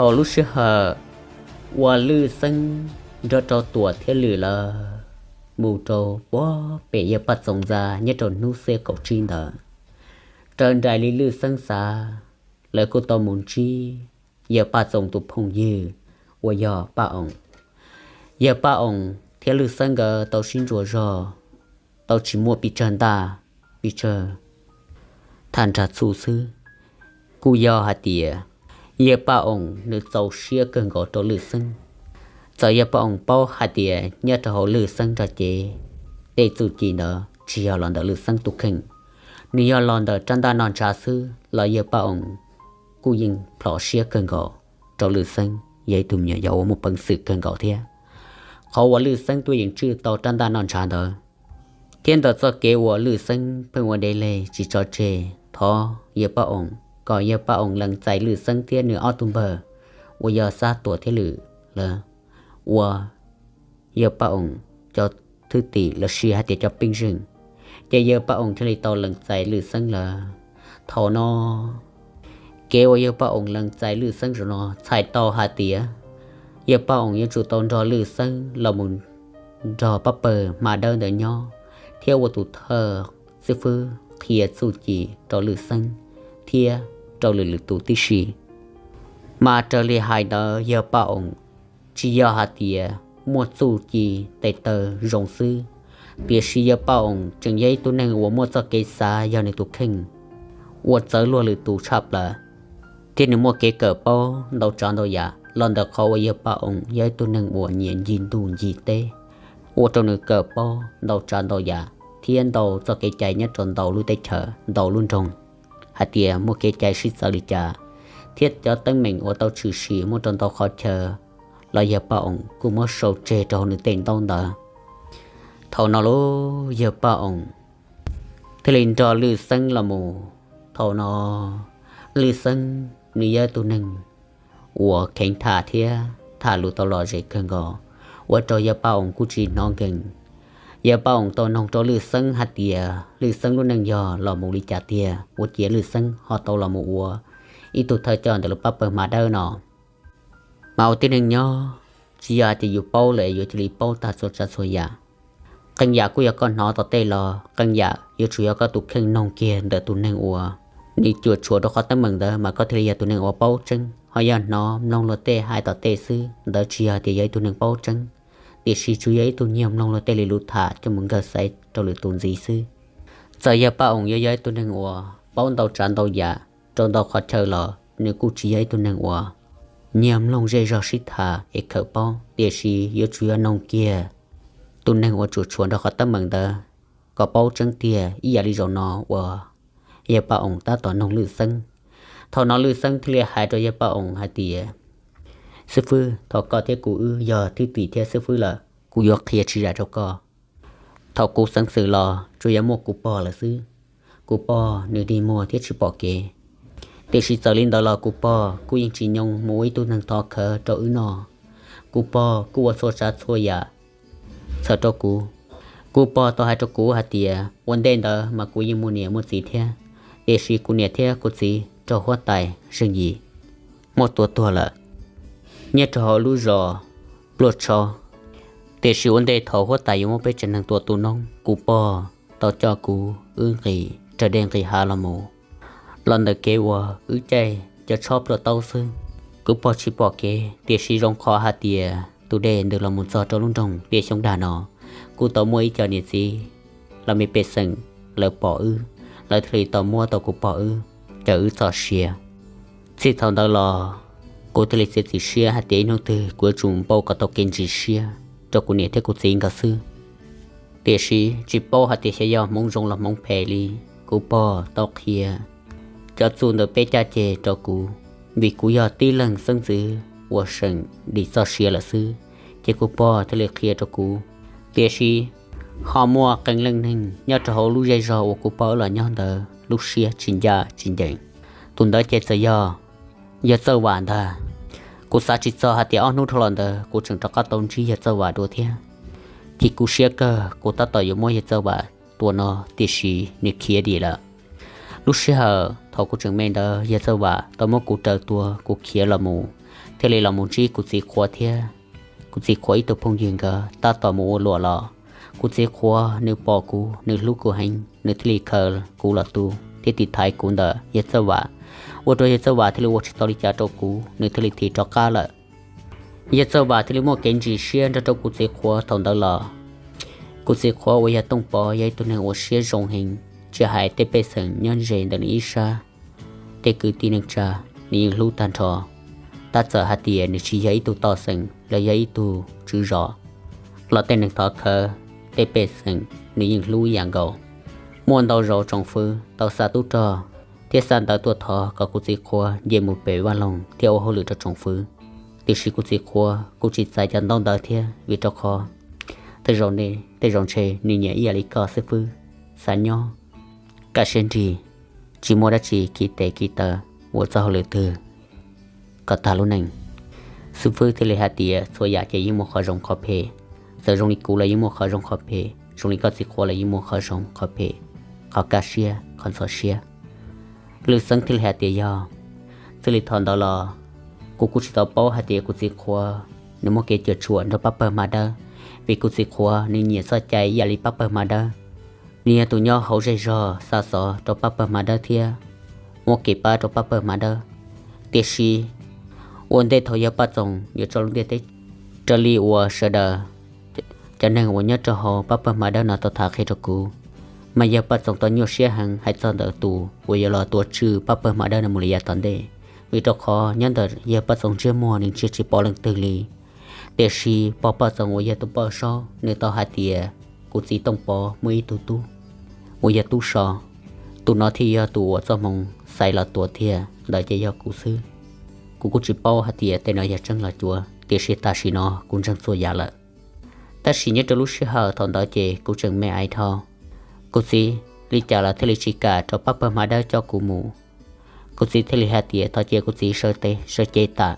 Thaum lub sij hawm uas Lwj Xeeb nrog rau Tuam thiab Lwm lawv mus rau puag pem yawg Paj Txoos ntxa nyob rau hnub xiab kaum tsib ntawd, raws nraim li Lwj Xeeb xav, lawv kuj tau mus ntsib yawg Paj Txoos tus phooj ywg uas yog Paj Oos. Yawg Paj Oos thiab Lwj Xeeb nkawd tau sib ntsuas zog, tau tsis muaj pes tsawg ntaj, pes tsawg tham nrag txuj xwb. Kuj yog hais tias yawg Paj Oos nws txaus siab kawg nkaus rau Lwj Xeeb. Txawm yawg Paj Oos paub hais tias nyob rau hauv Lwj Xeeb nrog cev tej txuj ci ntawd tsis yog los ntawm Lwj Xeeb tus kheej, nws yog los ntawm rab ntaj noj ntshav xwb los yawg Paj Oos kuj yeej plhom siab kawg nkaus rau Lwj Xeeb yog ib tug me nyuam yaus uas muaj peev xwm kawg nkaus thiab. Qhov uas Lwj Xeeb tuaj yeem tswj tau rab ntaj noj ntshav ntawd, thiab ntawm txoj kev uas Lwj Xeeb pheej ua deb le tsis tso tseg, thov yawg Paj Oos kom yawg Paj Oos lees txais Lwj Xeeb thiab nws ob tug npawg uas yog Xab Tuam thiab Lwm lawv ua yawg Paj Oos cov thwj tim los sis hais tias cov peej zeej, ces yawg Paj Oos thiaj li tau lees txais Lwj Xeeb lawm. Thaum no, kev uas yawg Paj Oos lees txais Lwj Xeeb zaum no txhais tau hais tias yawg Paj Oos yuav tsum tau nrog Lwj Xeeb los mus nrog pab pawg hma dawb ntawd nyob, thiab ua tus thawj xib fwb qhia txuj ci rau Lwj Xeeb thiab rau lwm lwm tus tib si. Mas raws li hais ntawd yawg Paj Oos tsis yog hais tias muaj txuj ci tes taw zoo xwb, tiam sis yawg Paj Oos tseem yog ib tug neeg uas muaj txoj kev xav yog nws tus kheej uas txawv luag lwm tus tshaj plaws, thiab nws muaj kev kawm paub ntau tsav ntau yam los ntawm qhov uas yawg Paj Oos yog ib tug neeg uas nyiam ncig ntuj ncig teb, ua rau nws kawm paub ntau tsav ntau yam thiab ntau txoj kev cai nyob rau ntau lub teb chaws ntau lub nroog, hais tias muaj kev cai sib txawv li cas, thiab cov teeb meem uas tau tshwm sim muaj rau ntau qhov chaw los yawg Paj Oos kuj muab sau tseg rau hauv nws tej ntaub ntawv. Thaum no los yawg Paj Oos thiaj li nrog Lwj Xeeb los mus. Thaum no Lwj Xeeb nws yog ib tug neeg uas kheev tham thiab tham lus tau lom zem kawg nkaus, ua rau yawg Paj Oos kuj tsis hnov nkees. Yawg Paj Oos tau noog rau Lwj Xeeb hais tias Lwj Xeeb lub neej yog los mus li cas tiag, ua ciav Lwj Xeeb ho tau los mus ua ib tug thawj coj ntawm lub pab pawg hma dawb no. Mas ua tib neeg nyob, tsis yog hais tias yus paub lawm yuav cia li paub tag txhua tsav txhua yam. Qee yam kuj yog koj hnov tom tej los qee yam yuav tsum yog koj tus kheej noog kiag ntawm tus neeg uas nws cuam tshuam rau qhov teeb meem ntawd mas koj thiaj li yog tus neeg uas paub tseeb. Ho yog hnov mloog luag tej hais tom tej xwb, ntawd tsis yog tias yog ib tug neeg paub tseeb, tiam sis tsuas yog ib tug nyiag mloog luag tej li lus tham coj mus nkag xaiv rau lwm tus ntxiv xwb. Txawm yawg Paj Oos yuav yog ib tug neeg uas paub ntau tsav ntau yam rau ntau qhov chaw los nws kuj tsis yog ib tug neeg uas nyiag mloog zej zog sib tham es khawm paub, tiam sis yuav tsum yog noog kiag tus neeg uas cuam tshuam nrog qhov teeb meem ntawd kom paub tseeb tiag ib yam li zaum no uas yawg Paj Oos tab tom noog Lwj Xeeb. Thaum no Lwj Xeeb thiaj li hais rau yawg Paj Oos hais tias, xib fwb, thaum koj thiab kuv wb yog thwj tim thiab xib fwb lawm, kuv yuav qhia tsis zam rau koj. Thaum kuv xeev xwm los tsuas yog muaj kuv pog lawm xwb. Kuv pog nws dig muag thiab tsis pom kev, tiam sis txawm li ntawd los kuv pog kuj yeej tsis nyoo mus ua ib tug neeg thov khawv rau wb noj. Kuv pog kuj ua txhua tsav txhua yam txhawm rau kuv. Kuv pog tau hais rau kuv hais tias ua ntej ntawd mas kuv yeej muaj niam muaj txiv thiab, tiam sis kuv niam thiab kuv txiv raug huab tais zeej yim muab tua tuag lawm nyob rau hauv lub zos Pluaj Tsho. Tiam sis ua ntej thaum huab tais yuav muab peb tsev neeg tua tu noob, kuv pog tau coj kuv wb nqis raws dej nqis hav los mus, los ntawm kev uas wb caij cov tshob pluaj taub xwb. Kuv pog tsis pom kev, tiam sis zoo qhov hais tias tus dej ntws los mus txog rau lub nroog Tiaj Xyoob Dag no, kuj tau muaj ib co niam txiv los me pej xeem lawv pom wb, lawv thiaj li tau muab tau kuv pog wb, cawm wb txoj sia. Txij thaum ntawd los kuv thiaj li txiav txim siab hais tias ib hnub twg kuv yuav tsum npau kom tau kev ntsis siab rau kuv niam thiab kuv txiv nkawd xwb. Tiam sis tsis paub hais tias xyov yog hmoov zoo los hmoov phem li, kuv pog tau qhia cov txuj ntawm peb caj ces rau kuv, vim kuv yog tib leeg xeeb ntxwv uas seem dim txoj sia lawm xwb, ces kuv pog thiaj li qhia rau kuv. Tiam sis ho muaj qee leej neeg nyob rau hauv lub zej zog uas kuv pog wb los nyob ntawd lub siab tsis ncaj tsis ncees. Tus ntawd ces txawm yog yawg Txawj Vam ntag. Kuv xav tsis txog hais tias ob hnub dhau los ntawd kuv tseem rov qab tau ntsib yawg Txawj Vam dua thiab. Chim kuv siab kawg, kuv tab tom yuav muab yawg Txawj Vam tua no, tiam sis nws khiav dim lawm. Lub sij hawm thaum kuv tseem me ntawd yawg Txawj Vam tau muab kuv raws tua, kuv khiav los mus thiaj li los mus ntsib kuv txiv qhua thiab kuv txiv qhua ib tug phooj ywg nkawd tab tom mus ua luam los. Kuv txiv qhua nws pom kuv, nws hlub kuv heev, nws thiaj li khaws kuv los tu thiab tiv thaiv kuv ntawm yawg Txawj Vam, ua rau yawg Txawj Vam thiaj li ua tsis tau li cas rau kuv, nws thiaj li thim rov qab lawm. Yawg Txawj Vam thiaj li muaj kev ntsis siab nrog rau kuv txiv qhua thaum ntawd los. Kuv txiv qhua uas yog Tooj Pov yog ib tug neeg uas siab zoo heev, tsis hais tej pej xeem nyob ze ntawm nws ib sab, tej kwv tij neej tsa, nws yeej hlub tag nrho. Tab txawm hais tias nws tsis yog ib tug toj xeem los yog ib tug tswv zos, los tej neeg thov khawv, tej pej xeem, nws yeej hlub ib yam nkaus. Muaj ntau zaus tsoom fwv tau xa tub rog thiab xa ntawv tuaj thov kom kuv txiv qhua nce mus pem vaj loog thiab ua hauj lwm rau tsoom fwv, tiam sis kuv txiv qhua kuj tsis txais cov ntaub ntawv thiab, vim rau qhov tej zaum ntshe nws nyiam ib yam li koj xwb fwb, xav nyob kaj siab nrig, tsis muaj dab tsi kiv tes kiv taw ua txoj hauj lwm twg kom tag lub neej. Xib fwb thiaj li hais tias txhua yam ces yeej muaj qhov zoo qhov phem, txawm zoo li kuv los yeej muaj qhov zoo qhov phem, zoo li koj txiv qhua los yeej muaj qhov zoo qhov phem, qhov kaj siab qhov ntxhov siab. Lwm Xeeb thiaj li hais tias yog, txij li thaum ntawd los kuv kuj tsis tau paub hais tias kuv txiv qhua nws muaj kev cuam tshuam nrog pab pawg hma dawb, vim kuv txiv qhua nws nyiam txoj cai ib yam li pab pawg hma dawb. Nws yog tus nyob hauv zej zog xa xov rau pab pawg hma dawb thiab muab kev pab rau pab pawg hma dawb. Tiam sis ua ntej thaum yawg Paj Txoos yuav tso lub ntiaj teb, raws li uas sawv daws cov neeg uas nyob rau hauv pab pawg hma dawb no tau tham qhia rau kuv, mas yawg Paj Txoos tau nyuaj siab heev hais txog ntawm tus uas yuav los tuav tswj pab pawg hma dawb no mus li yav tom ntej, vim rau qhov nyob ntawm yawg Paj Txoos ntsiab muag nws ntsia tsis pom leej twg li. Tiam sis pog Paj Txoos uas yog tus poj saub nws tau hais tias kuv txiv Tooj Pov muaj ib tug tub uas yog tub so, tus no thiaj yog tus uas txoj hmoo xaiv los tuav tiag, ntawd ces yog kuv xwb. Kuv kuj tsis paub hais tias tej no yog tseeb los cuav, tiam sis tam sim no kuv ntseeg txhua yam lawm. Tab sis nyob rau lub sij hawm thaum ntawd ces kuv tseem me aiv dhau, kuv txiv li cas los thiaj li tsis kam rau pab pawg hma dawb coj kuv mus. Kuv txiv thiaj li hais tias thov cia kuv txiv sawv cev tas,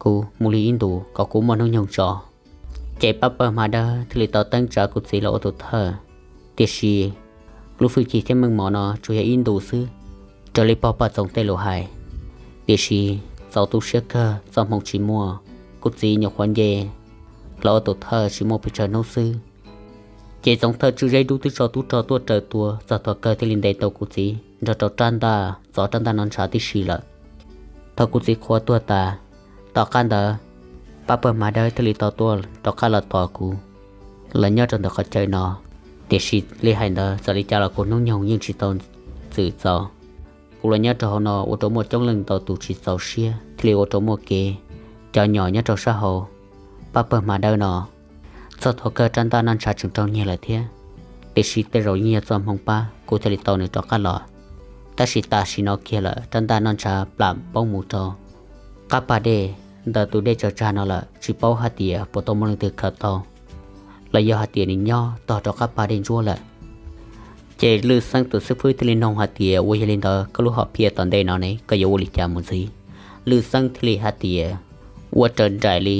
kuv mus li ib ntus kom kuv muaj hnub nyoog tso. Ces pab pawg hma dawb thiaj li tau teeb tsa kuv txiv los ua tus thawj. Tiam sis lub hwj chim thiab meej mom no tsuas yog ib ntus xwb, raws li pog Paj Txoos tej lus hais. Tiam sis txaus tu siab kawg txoj hmoo tsis muaj, kuv txiv nyuam qhuav nce los ua tus thawj tsis muaj pes tsawg hnub xwb, ces tsoom thawj tswj zeb dub twb tso tub rog tuaj raws tua, txog thaum kawg thiaj li ntes tau kuv txiv nrog rau rab ntaj, txov rab ntaj no ntshav tib si lawm. Thaum kuv txiv qhua tuag tas, tom qab ntawd pab pawg hma dawb thiaj li tau tuaj rov qab los tos kuv, los nyob rau ntawm qhov chaw no. Tiam sis li hais ntawd txawm li cas los kuv hnub nyoog yeej tsis tau txwm txaus. Kuv los nyob rau hauv no ua rau muaj coob leej ntau tus tsis txaus siab thiaj li ua rau muaj kev cov nyom nyob rau sab hauv pab pawg hma dawb no. Txog thaum kawg rab ntaj noj ntshav tseem raug nyiag lawm thiab, tiam sis tej zaum yeej yog txoj hmoo pab kuv thiaj li tau nws rov qab los. Tab sis tam sim no kiag lawm rab ntaj noj ntshav plam poob mus rau qab pas dej ntawm tus dej tsaws tsag no lawm, tsis paub hais tias puas tau muaj leej twg khaws tau los yog hais tias nws nyob tog rau qab pas dej ntsuab lawm. Ces Lwj Xeeb tus xib fwb thiaj li noog hais tias ua yog li ntawd koj lub hom phiaj tom ntej no ne koj yuav ua li cas mus ntxiv? Lwj Xeeb thiaj li hais tias ua raws nraim li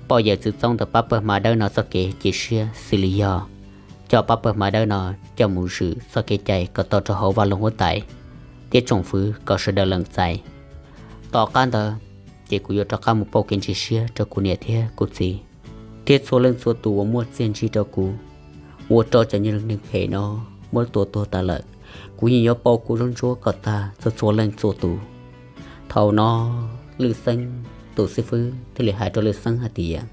poj yawm txwv txoob ntawm pab pawg hma dawb no txoj kev cia siab xws li yog coj pab pawg hma dawb no coj mus zwm txoj kev cai kom tau rau hauv vaj loog huab tais thiab tsoom fwv kom sawv daws lees txais. Tom qab ntawd ces kuv yuav rov qab mus pauj kev ntsis siab rau kuv niam thiab kuv txiv thiab txhua leej txhua tus uas muaj txiaj ntsig rau kuv, ua rau cov neeg phem no muab tua tuag tas lawm. Kuv yeej yuav pauj kuv zaub ntsuab kom tag txhua txhua leej txhua tus. Thaum no Lwj Xeeb tus xib fwb thiaj li hais rau Lwj Xeeb hais tias,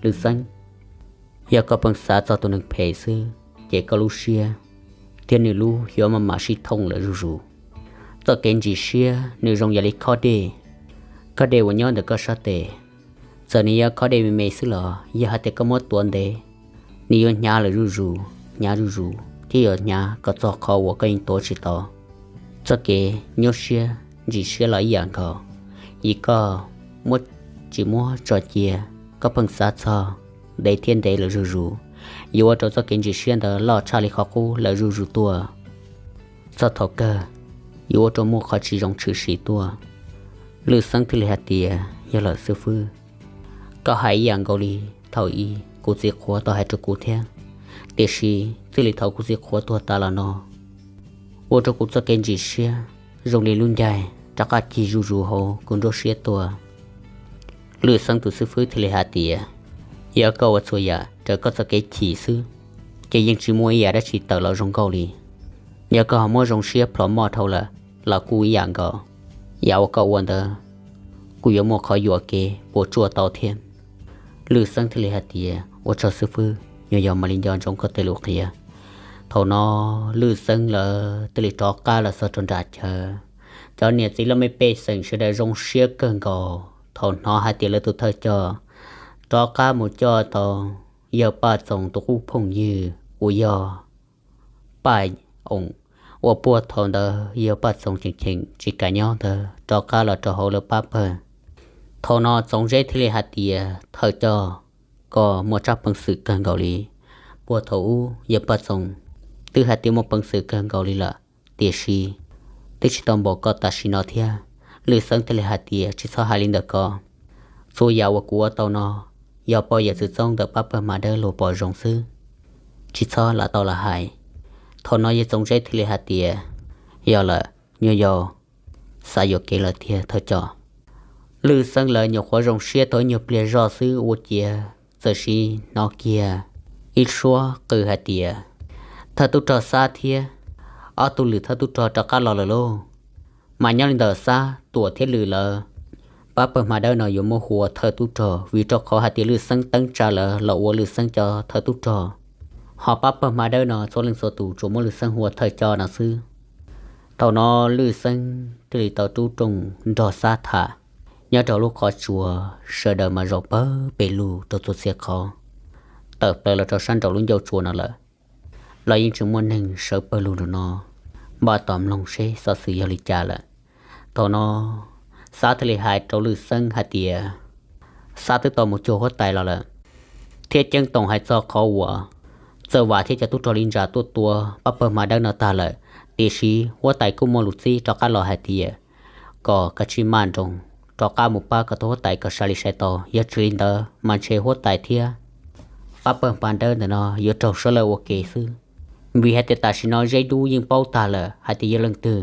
Lwj Xeeb, yog koj pheej xav txog tus neeg phem xwb ces koj lub siab thiab nws lub yuav maj mam sib thooj lawm zuj zus. Txoj kev ntsis siab nws zoo yam li khob dej, khob dej uas nyob ntawm koj sab tes. Txawm nws yog khob dej me me xwb los yog hais tias koj muab tuav ntev, nws yuav hnyav lawm zuj zus, hnyav zuj zus thiab yuav hnyav kom txog qhov uas koj yeej tuav tsis tau. Txoj kev nyuaj siab ntsis siab los ib yam nkaus, yog koj muab tsis muab tso cia, koj pheej xav txog ntev thiab ntev lawm zuj zus, yuav ua rau txoj kev ntsis siab ntawd loj tshaj li qhov qub lawm zuj zus tuaj. Txog thaum kawg yuav ua rau muaj qhov tsis zoo tshwm sim tuaj. Lwj Xeeb thiaj li hais tias, yog lawm xib fwb, koj hais ib yam nkaus li thaum ub kuv txiv qhuav tau hais rau kuv thiab. Tiam sis txij li thaum kuv txiv qhuav tuag tas los no, ua rau kuv txoj kev ntsis siab zoo li lub ncaig rov qab cig zuj zus hauv kuv nruab siab tuaj. Lwj Xeeb tus xib fwb thiaj li hais tias, yog koj ua txhua yam raws koj txoj kev chim xwb, ces yeej tsis muaj ib yam dab tsi tawm los zoo nkauj li. Yog koj ho muab zoo siab plhom moj dhau lawm los kuj ib yam nkaus. Yam uas koj ua ntawd, kuj yuav muaj qhov yuam kev puas tsuaj tau thiab. Lwj Xeeb thiaj li hais tias, ua tsaug xib fwb, nyuam yaus mam li nco ntsoov koj tej lus qhia. Thaum no Lwj Xeeb lawv thiaj li rov qab los txog rau nram chaw. Cov niam txiv laj mej pej xeem sawv daws zoo siab kawg nkaus thaum hnov hais tias lawv tus thawj coj rov qab mus coj tau yawg Paj Txoos tus qub phooj ywg uas yog Paj Oom, uas puag thaum ntawd yawg Paj Txoos cheem cheem tsis kam nyob ntawd rov qab los rau hauv lawv pab pawg. Thaum no Txoov Zeb thiaj li hais tias, thawj coj, koj muaj tsab peev xwm kawg nkaus li. Puag thaum ub yawg Paj Txoos twb hais tias muaj peev xwm kawg nkaus li lawm, tiam sis twb tsis tau npaum koj tam sim no thiab. Lwj Xeeb thiaj li hais tias, tsis txhob hais li ntawm koj. Txhua yam uas kuv ua tau no yog poj yawm txwv txoob ntawm pab pawg Hma Dawb luag pom zoo xwb, tsis txhob lam tau lam hais. Thaum no yawg Txoov Zeb thiaj li hais tias, yog lawm, nyuam yaus xav yuam kev lawm tiag thawj coj. Lwj Xeeb lawv nyuam qhuav zoo siab tau ib nyuag pliag zoj xwb ua ciav txawm sim hnov kiag ib suab qw hais tias, thawj tub rog Xab thiab ob tug lwm thawj tub rog rov qab los lawm lauj. Mas nyob li ntawm Xab, Tuam thiab Lwm lawv, pab pawg Hma Dawb no yuav muab hu ua thawj tub rog, vim rau qhov hais tias Lwj Xeeb teeb tsa lawv los ua Lwj Xeeb cov thawj tub rog. Ho pab pawg Hma Dawb no txhua leej txhua tus tsuas muab Lwj Xeeb hu ua thawj coj no xwb. Thaum no Lwj Xeeb thiaj li tau rub rooj nrog Xab tham. Nyob rau lub qhov tsua, sawv daws mas zaum pawg pes lug rau txhua txhia qhov, tawm plaws los rau sab nraum lub ncauj tsua no lawm, los yeej tseem muaj neeg sawv pawg lug nraum no, npaj tos mloog seb xov xwm yog li cas lawm. Thaum no Xab thiaj li hais rau Lwj Xeeb hais tias, Xab twb tau mus cuag huab tais los lawm, thiab ceeb toom hais txog qhov uas Txawj Vam thiab cov tub rog li ntsa tuaj tua pab pawg Hma Dawb no tag lawm, tiam sis huab tais kuj muaj lus txib rov qab los hais tias kom kav tsij maj nroos rov qab mus pab kom tau huab tais kom sai li sai tau, yog tsis li ntawd mas ntshe huab tais thiab pab pawg Hma Dawb ntawm no yuav raug sawv lawj ua ke xwb. Vim hais tias tam sim no Zeb Dub yeej paub tag lawm hais tias yog leej twg,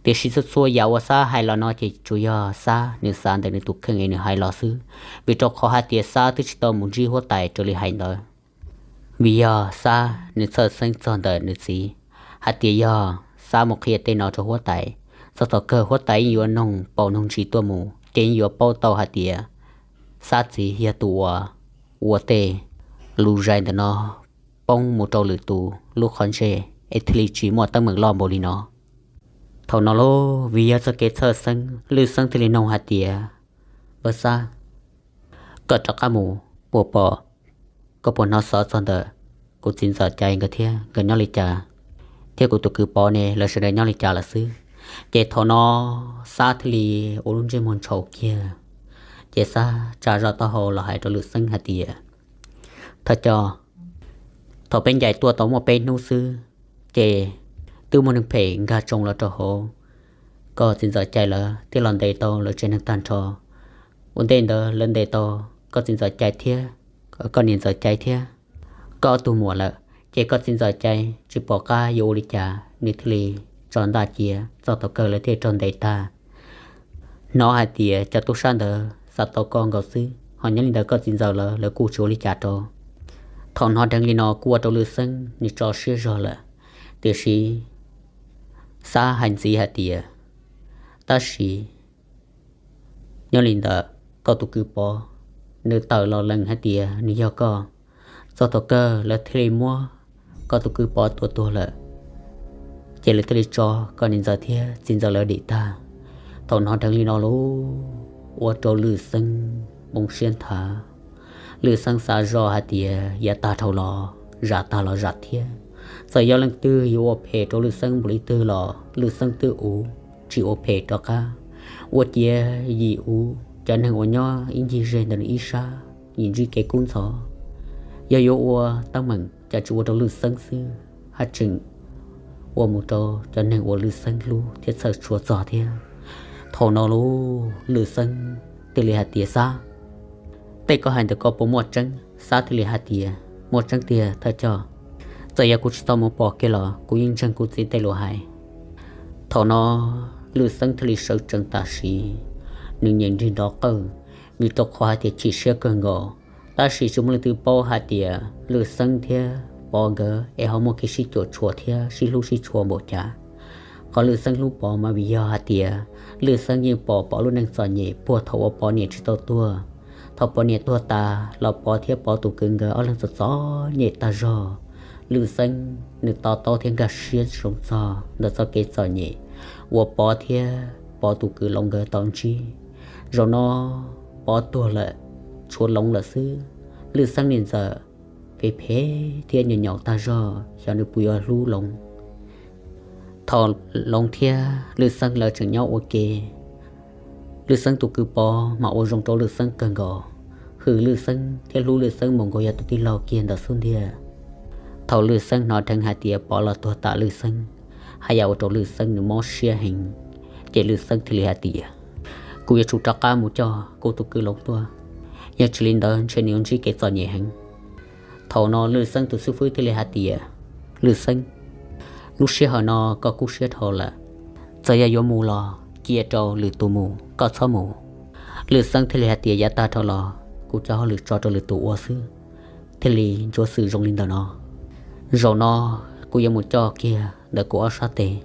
tiam sis txhua txhua yam uas Xab hais los no ces tsuas yog Xab nws xav ntawm nws tus kheej es nws hais los xwb, vim rau qhov hais tias Xab twb tsis tau mus ntsib huab tais raws li hais ntawd. Vim yog Xab nws txhawj xeeb txog ntawm nws txiv, hais tias yog Xab mus qhia tej no rau huab tais, txog thaum kawg huab tais yeej yuav noog paus noog ntsis tuaj mus ces yeej yuav paub tau hais tias Xab txiv yog tus uas ua tej lus zais ntawm no poob mus rau lwm tus lub qhov ntsej es thiaj li tsis muaj teeb meem loj npaum li no. Thaum no lauj, vim yog txoj kev txhawj xeeb, Lwj Xeeb thiaj li noog hais tias, Npawg Xab, koj rov qab mus puas pom, koj puas hnov xov txog ntawm kuv txiv ntxawm Cai nkawd thiab nkawd nyob li cas, thiab kuv tus kwv Pov ne lawv sawv daws nyob li cas lawm xwb? Ces thaum no Xab thiaj li ua lub ntsej muag ntshau kiag, ces Xab tsa zoj taub hau los hais rau Lwj Xeeb hais tias, Thawj coj, thaum peb ncaim tuaj tau muaj peb hnub xwb, ces twb muaj neeg phem nkag tsoo los rau hauv koj txiv ntxawm Cai lawv thiab los ntes tau lawv tsev neeg tag nrho. Ua ntej ntawd lawv ntes tau koj txiv ntxawm Cai thiab koj niam ntxawm Cai thiab koj ob tug muam lawm, ces koj txiv ntxawm Cai tsis pom qab yuav ua li cas nws thiaj li tso ntaj cia txog thaum kawg lawv thiaj raug ntes tag. Hnov hais tias cov tub sab ntawd xav tau koj nkaus xwb, ho nyob li ntawd koj txiv ntxawm lawv, lawv kuj tsis ua li cas rau. Thaum hnov dheev li no kuj ua rau Lwj Xeeb nws tso siab zog lawm, tiam sis Xab hais ntxiv hais tias, Tab sis nyob li ntawd koj tus kwv Pov, nws tawm los lees hais tias nws yog koj, txog thaum kawg lawv thiaj li muab koj tus kwv Pov tua tuag lawm, ces lawv thiaj li tso koj niam ntxawm thiab txiv ntxawm lawv dim tag. Thaum hnov dheev li no lauj, ua rau Lwj Xeeb poob siab nthav. Lwj Xeeb xav zoj hais tias yav tag dhau los, zam tag los zam thiab, txawm yog leej twg yuav ua phem rau Lwj Xeeb npaum li twg los Lwj Xeeb twb uv, tsis ua phem rov qab. Ua ciav yim uv cov neeg uas nyob ib ncig ze ntawm nws ib sab, yim ntsib kev kub ntxhov. Yog yuav ua teeb meem cas tsis ua rau Lwj Xeeb xwb, haj tseem ua mus rau cov neeg uas Lwj Xeeb hlub thiab txhawj tshua txog thiab. Thaum no lauj, Lwj Xeeb thiaj li hais tias, Xab, tej koj hais ntawm koj puas muaj tseeb? Xab thiaj li hais tias, Muaj tseeb tiag thawj coj, txawm yog kuv tsis tau mus pom kiag los kuv yeej ntseeg kuv txiv tej lus hais. Thaum no Lwj Xeeb thiaj li sawv tsees tam sim, nws nyeem nrig nrov qawj, vim rau qhov hais tias chim siab kawg nkaus. Tab sis tsis muaj leej twg paub hais tias Lwj Xeeb thiab Pov nkawd es ho muaj kev sib cuam tshuam thiab sib hlub sib tshua npaum cas. Qhov Lwj Xeeb hlub Pov mas vim yog hais tias Lwj Xeeb yeej pom Pov lub neej txom nyem puag thaum uas Pov niam tsis tau tuag. Thaum Pov niam tuag tas los Pov thiab Pov tus kwv nkawd ob leeg txom txom nyem tag zog. Lwj Xeeb nws to taub thiab nkag siab zoo txog ntawm txoj kev txom nyem uas Pov thiab Pov tus kwv Loov nkawd tau ntsib. Zaum no Pov tuag lawm, tshuav Loov lawm xwb. Lwj Xeeb niam ntxawm phem phem thiab nyaum nyaum tag zog, xyov nws puas yuav hlub Loov. Thaum Loov thiab Lwj Xeeb lawv tseem nyob ua ke, Lwj Xeeb tus kwv Pov mas ua zoo rau Lwj Xeeb kawg nkaus, hwm Lwj Xeeb thiab hlub Lwj Xeeb mus nkaus yog tus tij laug kiag ntawm xub ntiag. Thaum Lwj Xeeb hnov dheev hais tias Pov los tuag tam Lwj Xeeb, haj yam ua rau Lwj Xeeb nws mob siab heev, ces Lwj Xeeb thiaj li hais tias, kuv yuav tsum rov qab mus coj kuv tus kwv Loov tuaj, yog tsis li ntawd ntshe nws yuav ntsib kev txom nyem heev. Thaum no Lwj Xeeb tus xib fwb thiaj li hais tias, Lwj Xeeb, lub sij hawm no koj kub siab dhau lawm, txawm yog yuav mus los cia rau lwm tus mus, koj txhob mus. Lwj Xeeb thiaj li hais tias, yav tag dhau los kuv cov hauj lwm tso rau lwm tus ua xwb, thiaj li ntsuav xwm zoo li ntawm no. Zaum no kuv yuav mus coj kiag ntawm kuv ob sab tes.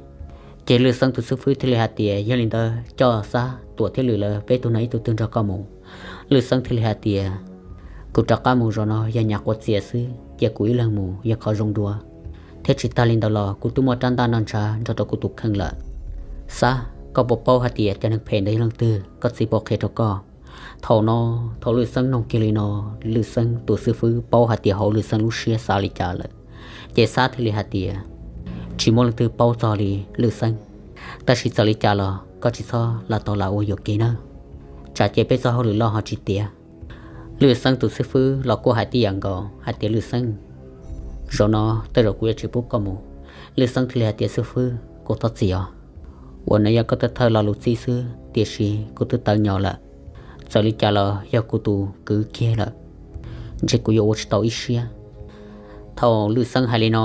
Ces Lwj Xeeb tus xib fwb thiaj li hais tias, yog li ntawd coj Xab, Tuam thiab Lwm lawv peb tug no ib tug twg nrog koj mus. Lwj Xeeb thiaj li hais tias, kuv rov qab mus zaum no yog nyas quav txias xwb, cia kuv ib leeg mus yog qhov zoo dua, thiab tsis tag li ntawd los kuv twb muaj rab ntaj noj ntshav nrog rau kuv tus kheej lawm. Xab, koj puas paub hais tias cov neeg phem ntawd yog leej twg? Koj txiv puas qhia rau koj? Thaum no, thaum Lwj Xeeb nug kiag li no, Lwj Xeeb tus xib fwb paub hais tias hauv Lwj Xeeb lub siab xav li cas lawm. Ces Xab thiaj li hais tias, tsis muaj leej twg paub txog li Lwj Xeeb, tab sis txawm li cas los koj tsis txhob lam tau lam ua yuam kev nawb, tsam ces peb txoj hauj lwm loj ho tsis tiav. Lwj Xeeb tus xib fwb los kuj hais tib yam nkaus hais tias, Lwj Xeeb, zaum no tej zaum kuv yuav tsis pub koj mus. Lwj Xeeb thiaj li hais tias, xib fwb, kuv thov txim os, uas no yog koj thawj thawj lo lus txib xwb, tiam sis kuv twb tawv nyo lawm, txawm li cas los yog kuv tus kwv kiag lawm, ntshe kuv yuav ua tsis tau ib siab. Thaum Lwj Xeeb hais li no,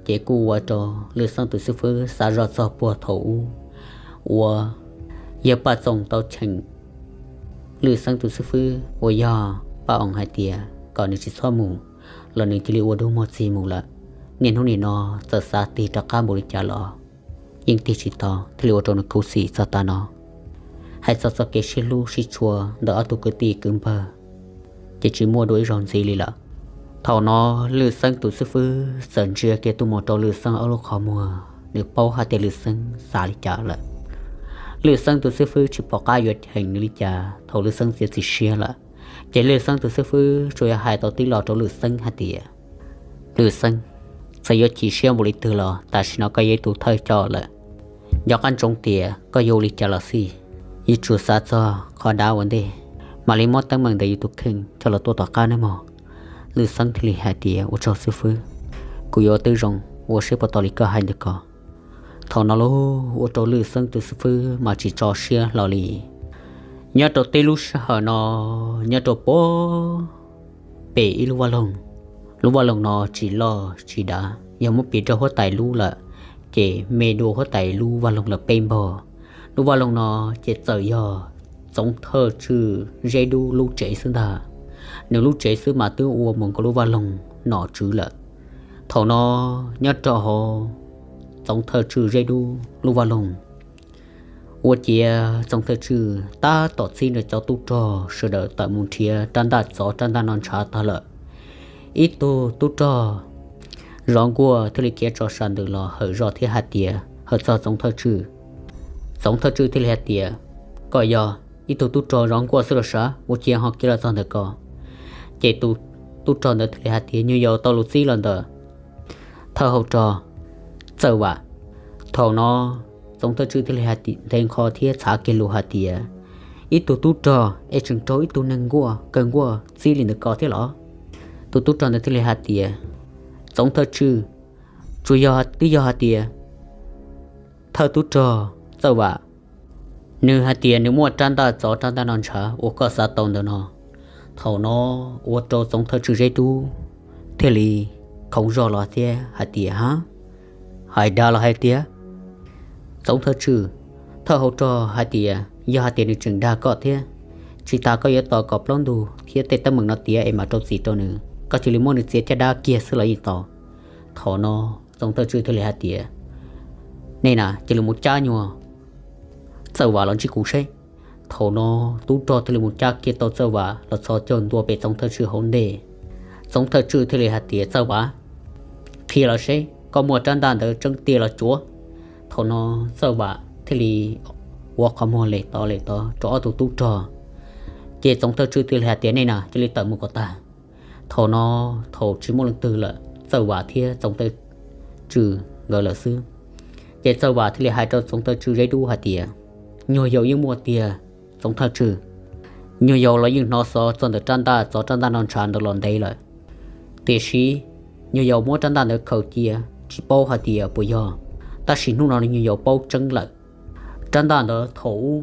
ces kuj ua rau Lwj Xeeb tus xib fwb xav zoj txog puag thaum ub uas yawg Paj Txoos tau cheem Lwj Xeeb tus xib fwb uas yog Paj Oos hais tias kom nws tsis txhob mus, los nws cia li ua dub muag txig mus lawm. Niaj hnub nim no txawm xav tig rov qab npaum li cas los yeej tig tsis tau, thiaj li ua rau nws khuv xim txog tav no. Hais txog txoj kev sib hlub sib tshua ntawm ob tug kwv tij kwv npawg, ces tsis muaj dua ib zaug ntxiv li lawm. Thaum no Lwj Xeeb tus xib fwb txawm ntsia kiag tuaj mus rau Lwj Xeeb ob lub qhov muag, nws paub hais tias Lwj Xeeb xav li cas lawm. Lwj Xeeb tus xib fwb tsis pom qab yuav cheem nws li cas thaum Lwj Xeeb txiav txim siab lawm. Ces Lwj Xeeb tus xib fwb tsuas yog hais tau tib lo rau Lwj Xeeb hais tias, Lwj Xeeb, txawm yuav chim siab npaum li twg los tam sim no koj yog ib tug thawj coj lawm. Nco qab ntsoov tias koj yuav ua li cas los xij, yuav tsum xav txog qhov dab ua ntej, mam li muab teeb meem ntawm yus tus kheej coj los tuaj tom qab nawb mog. Lwj Xeeb thiaj li hais tias, ua tsaug xib fwb, kuv yuav ua tib zoo ua siab puas tau li koj hais ntawd ko. Thaum no los ua rau Lwj Xeeb tus xib fwb mas tsis tso siab hlo li. Nyob rau tib lub sij hawm no, nyob rau puag pem ib lub vaj loog. Lub vaj loog no tsis loj tsis dav, yog muab piv rau huab tais lub lawm, ces me dua huab tais lub vaj loog lawm peb npaug. Lub vaj loog no ces txawm yog Txoov Thawj Tswj Zeb Dub lub tsev xwb ntag. Nws lub tsev xwb mas twb ua mus nkaus lub vaj loog nom tswv lawm. Thaum no nyob rau hauv Txoov Thawj Tswj Zeb Dub lub vaj loog, ua ciav Txoov Thawj Tswj tab tom txib nws cov tub rog sawv daws tawm mus nrhiav rab ntaj tsov rab ntaj noj ntshav tag lawm. Ib tug tub rog zov nkuaj thiaj li khiav tso sam ntws los hawm zog thiab hais tias, hawm txog Txoov Thawj Tswj. Txoov Thawj Tswj thiaj li hais tias, koj yog ib tug tub rog zov nkuaj xwb los sav, ua ciav ho khiav los txog ntawm ko? Ces tus tub rog ntawd thiaj li hais tias, nyuag yaus tau lus txib los ntawm thawj hauv rog Txawj Vam. Thaum no Txoov Thawj Tswj thiaj li hais tias, nthe nqho thiab txhav kiag lus hais tias, ib tug tub rog es tseem raug ib tug neeg nkuaj kaw nkuaj txib li ntawd ko thiab los? Tus tub rog ntawd thiaj li hais tias, Txoov Thawj Tswj, tsuas yog twb yog hais tias thawj tub rog Txawj Vam nws hais tias nws muaj rab ntaj tsov rab ntaj noj ntshav uas koj xav tau ntawm no. Thaum no ua rau Txoov Thawj Tswj Zeb Dub thiaj li khoov zog los thiab hais tias, ha, hais dag los hais tiag? Txoov Thawj Tswj, thawj hauv rog hais tias yog hais tias nws tseem dag koj thiab, Tsis tas koj yuav tos kom plaub ntug thiab tej teeb meem no tiav es mam rau txim rau nws, koj cia li muab nws txiav caj dab kiag xwb los yeej tau. Thaum no Txoov Thawj Tswj thiaj li hais tias, nej na cia li mus cab nyuag Txawj Vam los ntsib kuv seb. Thaum no tub rog thiaj li mus cab kiag tau Txawj Vam los txhos caug ntua pem Txoov Thawj Tswj hauv ntej. Txoov Thawj Tswj thiaj li hais tias, Txawj Vam, qhia los seb koj muaj rab ntaj ntawd tseeb tiag los cuav. Thaum no Txawj Vam thiaj li ua qhov muag les tod les tod rau ob tug tub rog. Ces Txoov Thawj Tswj thiaj li hais tias, nej na cia li tawm mus kom tag. Thaum no thaum tsis muaj leej twg lawm, Txawj Vam thiab Txoov Thawj Tswj nkawd lawm xwb. Ces Txawj Vam thiaj li hais rau Txoov Thawj Tswj zeb dub hais tias, nyuag yaus yeej muaj tiag Txoov Thawj Tswj. Nyuag yaus los yeej hnov xov txog ntawm rab ntaj, txov rab ntaj noj ntshav ntawd los ntev lawm. Tiam sis nyuag yaus muab rab ntaj ntawd khaws cia, tsis paub hais tias puas yog, tab sis hnub no nyuag yaus paub tseeb lawm. Rab ntaj ntawd thaum ub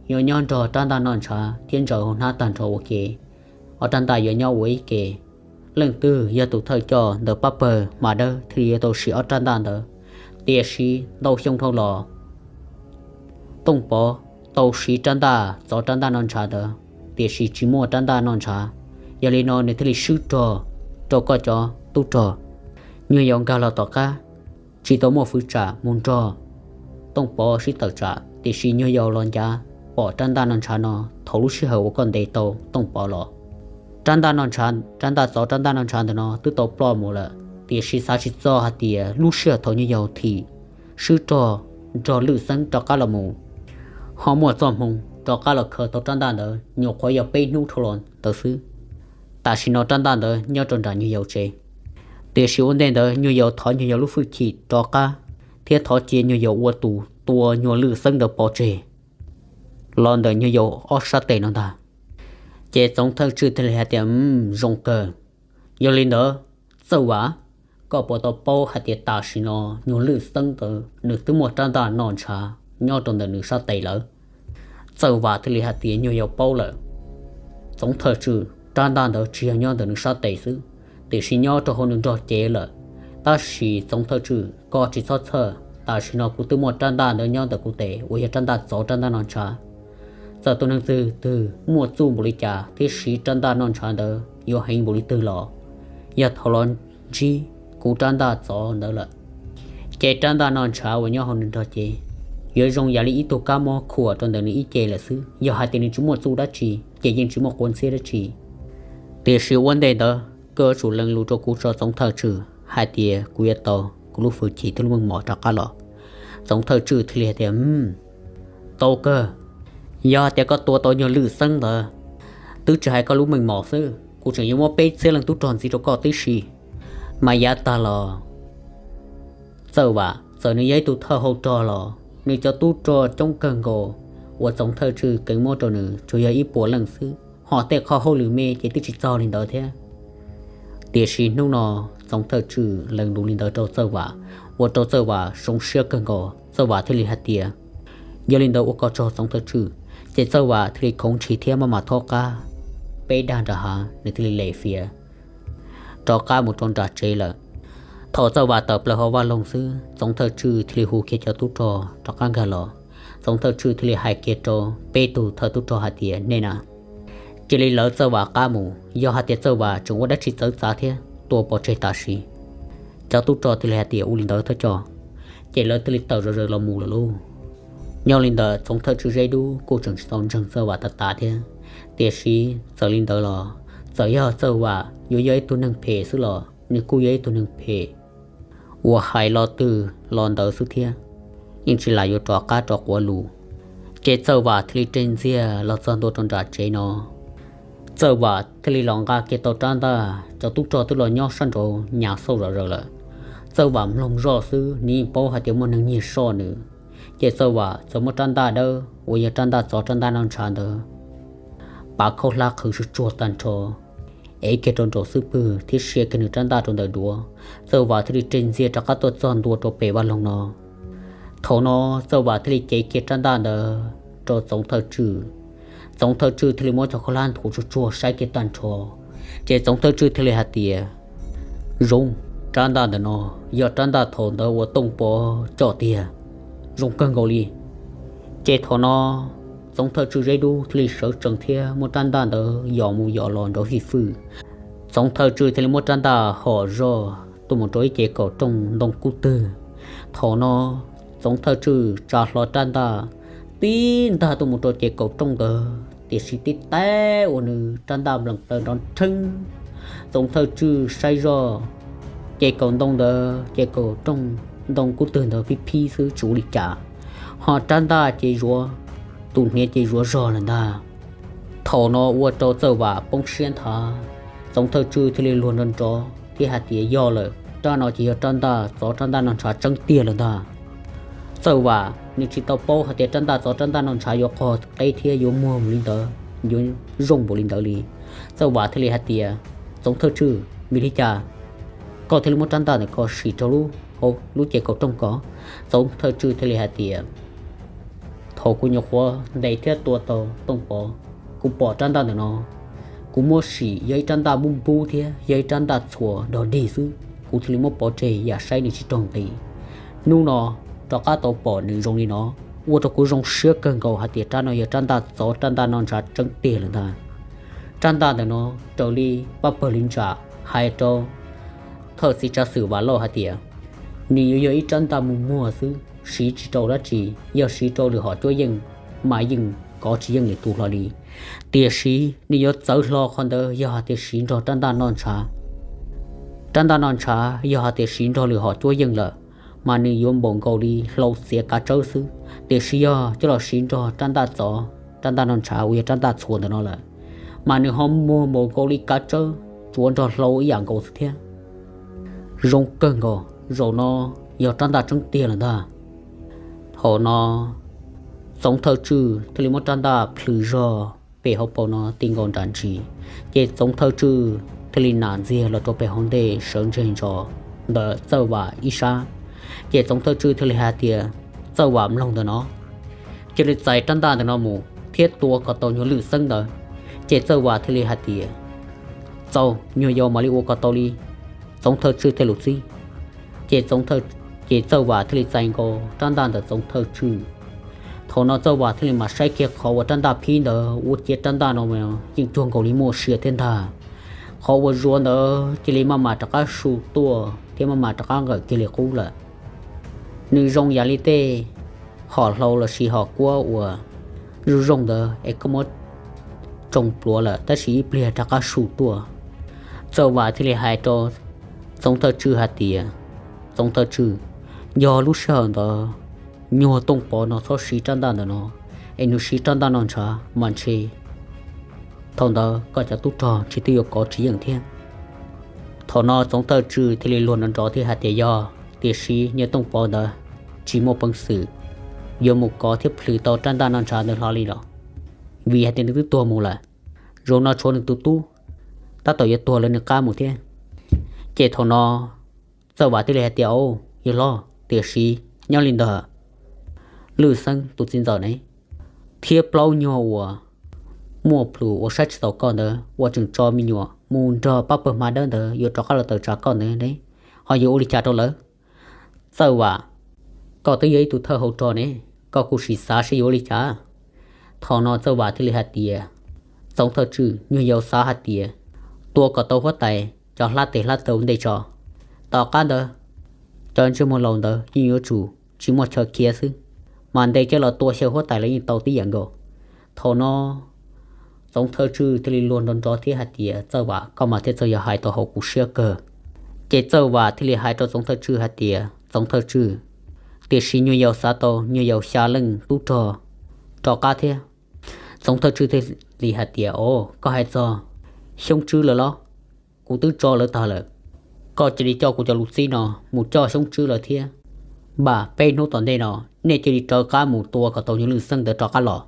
yuav nyob nrog rab ntaj noj ntshav thiab ntsaws hauv hnab tag nrho ua ke. Ob rab ntaj yuav nyob ua ib ke. Leej twg yog tus thawj coj ntawm pab pawg hma dawb thiaj li yuav tau siv ob rab ntaj ntawd. Tiam sis ntau xyoo dhau los, Tooj Pov tau siv rab ntaj txov rab ntaj noj ntshav ntawd, tiam sis tsis muaj rab ntaj noj ntshav. Yog li no nws thiaj li swb rog rau koj cov tub rog. Nyuag yaus nkag los tom qab, tsis tau muaj fwv tsam mus nrog Tooj Pov sib tawm tsam, tiam sis nyuag yaus los ncav pom rab ntaj noj ntshav no thaum lub sij hawm uas koj ntes tau Tooj Pov los. Rab ntaj noj ntshav, rab ntaj txov rab ntaj noj ntshav ntawm no twb tau ploj mus lawm, tiam sis xav tsis txog hais tias lub sij hawm thaum nyuag yaus thim swb rog nrog Lwm Xeeb rov qab los mus, ho muaj txoj hmoo rov qab los khaws tau rab ntaj ntawd nyuam qhuav yog peb hnub dhau los ntawd xwb. Tam sim no rab ntaj ntawd nyob rau nram nyuag yaus tsev. Tiam sis ua ntej ntawd nyuag yaus thov nyuag yaus lub hwj chim rov qab, thiab thov cia nyuag yaus ua tus tua nyuag Lwm Xeeb ntawd pov tseg los ntawm nyuag yaus ob sab tes no ntag. Ces Txoov Thawj Tswj thiaj li hais tias, zoo kawg. Yog li ntawd, Txawj Vam, koj puas tau paub hais tias tam sim no nyuag Lwm Xeeb ntawd nws twb muaj rab ntaj noj ntshav nyob rau ntawm nws sab tes lawm? Txawj Vam thiaj li hais tias, nyuag yaus paub lawm Txoov Thawj Tswj, rab ntaj ntawd tsis yog nyob ntawm nws sab tes xwb, tiam sis nyob rau hauv nws nrog cev lawm. Tab sis Txoov Thawj Tswj, koj tsis txhob txhawj, tam sim no kuv twb muaj rab ntaj ntawd nyob ntawm kuv tes uas yog rab ntaj txov rab ntaj noj ntshav. Txawm tus neeg twg twg muaj txuj npaum li cas thiab siv rab ntaj noj ntshav ntawd yuav heev npaum li twg los, yog thaum los ntsib kuv rab ntaj txov ntawd lawm, ces rab ntaj noj ntshav uas nyob hauv nws nrog cev yuav zoo yam li ib tug kab mob khuam rau ntawm nws ib ce lawm xwb. Yog hais tias nws tsis muaj txuj dab tsi ces yeej tsis muaj quav ntxhiab dab tsi. Tiam sis ua ntej ntawd koj yuav tsum lees lus rau kuv tso Txoov Thawj Tswj, hais tias kuv yuav tau kuv lub hwj chim thiab lub meej mom rov qab los. Txoov Thawj Tswj thiaj li hais tias, tau kawg. Yog hais tias koj tua tau nyuag Lwm Xeeb ntawd, twb tsis hais koj lub meej mom xwb, kuv tseem yuav muab peb txhiab leej tub rog ntxiv rau koj tib si. Mas yav tag los Txawj Vam txawm nws yog ib tug thawj hauv rog los nws cov tub rog coob kawg nkaus uas Txoov Thawj Tswj keev muab rau nws tsuas yog ib puas leej xwb, ho tej qhov hauj lwm me ces twb tsis txog li ntawd thiab. Tiam sis hnub no Txoov Thawj Tswj lees lus li ntawd rau Txawj Vam, ua rau Txawj Vam zoo siab kawg nkaus. Txawj Vam thiaj li hais tias, yog li ntawd ua koj tsaug Txoov Thawj Tswj. Ces Txawj Vam thiaj li khoov ntshis thiab maj mam thob qab peb dag nram hav, nws thiaj li lem fiav rov qab mus rau nram tsev lawm. Thaum Txawj Vam tawm plaws hauv vaj loog xwb, Txoov Thawj Tswj thiaj li hu kiag cov tub rog rov qab nkag los. Txoov Thawj Tswj thiaj li hais kiag rau peb tug thawj tub rog hais tias, nej na, cia li lawv Txawj Vam qab mus, yog hais tias Txawj Vam tseem ua dab tsi txawv txav thiab tua pov tseg tam sim. Cov tub rog thiaj li hais tias, ua li ntawd thawj coj. Ces lawv thiaj li tawm zom zaws los mus lawm lauj. Nyob li ntawd Txoov Thawj Tswj Zeb Dub kuj tseem tsis tau ntseeg Txawj Vam tas tas thiab. Tiam sis txawm li ntawd los, txawm yog Txawj Vam yuav yog ib tug neeg phem xwb los nws kuj yog ib tug neeg phem uas hais lo twg los ntawd xwb thiab, yeej tsis lam yuav rov qab rov quav lus. Ces Txawj Vam thiaj li reg ntxiag los txog ntua rau nram tsev no. Txawj Vam thiaj li los nqa kiag tau rab ntaj, cov tub rog twb los nyob sab nraud nyas xauj zom zaws lawm. Txawj Vam mloog zoj xwb nws yeej paub hais tias muaj neeg nyiag soj nws. Ces Txawj Vam txawm muab rab ntaj dawb uas yog rab ntaj txov rab ntaj noj ntshav ntawd pav khaub hlab qhwv tsuag tsuag tag nrho, ev kiag rau nraum xub pwg thiab sia kiag nws rab ntaj rau ntawm duav. Txawj Vam thiaj li reg ntxiag rov qab tuaj txog ntua rau pem vaj loog no. Thaum no Txawj Vam thiaj li cev kiag rab ntaj ntawd rau Txoov Thawj Tswj. Txoov Thawj Tswj thiaj li muab cov khaub hlab nthuav tsuag tsuag saib kiag tag nrho. Ces Txoov Thawj Tswj thiaj li hais tias, zoo, rab ntaj ntawm no yog rab ntaj thaum ntawd uas Tooj Pov coj tiag, zoo kawg nkaus li. Ces thaum no Txoov Thawj Tswj Zeb Dub thiaj li sawv tsees thiab muab rab ntaj ntawd yos mus yos los nrov fij fwj. Txoov Thawj Tswj thiaj li muab rab ntaj hom zog tuaj mus rau ib ce kaum rooj ntoo kub twg. Thaum no Txoov Thawj Tswj tsa hlo rab ntaj tib ntag tuaj mus rau ce kaum rooj ntawd, tiam sis tib teb uas nws rab ntaj nplees plaws nrov nrheeb. Txoov Thawj Tswj saib zoj, ce kaum ntoo ntawd, ce kaum rooj ntoo kub twg ntawd phib phib xwb tsis ua li cas, ho rab ntaj ces zuav, tus hniav ces zuav zog lawm ntag. Thaum no ua rau Txawj Vam poob siab nthav, Txoov Thawj Tswj thiaj li luag nrov nrov thiab hais tias, yog lawm, rab no ces yog rab ntaj tsov rab ntaj noj ntshav tseeb tiag lawm ntag. Txawj Vam nws tsis tau paub hais tias rab ntaj tsov rab ntaj noj ntshav yuav qog qeb thiab yuav muag npaum li ntawd, yuav zoo npaum li ntawd li. Txawj Vam thiaj li hais tias, Txoov Thawj Tswj, vim li cas koj thiaj li muab rab ntaj ntawm ko sim rau lub, hauv lub ce kaum rooj ko? Txoov Thawj Tswj thiaj li hais tias, thaum kuv nyuam qhuav ntes thiab tua tau Tooj Pov, kuv pom rab ntaj ntawm no, kuv muab sim yog ib rab ntaj npub npub thiab yog ib rab ntaj txhuas dog dig xwb, kuv thiaj li muab pov tseg yam saib nws tsis raug nqis. Hnub no rov qab tau pom nws zoo li no, ua rau kuv zoo siab kawg nkaus hais tias rab no yog rab ntaj tsov rab ntaj noj ntshav tseeb tiag lawm ntag. Rab ntaj ntawm no raws li pab pawg li ntsam hais rau thawj txiv tsav xwm Vam Lauj hais tias, nws yuav yog ib rab ntaj mus muag xwb, siv tsis rau dab tsi, yog siv rau lwm hom cuab yeej mas yeej kov tsis yeej lwm tus hlo li. Tiam sis nws yuav txawv hlo qhov ntawd yog hais tias siv nrog rab ntaj noj ntshav. Rab ntaj noj ntshav yog hais tias siv nrog lwm hom cuab yeej lawm, mas nws yuav npaum nkaus li hlau txiav kav tsawb xwb. Tiam sis yog coj los siv nrog rab ntaj tsov, rab ntaj noj ntshav uas yog rab ntaj txhuas ntawm no lawm, mas nws ho muag npaum nkaus li kav tsawb tsuav nrog hlau ib yam nkaus xwb thiab. Zoo kawg nkaus, zaum no yog rab ntaj tseeb tiag lawm ntag. Thaum no Txoov Thawj Tswj thiaj li muab rab ntaj plhws zog pem hauv paus no ti nkaus nram ntsis, ces Txoov Thawj Tswj thiaj li nam ntxiag los rau pem hauv ntej sawv ntseg ntsos ntawm Txawj Vam ib sab. Ces Txoov Thawj Tswj thiaj li hais tias, Txawj Vam, mloog ntawm no, cia li txais rab ntaj ntawm no mus thiab tua kom tau nyuag Lwm Xeeb ntawd. Ces Txawj Vam thiaj li hais tias, txaus, nyuag yaus mam li ua kom tau li Txoov Thawj Tswj tej lus txib. Ces Txoov Thawj, ces Txawj Vam thiaj li txais nkaus rab ntaj ntawm Txoov Thawj Tswj. Thaum no Txawj Vam thiaj li mam saib kiag qhov uas rab ntaj phib ntawd ua ciav rab ntaj no yeej cuag nkaus li muaj sia thiab ntag. Qhov uas zuav ntawd cia li maj mam rov qab su tuaj thiab maj mam rov qab nqawm kiag li qub lawm. Nws zoo yam li tej hom hlau lossis hom kuab uas zoo zoo ntawd es koj muab tsoo pluav lawm tab sis ib pliag rov qab su tuaj. Txawj Vam thiaj li hais rau Txoov Thawj Tswj hais tias, Txoov Thawj Tswj, yog lub sij hawm ntawd nyuag Tooj Pov no txhob siv rab ntaj ntawm no, es nws siv rab ntaj noj ntshav mas ntshe thaum ntawd koj cov tub rog ntshe twb yuav kov tsis yeej thiab. Thaum no Txoov Thawj Tswj thiaj li luag nrov nrov thiab hais tias, yog, tiam sis nyuag Tooj Pov ntawd tsis muaj peev xwm yuav mus kov thiab plhws tau rab ntaj noj ntshav ntawd hlo li los, vim hais tias nws twb tuag mus lawm. Zaum no tshuav nws tus tub tab tom yuav tuag lawv nws qab mus thiab. Ces thaum no Txawj Vam thiaj li hais tias, au, yawg hlob, tiam sis nyob li ntawd Lwm Xeeb tus txiv ntxawm ne thiab plaub nyuag uas muaj plhus ua saib tsis taus koj ntawd uas tseem tso me nyuam mus nrog pab pawg hma dawb ntawd yuav rov qab los tawm tsam koj ntawd ne, ho yuav ua li cas rau lawv? Txawj Vam, koj twb yog ib tug thawj hauv rog ne, koj kuj sim xav seb yuav ua li cas. Thaum no Txawj Vam thiaj li hais tias, Txoov Thawj Tswj, nyuag yaus xav hais tias tua kom tau huab tais cov hlab tes hlab taw ua ntej tso. Tom qab ntawd cov ntsej muag laus ntawd yeej yuav tsum tsis muaj chaw khiav xwb, mas ntes coj los tua xyaw huab tais los yeej tau tib yam nkaus. Thaum no Txoov Thawj Tswj thiaj li luag nrov nrov thiab hais tias, Txawj Vam, koj mas thiaj txawj yog hais tau haum kuv siab kawg. Ces Txawj Vam thiaj li hais rau Txoov Thawj Tswj hais tias, Txoov Thawj Tswj, tiam sis nyuag yaus xav tau nyuag yaus xya leej tub rog rov qab thiab. Txoov Thawj Tswj thiaj li hais tias, o, koj hais txog Xyoob Tswb lawm los? Kuv twb tso lawv tag lawm. Koj cia li coj kuv cov lus txib no mus coj Xyoob Tswb lawv thiab. Npaj peb hnub tom ntej no nej cia li rov qab mus tua kom tau nyuag Lwm Xeeb ntawd rov qab los.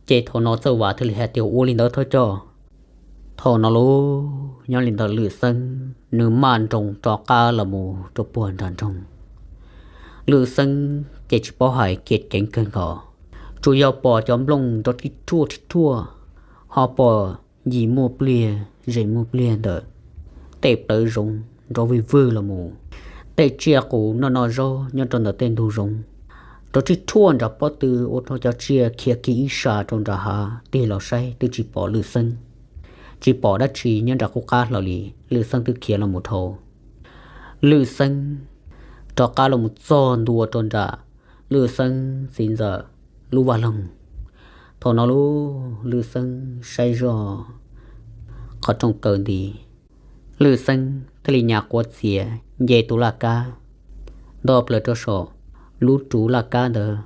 Ces thaum no Txawj Vam thiaj li hais tias, ua li ntawd thov coj. Thaum no los nyob li ntawd Lwm Xeeb nws maj nroos rov qab los mus rau puag nram nroog. Lwm Xeeb ces tsis paub hais kiag, ceev kawg nkaus, tsuas yog pom cov nplooj nrov rhib ruaj rhib ruaj, ho pom yim muaj pliag zem muaj pliag ntawm tej plawv zoov nrov vwj vwj los mus, tej tsiaj qus noj noj zaub nyob rau ntawm tej ntug zoov. rov tsij rhuaj nram pob tw ua rau cov tsiaj khiav kiag ib sab rau nram hav, tig los saib twb tsis pom Lwj Xeeb, tsis pom dab tsi nyob nram qub qab hlo li. Lwj Xeeb twb khiav los mus dhau. Lwj Xeeb rov qab los mus txog ntua rau nram Lwj Xeeb txiv ntxawm lub vaj loog. Thaum no lub Lwj Xeeb saib zoj qhov rooj kaw nti, Lwj Xeeb thiaj li nyas quav txiav nce tus laj kab ntog plaws rau saum lub ruv laj kab ntawd.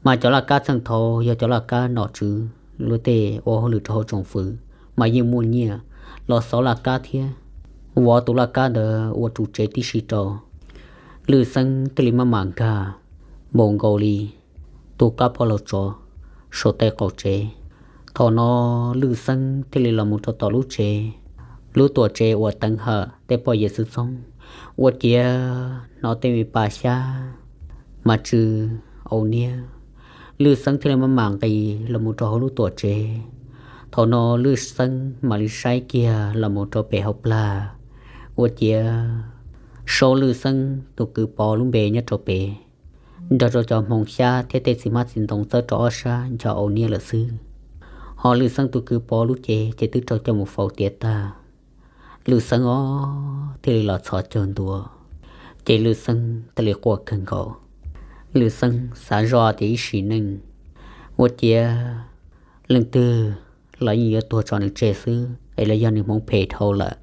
Mas cov laj kab txheej thaud yog cov laj kab nom tswv luag tej ua hauj lwm rau hauv tsoom fwv, mas yeej muaj nyiaj los xov laj kab thiab vov tus laj kab ntawd ua ru tsev tib si rau. Lwj Xeeb thiaj li maj mam nkag npaum nkaus li tus kab poj laug tsov saum tej qaum tsev. Thaum no Lwj Xeeb thiaj li los mus rau tom lub tsev, lub tuam tsev uas teev hawm tej poj yawm xwm txoob, ua ciav hnov tej me pas xyab mas tsw au niab. Lwj Xeeb thiaj li maj mam nqis los mus rau hauv lub tuam tsev. Thaum no Lwj Xeeb mam li saib kiag los mus rau pem hauv plag, ua ciav saib Lwj Xeeb tus kwv Pov lub npe nyob rau pem, nrog rau cov hmoov xyab thiab tej txiv hmab txiv ntoo txawb rau ob sab ncho au niab lawm xwb. Ho Lwj Xeeb tus kwv Pov lub cev ces twb raug coj mus faus tiav tag. Lwj Xeeb ob thiaj li los txhos caug ntua, ces Lwj Xeeb thiaj li quaj kawg nkaus. Lwj Xeeb xav zoj tias ib sim neej ua ciav leej twg los yeej yuav tuag tso nws tseg xwb es los yog nws hmoov phem dhau lawm,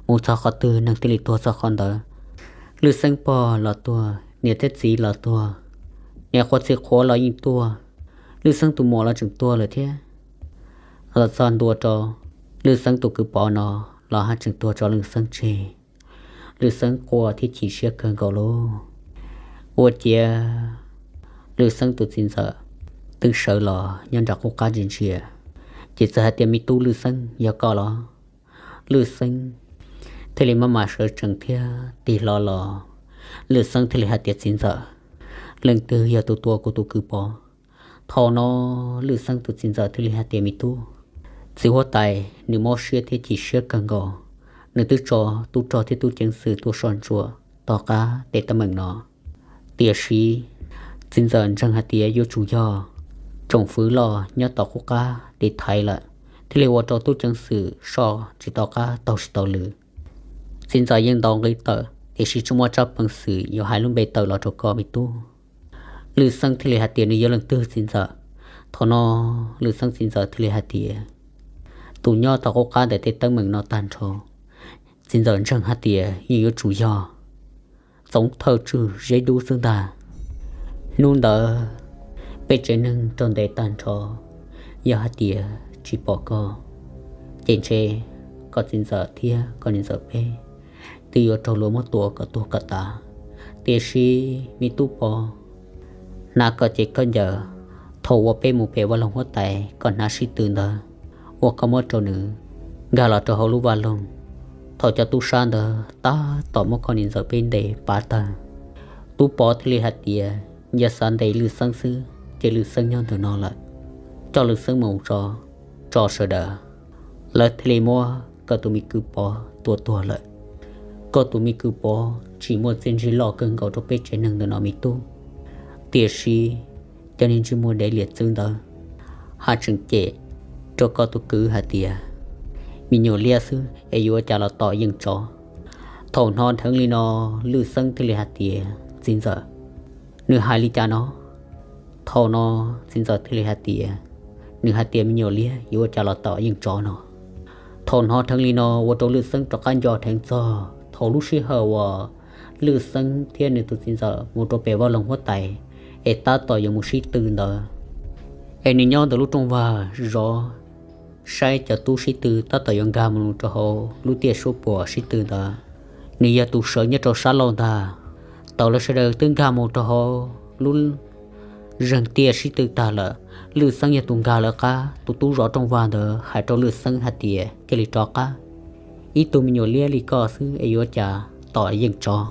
mus txog qhov twg neeg thiaj li tuag txog qhov ntawd. Lwj Xeeb pog los tuag, niam thiab txiv los tuag, niam qhuav txiv qhuav los yeej tuag, Lwj Xeeb tus muam los tseem tuag lawm thiab. Los txog ntua rau Lwj Xeeb tus kwv Pov no los haj tseem tuag tso Lwj Xeeb tseg. Lwj Xeeb quaj thiab chim siab kawg nkaus lauj. Ua ciav Lwj Xeeb tus txiv ntxawm twb sawv los nyob nram qub qab ntsia ntsia, ces txawm hais tias, Me tub Lwj Xeeb, yog koj los? Lwj Xeeb thiaj li maj mam sawv tsees thiab tig hlo los. Lwj Xeeb thiaj li hais tias, Txiv ntxawm, leej twg yog tus tua kuv tus kwv Pov? Thaum no Lwj Xeeb tus txiv ntxawm thiaj li hais tias, Me tub, txiv huab tais nws mob siab thiab chim siab kawg nkaus, nws twb tso tub rog thiab tub ceev xwm tuaj soj ntsuam tom qab tej teeb meem no. Tiam sis txiv ntxawm ntseeg hais tias yuav tsum yog tsoom fwv loj nyob tom qub qab tiv thaiv lawm, thiaj li ua rau tub ceev xwm soj tsis tau qab taug tsis tau lw. Txiv ntxawm yeej ntaus nqi tawm tiam sis tsis muaj tsab peev xwm yuav hais lub npe tawm los rau koj, me tub. Lwj Xeeb thiaj li hais tias, Nws yog leej twg, txiv ntxawm? Thaum no Lwj Xeeb txiv ntxawm thiaj li hais tias, Tus nyob tom qub qab ntawm tej teeb meem no tag nrho, txiv ntxawm ntseeg hais tias yeej yuav tsum yog Txoov Thawj Tswj Zeb Dub xwb ntag. Hnub ntawd peb tsev neeg raug ntes tag nrho, yog hais tias tsis pom koj, ces ntshe koj txiv ntxawm thiab koj niam ntxawm peb twb yuav raug luag muab tua kom tuag kom tav. Tiam sis me tub Pov, hnav koj cev khaub ncaws thaum uas peb mus pem vaj loog huab tais koj hnav sib tw ntawd uas koj muab rau nws nkag los rau hauv lub vaj loog. Thaum cov tub sab ntawd tab tom muab koj niam ntxawm peb ntes pav tawg, tub Pov thiaj li hais tias yog xav ntes Lwj Xeeb xwb ces Lwj Xeeb nyob ntawm no lawm, coj Lwj Xeeb mus tso, tso sawv daws. Lawv thiaj li muab koj tus me kwv Pov tua tuag lawm. Koj tus me kwv Pov tsis muaj txiaj ntsig loj kawg nkaus rau peb tsev neeg ntawm no me tub, tiam sis cov niag ntsej muag dev liam txwv ntawd haj tseem cem rau koj tus kwv hais tias me nyuam liab xwb es yuav ua cas los tom yeej tsov. Thaum hnov dheev li no, Lwj Xeeb thiaj li hais tias, Txiv ntxawm, nws hais li cas no? Thaum no txiv ntxawm thiaj li hais tias, Nws hais tias me nyuam liab yuav ua cas los tom yeej tsov no. Thaum hnov dheev li no ua rau Lwj Xeeb rov qab nco dheev txog thaum lub sij hawm uas Lwj Xeeb thiab nws tus txiv ntxawm mus rau pem vaj loog huab tais es tab tom yuav mus sib tw ntawd, es nws nyob ntawm lub rooj vag zov saib cov tub sib tw tab tom yuav nkag mus rau hauv lub tiaj suab puam sib tw ntawd. Nws yog tus sawv nyob rau sab laug ntag. Thaum lawv sawv daws twb nkag mus rau hauv lub zeeg tiaj sib tw tag lawm, Lwj Xeeb yog tus nkag lawv qab. Tus tub zov rooj vag ntawd hais rau Lwj Xeeb hais tias, Cia li rov qab, ib tug me nyuam liab li koj xwb es yuav cas tom yeej tsov.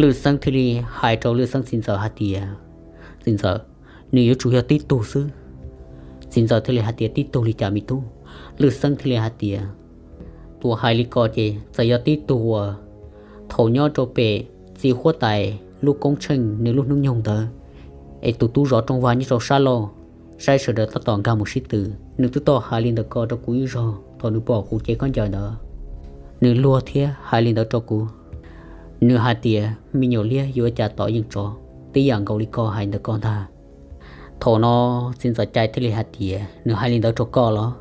Lwj Xeeb thiaj li hais rau Lwj Xeeb txiv ntxawm hais tias, Txiv ntxawm, nws yuav tsum yog tib tug xwb. Txiv ntxawm thiaj li hais tias, Tib tug li cas me tub? Lwj Xeeb thiaj li hais tias, Tus hais li ko ces txawm yog tib tug uas thaum nyob rau pem txiv huab tais lub koob tsheej nws lub hnub nyoog ntawd es tus tub zov rooj vag nyob rau sab laug saib sawv daws tab tom nkag mus sib tw. Nws twb tau hais li ntawd ko rau kuv ib zaug thaum nws pom kuv cev khaub ncaws ntawd. Nws luag thiab hais li ntawd rau kuv. Nws hais tias me nyuam liab yuav ua cas tom yeej tsov, tib yam nkaus li koj hais ntawd ko ntag. Thaum no txiv ntxawm Cai thiaj li hais tias nws hais li ntawd rau koj los?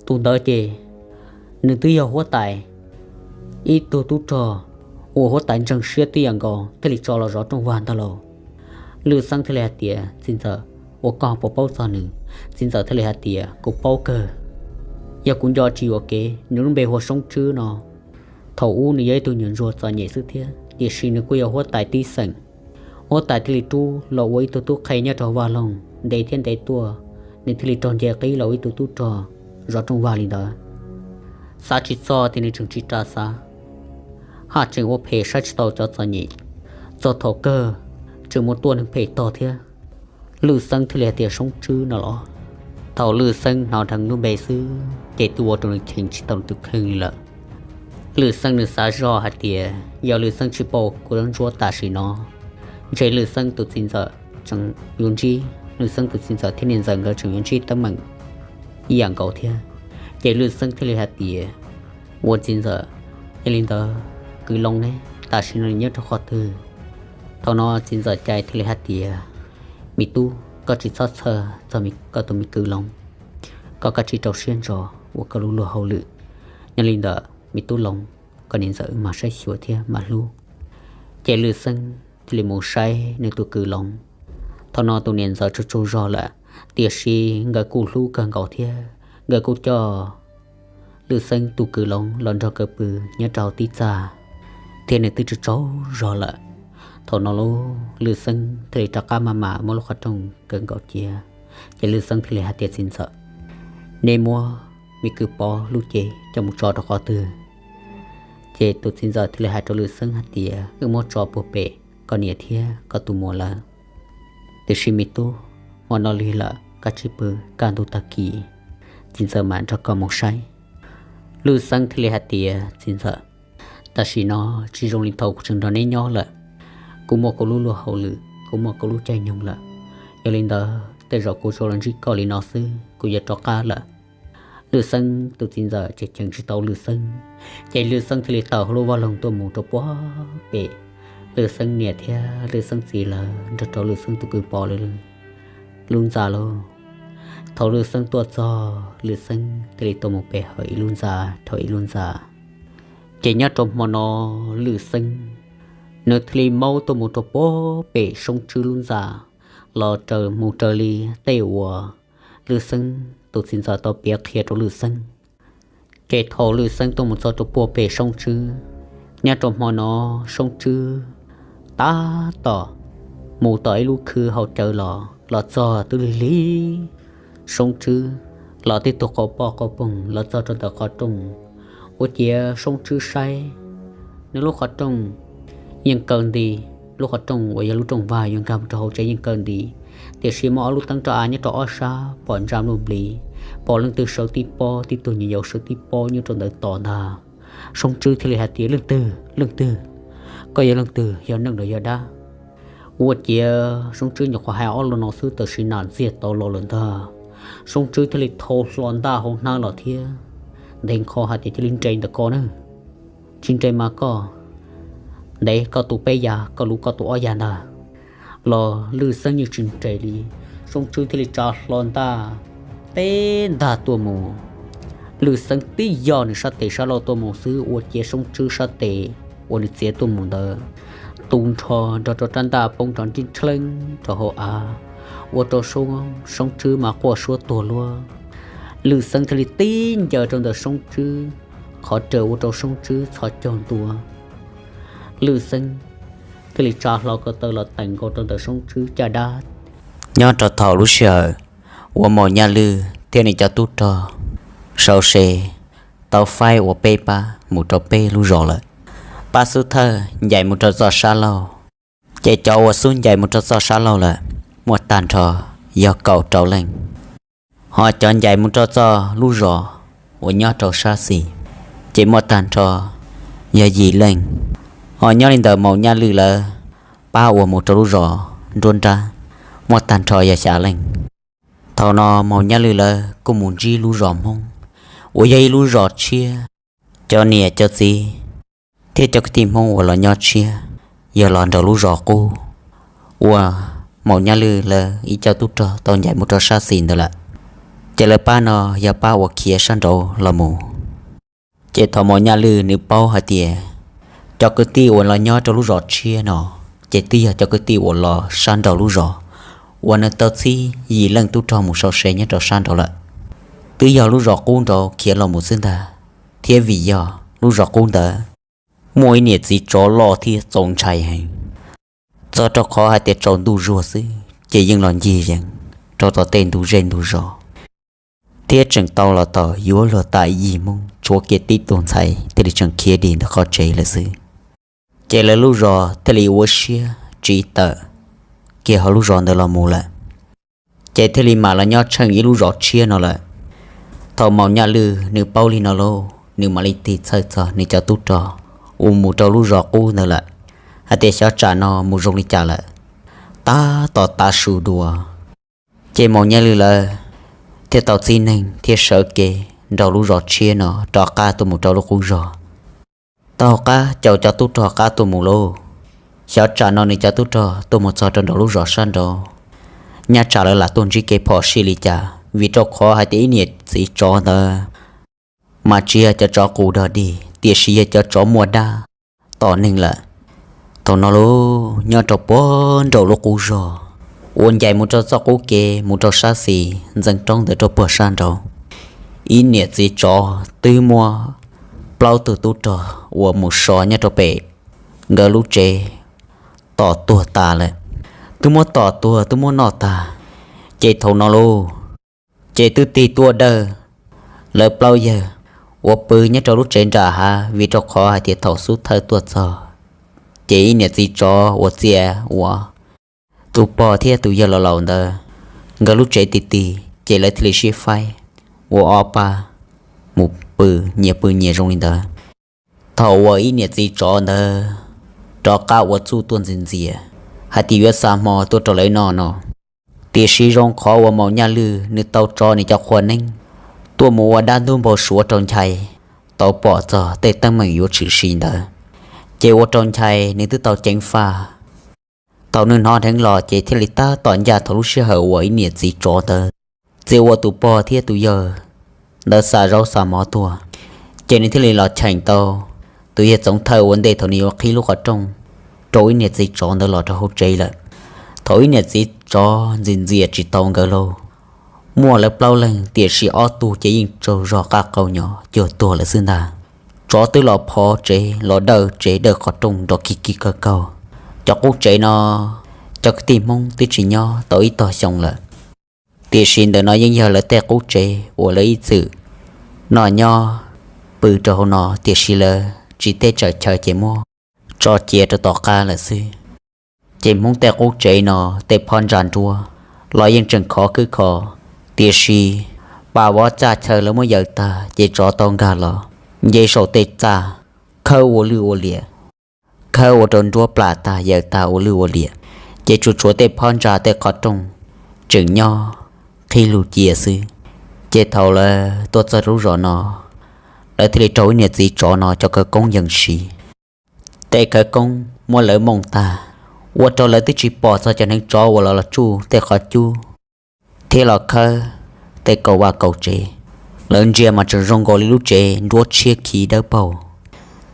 Tus ntawd ces nws twb yog huab tais ib tug tub rog uas huab tais ntseeg siab tib yam nkaus thiaj li tso los zov rooj vag ntag lauj. Lwj Xeeb thiaj li hais tias txiv ntxawm, ua koj puas paub txog nws? Txiv ntxawm thiaj li hais tias kuv paub kawg. Yog kuv nco tsis yuam kev nws lub npe hu ua Soob Tswb no. Thaum ub nws yog ib tug nyuam ntsuag txom nyem xwb thiab, tiam sis nws kuj yog huab tais tib xeem. Huab tais thiaj li rub los ua ib tug tub qhe nyob rau hauv vaj loog ntev thiab ntev tuaj, nws thiaj li raug nce qib los ua ib tug tub rog zov rooj vag li ntawd. Xav tsis txog tias nws tseem tsis ras xav, haj tseem ua phem saib tsis taus cov txom nyem, txog thaum kawg tseem mus tua neeg phem tog thiab. Lwj Xeeb thiaj li hais tias Soob Tswb no los? Thaum Lwj Xeeb hnov dheev lub npe xwb ces twb ua rau nws cheem tsis tau nws tus kheej li lawm. Lwj Xeeb nws xav zog hais tias yog Lwj Xeeb tsis pauj kuv lub ntsuab tam sim no, ntshe Lwj Xeeb tus txiv ntxawm tseem yuav ntsib, Lwj Xeeb tus txiv ntxawm thiab niam ntxawm nkawd tseem yuav ntsib teeb meem ib yam nkaus thiab. Ces Lwj Xeeb thiaj li hais tias, ua txiv ntxawm, yog li ntawd kwv Loos ne, tam sim no nws nyob rau qhov twg? Thaum no txiv ntxawm Cai thiaj li hais tias, me tub, koj tsis txhob txhawj txog koj tus me kwv Loos, koj kav tsij rau siab ntso ua koj lub luag hauj lwm. Nyob li ntawd me tub Loos, koj niam ntxawm mam saib xyuas thiab mam hlub. Ces Lwj Xeeb thiaj li mus saib nws tus kwv Loos. Thaum no tus niam ntxawm tsaug tsaug zog lawm, tiam sis nkawd kuj hlub kawg nkaus thiab nkawd kuj coj Lwj Xeeb tus kwv Loos los nrog nkawd pw nyob rau hauv tib txaj, thiab nws twb tsaug tsaug zog lawm. Thaum no lauj, Lwj Xeeb thiaj li rov qab maj mam muab lub qhov rooj kaw nkaus cia. Ces Lwj Xeeb thiaj li hais tias, txiv ntxawm, nej muab me kwv Pov lub cev coj mus tso rau qhov twg? Ces tus txiv ntxawm thiaj li hais rau Lwj Xeeb hais tias, wb muab tso puag pem koj niam thiab koj tus muam lawv. Tiam sis me tub, hmo no lig lawm, kav tsij pw, kaj ntug tag kis txiv ntxawm mam nrog koj mus saib. Lwj Xeeb thiaj li hais tias, txiv ntxawm, tam sim no tsis zoo li thaum kuv tseem nrog neb nyob lawm. Kuv muaj kuv lub luag hauj lwm, kuv muaj kuv lub caij nyoog lawm. Yog li ntawd tej zaum kuv tsuas los ntsib koj li no xwb, kuv yuav rov qab lawm. Lwj Xeeb tus txiv ntxawm ces cheem tsis tau Lwj Xeeb, ces Lwj Xeeb thiaj li tawm hauv lub vaj loog tuaj mus rau puag pem Lwj Xeeb niam thiab Lwj Xeeb txiv lawv nrog rau Lwj Xeeb tus kwv Pov lawv lub ntxa lauj. Thaum Lwj Xeeb tuaj txog, Lwj Xeeb thiaj li tuaj mus pe hawm ib lub ntxa dhau ib lub ntxa. Ces nyob rau hmo no Lwj Xeeb nws thiaj li maub tuaj mus rau puag pem Soob Tswb lub ntxa, los raws mus raws li tej uas Lwj Xeeb tus txiv ntxawm tau piav qhia rau Lwj Xeeb. Ces thaum Lwj Xeeb tuaj mus txog rau puag pem Soob Tswb, nyob rau hmo no Soob Tswb tab tom mus tom ib lub khw hauv cawv los, los txog twb lig lig. Soob Tswb los tib tug qaug poj qaug poog los txog rau ntawm qhov rooj, ua ciav Soob Tswb saib nws lub qhov rooj yeej kaw nti, lub qhov rooj uas yog lub rooj vag yuav nkag mus rau hauv tsev yeej kaw nti, tiam sis muaj ob lub teeb roj av nyob rau ob sab pom ntsa npluj nplis, pom leej twg sawv tib pob, tib tug nyuam yaus sawv tib pob nyob rau ntawd tos ntag. Soob Tswb thiaj li hais tias, leej twg, leej twg? Koj yog leej twg, yog neeg los yog dab? Ua ciav Soob Tswb nyuam qhuav hais ob lo no xwb tab sis nam ntxiag tau los lawm ntag. Soob Tswb thiaj li thau hlo ntaj hauv hnab los thiab ntes nkho hais tias, cia li nres ntawm ko na, tsis nres mas koj ntes koj tus peb yas, koj luv koj tus ob yas ntag. Los Lwj Xeeb yeej tsis nres li, Soob Tswb thiaj li tsa hlo ntaj teb ntag tuaj mus. Lwj Xeeb tib yog nws sab tes sab laug tuaj mus xwb ua ciav Soob Tswb sab tes uas nws txiav tuaj mus ntawd tu nrho nrog rau rab ntaj poob nrov nrib ntsheeb rau hauv av, ua rau Soob Tswb mas quaj suab tuag luaj. Lwj Xeeb thiaj li tib ncaws rau ntawm Soob Tswb qhov rawm ua rau Soob Tswb txhos caug ntua. Lwj Xeeb thiaj li tsa hlo ko taw los teem nkaus rau ntawm Soob Tswb caj dab. Nyob rau thaum lub sij hawm uas Maum Nyaj Lwj thiab nws cov tub rog sau se tau faib ua peb pab mus rau peb lub zos lawm, pab xub thawj ncaim mus rau txoj sab laug, ces cov uas xub ncaim mus rau txoj sab laug lawm muaj tag nrho yog kaum rau leej, ho cov ncaim mus rau txoj lub zos uas nyob rau sab xis ces muaj tag nrho yog yim leej. Ho nyob li ntawm Maum Nyaj Lwj lawv pab uas mus rau lub zos nruab nrab muaj tag nrho yog xya leej. Thaum no Maum Nyaj Lwj lawv kuj mus ntsib lub zos Hmoob uas yog ib lub zos tshiab. Cov niam cov txiv thiab cov kwv tij Hmoob uas los nyob tshiab yog los nraum lub zos qub uas Maum Nyaj Lwj lawv ib co tub rog tau ncaim mus rau sab xis ntawd lawm. Ces lawv pab no yog pab uas khiav sab nraud los mus. Ces thaum Maum Nyaj Lwj nws paub hais tias cov kwv tij uas los nyob rau lub zos tshiab no ces twb yog cov kwv tij uas los sab nraum lub zos uas nws tau txib yim leej tub rog mus sau se nyob rau sab nraud lawm, twb yog lub zos qub nraud khiav los mus xwb ntag. Thiab vim yog lub zos qub ntawd muaj ib niam txiv tsov loj thiab txaus ntshai heev, txog rau qhov hais tias tsaus ntuj zuag xwb ces yeej los ncig yees rau tom tej ntug zej ntug zos, thiab tseem tau los tom yuav luag tas ib yig Hmoob, tshuav kiag tib tug ntxhais thiaj li tseem khiav dim ntawm qhov tsev lawm xwb. Ces lawv lub zos thiaj li ua siab tsis tawm kiag hauv lub zos ntawd los mus lawm, ces thiaj li mam los nyob tsheej ib lub zos tshiab no lawm. Thaum Maum Nyaj Lwj nws paub li no lauj, nws mam li tig txhawj txog nws cov tub rog uas mus rau lub zos qub ntawd lawm, hais tias xyov tsam no mus zoo li cas lawm, tab tom tav su dua. Ces Maum Nyaj Lwj lawv thiaj tau txib neeg thiab sawv kev nraum lub zos tshiab no rov qab tuaj mus rau lub qub zos. Taug qab caum cov tub rog qab tuaj mus lauj, xyov tsam no nws cov tub rog tuaj mus txog rau nraum lub zos sab nraud, nyaj tsam lawv lam tuaj ntsib kev phom sij li cas, vim rau qhov hais tias ib niam txiv tsov ntawd mas tsis yog cov tsov qus dog dig, tiam sis yog cov tsov muaj dab tom neeg lawm. Thaum no lauj, nyob rau puag nraum lub qub zos uas ncaim mus rau txoj qub kev mus rau sab xis ntxeev roob ntawd rau puag sab nraud, ib niam txiv tsov twb muab plaub tug tub rog uas mus so nyob rau pem nkawd lub tsev tom tuag tas lawm, twb muab tom tuag twb muab noj tag. Ces thaum no lauj, ces twb tig tuaj dawj lawv plaub yawg uas pw nyob rau lub tsev nram hav, vim rau qhov hais tias thaum xub thawj tuaj txog, ces ib niam txiv tsov uas txia ua tus pog thiab tus yawg laus laus ntawd, nkawd lub tsev ti ti, ces lawv thiaj li sib faib ua ob pab mus pw, nyias pw nyias zoo li ntawd. Thaum uas ib niam txiv tsov ntawd rov qab ua txuj tuaj ntxias ntxias hais tias yuav xa hmo tuaj rau lawv noj no, tiam sis zoo qhov uas Maum Nyaj Lwj nws tau tso nws cov qhua neeb tuaj mus ua dab ntub npau suav rau Nchai tau pom txog tej teeb meem yuav tshwm sim ntawd, ces ua rau Nchai nws twb tau ceev faj. Thaum nws hnov dheev los ces thiaj li tab tom ncaj thaum lub sij hawm uas ib niam txiv tsov ntawd txia ua tus pog thiab tus yawg ntawd xa zaub xa mov tuaj, ces nws thiaj li los cheem tau tus yawg Txoov Thawj ua ntej thaum nws yuav qhib lub qhov rooj rau ib niam txiv tsov ntawd los rau hauv tsev lawm. Thaum ib niam txiv tsov ntxias ntxias tsis tau nkawd lauj, muaj lawv plaub leeg tiam sis ob tug ces yeej tsaug zog qab qau nyo cuag tuag lawm xwb ntag. Tsov twb los phov tsev los dawj tsev dawj qhov rooj nrov kig kig kawg kaug. Cov qub tsev no cov kwv tij Hmoob twb tsis nyob tau ib tog xyoo lawm, tiam sis ntawm no yeej yog lawv tej qub tsev uas lawv ib txwm noj nyob pw rau hauv no, tiam sis lawv tsis teb tsawm chaw ces muab tso cia rau tom qab lawm xwb. Ces Hmoob tej qub tsev no tej phab ntsa nruab los yeej tseem khov khwb kho, tiam sis pas vov txaj chaw lawv muab yaws tag ces tsov tau nkag los nce saum tej txaj khawb ua lwj ua liam, khawb ua rau nruab plam tag yaws tag ua lwj ua liam, ces tsuas tshuav tej phab ntsa tej qhov rooj tseem nyob qhib lug cia xwb. Ces thaum lawv tuaj txog lub zos no, lawv thiaj li raug ib niam txiv tsov no cov khawv koob yees siv. Tej khawv koob muab lawv mooj tag, ua rau lawv twb tsis pom txog cov hneev tsov uas los los tsuj tej qhov cub thiab los khawb tej kaum vaj kaum tsev. Lawv ntsia mas tseem zoo nkaus li lub tsev nruab tshiab khiv dawb paug,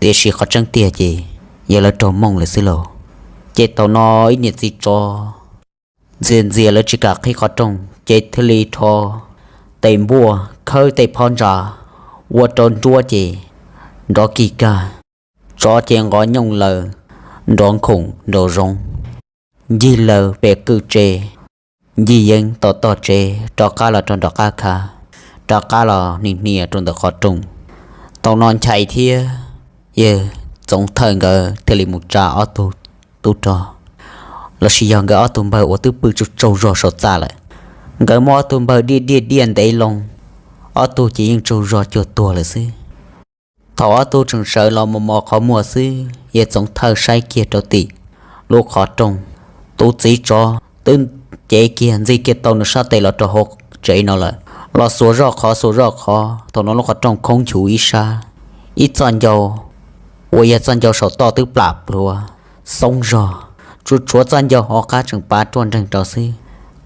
tiam sis qhov tseeb tiag ces yog lawv raug mooj lawm xwb lauj. Ces thaum no ib niam txiv tsov ntxias ntxias lawv tsis kam qhib qhov rooj, ces thiaj li rho tes npuaj khawb tej phab ntsa ua rau nruab ces nrov kig kag, tsov ces nqov nyooj laws nrov nkhoom nraum zoov, ncig laws pem kwj tse, ncig yeeb tom toj tsev rov qab los rau nram qab khav, rov qab los hnia hnia rau ntawm qhov rooj. Thaum no Nchai thiab yawg Txoov Thawj nkawd thiaj li mus tsa ob tug tub rog, lossis yog nkawd ob tug npawg uas twb pw tsaug tsaug zog saum txaj lawm. Nkawd muab ob tug npawg diaj diaj diaj ntev loo, ob tug ces yeej tsaug zog cuag tuag lawm xwb. Thaum ob tug tseem sawv los mos mos qhov muag xwb, yawg Txoov Thawj saib kiag rau tim lub qhov rooj, tus txiv tsov twb cev kiag ntxig kiag tau nws sab tes los rau hauv tsev no lawm. Los xuas zoj qhov xuas zoj qhov, thaum no lub qhov rooj khoob nchuv ib sab, ib txoj ncau uas yog txoj ncau saum toj twb plam plhuav xoob zog, tsuas tshuav txoj ncau hauv qab tseem pav ruaj nreeg rau xwb.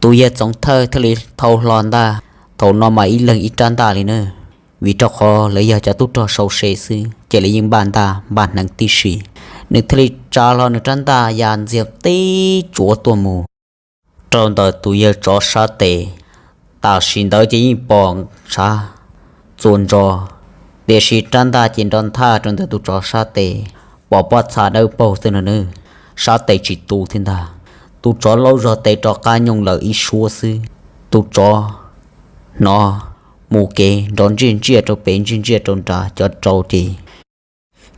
Tus yawg Txoov Thawj thiaj li thau hlo ntaj, thaum no mas ib leeg ib rab ntaj li na, vim rau qhov lawv yog cov tub rog sau se xwb ces lawv yeej npaj ntaj npaj hneev tib si. Nws thiaj li tsa hlo nws rab ntaj ya ntxiag tib tsuav tuaj mus rau ntawm tus yawg tsov sab tes. Tam sim ntawd ces yeej pom ntshav txuas ntso, tiam sis rab ntaj ces nrov nthaj rau ntawm tus tsov sab tes, pom pob txha dawb paug xwb no na, sab tes tsis tu thiab ntag. Tus tsov laub zog tes rov qab nyooj lawm ib suab xwb, tus tsov hnov mus kev nrov ntsiaj ntsiaj rau pem ntsiaj ntsiaj rau nrad, cov rau ces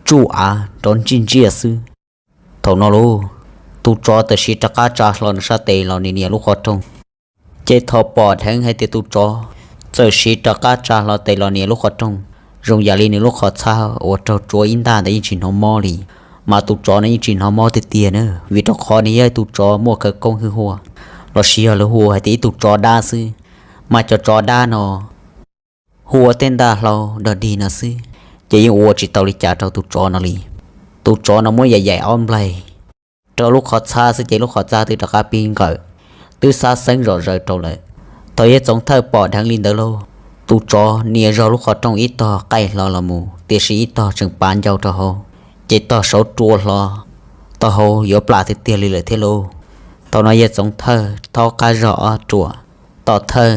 tsuj av nrov ntsiaj ntsiaj xwb. Thaum no lauj, tus tsov txawm siv rov qab tsa hlo nws sab tes los nias nias lub qhov rooj. Ces thaum pom dheev hais tias tus tsov txawm siv rov qab tsa hlo tes los nias lub qhov rooj, zoo yam li nws lub qhov txhab uas raug tsuav ib ntaj ntawd yeej tsis hnov mob li, mas tus tsov no yeej tsis hnov mob tiag tiag na, vim rau qhov nws yog tus tsov muaj khawv koob hwj huaj, los sis yog lawv hu hais tias ib tug tsov dab xwb. Mas cov tsov dab no hu ua tej ntaj hlau dog dig no xwb, ces yeej ua tsis tau li cas rau tus tsov no li. Tus tsov no muab yaim yaim ob nplaig rau lub qhov txhab xwb ces lub qhov txhab twb rov qab pib nqawm, twb xab xeeb zom zaws rau lawm. Thaum yawg Txoov Thawj pom dheev li ntawd lauj, tus tsov nias zog lub qhov rooj ib tog qaij hlo los mus, tiam sis ib tog tseem pav ncau rau hauv, ces tog saud rua hlo, tog hauv yuav plam tiag tiag li lawm thiab lauj. Thaum no yawg Txoov Thawj thaub qab zog ob ruam, tom thawj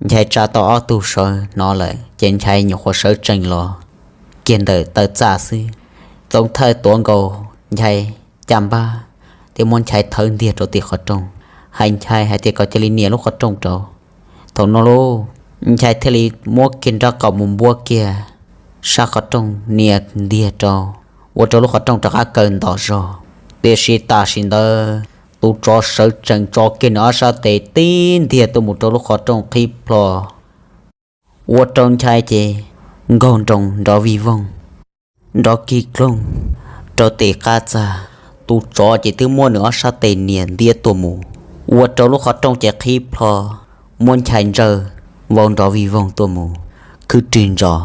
Nchai tsa tau ob tug sawv hnov lawm ces Nchai nyuam qhuav sawv tsees los kiag ntawm taw txaj xwb. Txoov Thawj tuav nkaus Nchai caj npab thiab muab Nchai thawb ntiag rau tim qhov rooj, hais Nchai hais tias kom cia li nias lub qhov rooj rau. Thaum no lauj, Nchai thiaj li muab kiag nraub qaum mus npuab kiag sab qhov rooj nias ntiag rau, ua rau lub qhov rooj rov qab kaw ntom zog. Tiam sis tam sim ntawd tus tsov sawv tsees tso kiag nws ob sab tes tib ntiag tuaj mus rau lub qhov rooj qhib plho, ua rau Nchai ces nkaug nroos nrov vij voog, nrov kig kloog rau tim qab txaj. Tus tsov ces twb muab nws ob sab tes nias ntiab tuaj mus, ua rau lub qhov rooj ces qhib plho, muab Nchai ntsawj vau nrov vij voog tuaj mus khwb rig ntsos.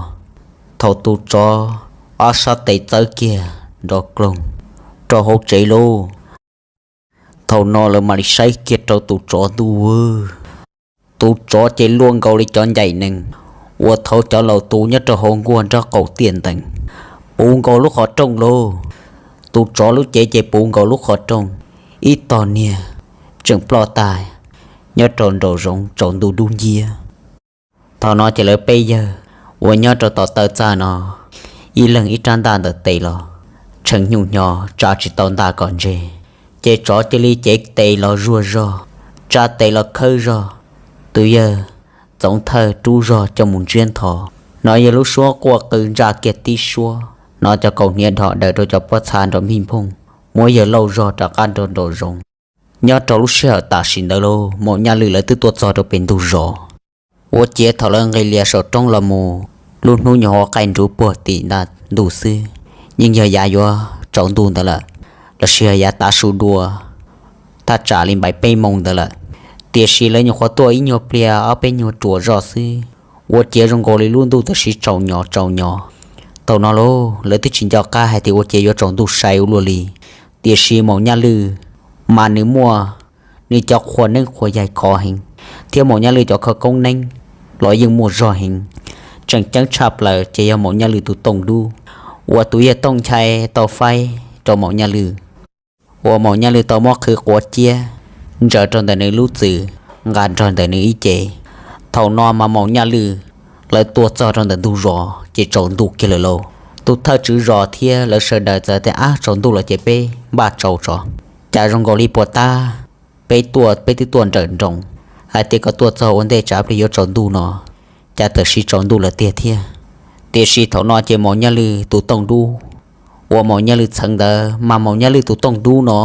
Thaum tus tsov ob sab tes txawb kiag nrov kloog rau hauv tsev lauj, thaum no lawv mam li saib kiag rau tus tsov ntuj vwg. Tus tsov ces luaj nkaus li cov ncaim nees uas thaud cov laus tu nyob rau hauv nkuaj nraub qaum tiaj ntees, puv nkaus lub qhov rooj lauj. Tus tsov lub cev ces puv nkaus lub qhov rooj, ib tog niag tseem ploj tag nyob rau nraum zoov tsaus ntuj dub nciab. Thaum no ces lawv peb yawg uas nyob rau tom taw txaj no, ib leeg ib rab ntaj ntawm tes los, tshee nyuj hnyo tsa tsis tau ntaj kom ntse, ces tsov cia li cev tes los zuag zog, tsa tes los khawb zog. Tus yawg Txoov Thawj rub zog coj mus ntsiab nthos, hnov yawg lub suab quaj qw ntsa kiag tib suab, hnov cov kaus hniav dhos daws rau cov pob txha nrov npij nphooj, muab yawg lauj zog rov qab nrog nraum zoov. Nyob rau lub sij hawm tam sim ntawd lauj, Maum Nyaj Lwj lawv twb tuaj txog rau pem ntug zos. Ua ciav thaum lawv nqis lias saum roob los mus, lub hnub nyuam qhuav qaij nruv puag tim ntag ntuj xwb, yeej yog yav yuav tsaus ntuj ntawd lawm, los sis yog yav tav su dua, thaj tsam li npaim peb moos ntawd lawm. Tiam sis lawv nyuam qhuav tuaj ib nyuag pliag ob peb nyuag ruam zoj xwb, ua ciav zoo nkaus li lub ntuj tam sim tsaus nyos tsaus nyos. Thaum no lauj, lawv twb tsis nco qab hais tias ua ciav yuav tsaus ntuj sai ua luaj li, tiam sis Maum Nyaj Lwj mas nws muaj nws cov qhua neeb qhua yaig khov heev, thiab Maum Nyaj Lwj cov khawv koob neeb los yeej muaj zog heev. Tseem ceeb tshaj plaws ces yog Maum Nyaj Lwj tus tooj dub uas tus yawg Tooj Nchai tau faib rau Maum Nyaj Lwj, uas Maum Nyaj Lwj tau muab qhwv quav ciab ntsaws rau ntawm nws lub txwm nqa nrog ntawm nws ib ce. Thaum no mas Maum Nyaj Lwj lawv tuaj txog rau ntawm ntug zos ces tsaus ntuj kiag lawm lauj. Tus thawj tswv zos thiab lawv sawv daws txawm tias, Ab, tsaus ntuj lawm ces peb npaj tsau tso. Cas zoo nkaus li puas tab peb tuaj, peb twb tuaj nrawm nroos hais tias kom tuaj txog ua ntej tsam pliag yuav tsaus ntuj no, cas tam sim tsaus ntuj lawm tiag thiab. Tiam sis thaum no ces Maum Nyaj Lwj tus tooj dub uas Maum Nyaj Lwj txheev ntawd mas Maum Nyaj Lwj tus tooj dub no,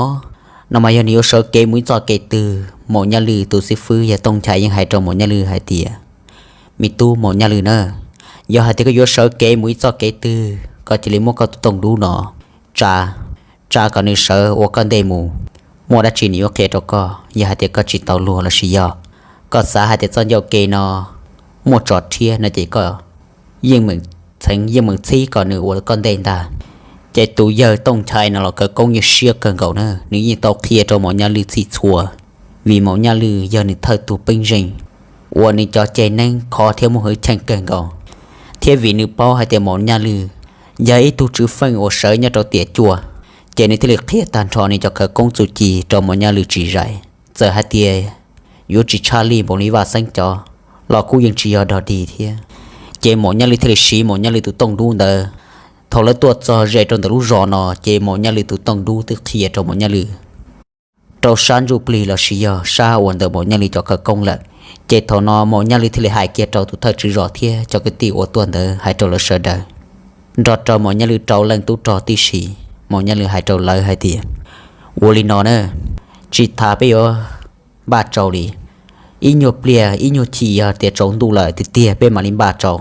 no mas yog nws yuav sawv kev mus ib txoj kev twg, Maum Nyaj Lwj tus xib fwb yawg Tooj Nchai yeej hais rau Maum Nyaj Lwj hais tias, Me tub Maum Nyaj Lwj na, yog hais tias koj yuav sawv kev mus ib txoj kev twg, koj cia li muab koj tus tooj dub no tsa, tsa kom nws sawv ua koj ntej mus. muaj dab tsi nws yuav qhia rau koj. Yog hais tias koj tsis tau luag los sis yog koj xav hais tias txoj ncauj ke no muaj tsov rhiab no ces koj yeej meem txheev yeej meem txhib kom nws ua koj ntej ntag. Ces tus yawg Tooj Nchai no los khawv koob yeej siab kawg nkaus na, nws yeej tau qhia rau Maum Nyaj Lwj txhij txhua, vim Maum Nyaj Lwj yog nws thawj tug peeb zeej uas nws cov ceg neeb khov thiab muaj hwj chim kawg nkaus, thiab vim nws paub hais tias Maum Nyaj Lwj yog ib tug tswv feej uas sawv nyob rau tiam cuaj, ces nws thiaj li qhia tag nrho nws cov khawv koob txuj ci rau Maum Nyaj Lwj tsis zais. Txawm hais tias yuav tsis tshaj lij npaum li Vaj Xeeb cov los kuj yeej tsis yog dog dig thiab. Ces Maum Nyaj Lwj thiaj li siv Maum Nyaj Lwj tus tooj dub ntawd. Thaum lawv tuaj txog ze rau ntawm lub zos no ces Maum Nyaj Lwj tus tooj dub twb qhia rau Maum Nyaj Lwj rau sab ntsuj plig los sis yog sab uas ntawm Maum Nyaj Lwj cov khawv koob lawm. Ces thaum no Maum Nyaj Lwj thiaj li hais kiag rau tus thawj tswv zos thiab cov kwv tij uas tuaj ntawd hais rau lawv sawv daws, nrog rau Maum Nyaj Lwj rau leej tub rog tib si. Maum Nyaj Lwj hais rau lawv hais tias, ua li no na, tsis tas peb yuav npaj tsau li. Ib nyuag pliag ib nyuag chim yog tias tsaus ntuj lawm tiag tiag peb mam li npaj tsau.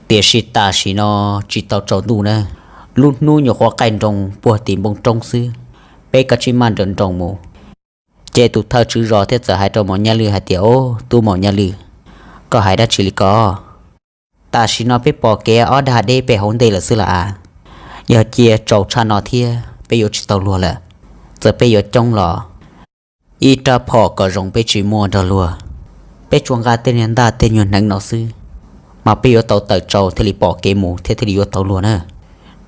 Tiam sis tam sim no tsis tau tsaus ntuj na, lub hnub nyuam qhuav qaij nroo puag tim npoo roob xwb, peb kav tsij maj nroos nroos mus. Ces tus thawj tswv zos thiaj txawm hais rau Maum Nyaj Lwj hais tias, o, tub Maum Nyaj Lwj, koj hais dab tsi li ko? Tam sim no peb pom kev ob dag deb pem hauv ntej lawm xwb las as. Yog cia tsaus tshaj no thiab peb yuav tsis tau luag lawm. Txawm peb yuav coob los ib rab phom kom zoo peb tsis muaj nrog luag. Peb tsuas nqa tej niag ntaj tej nyuag hneev no xwb, mas peb yuav tau tawm tsau thiaj li pom kev mus thiab thiaj li yuav tau luag na.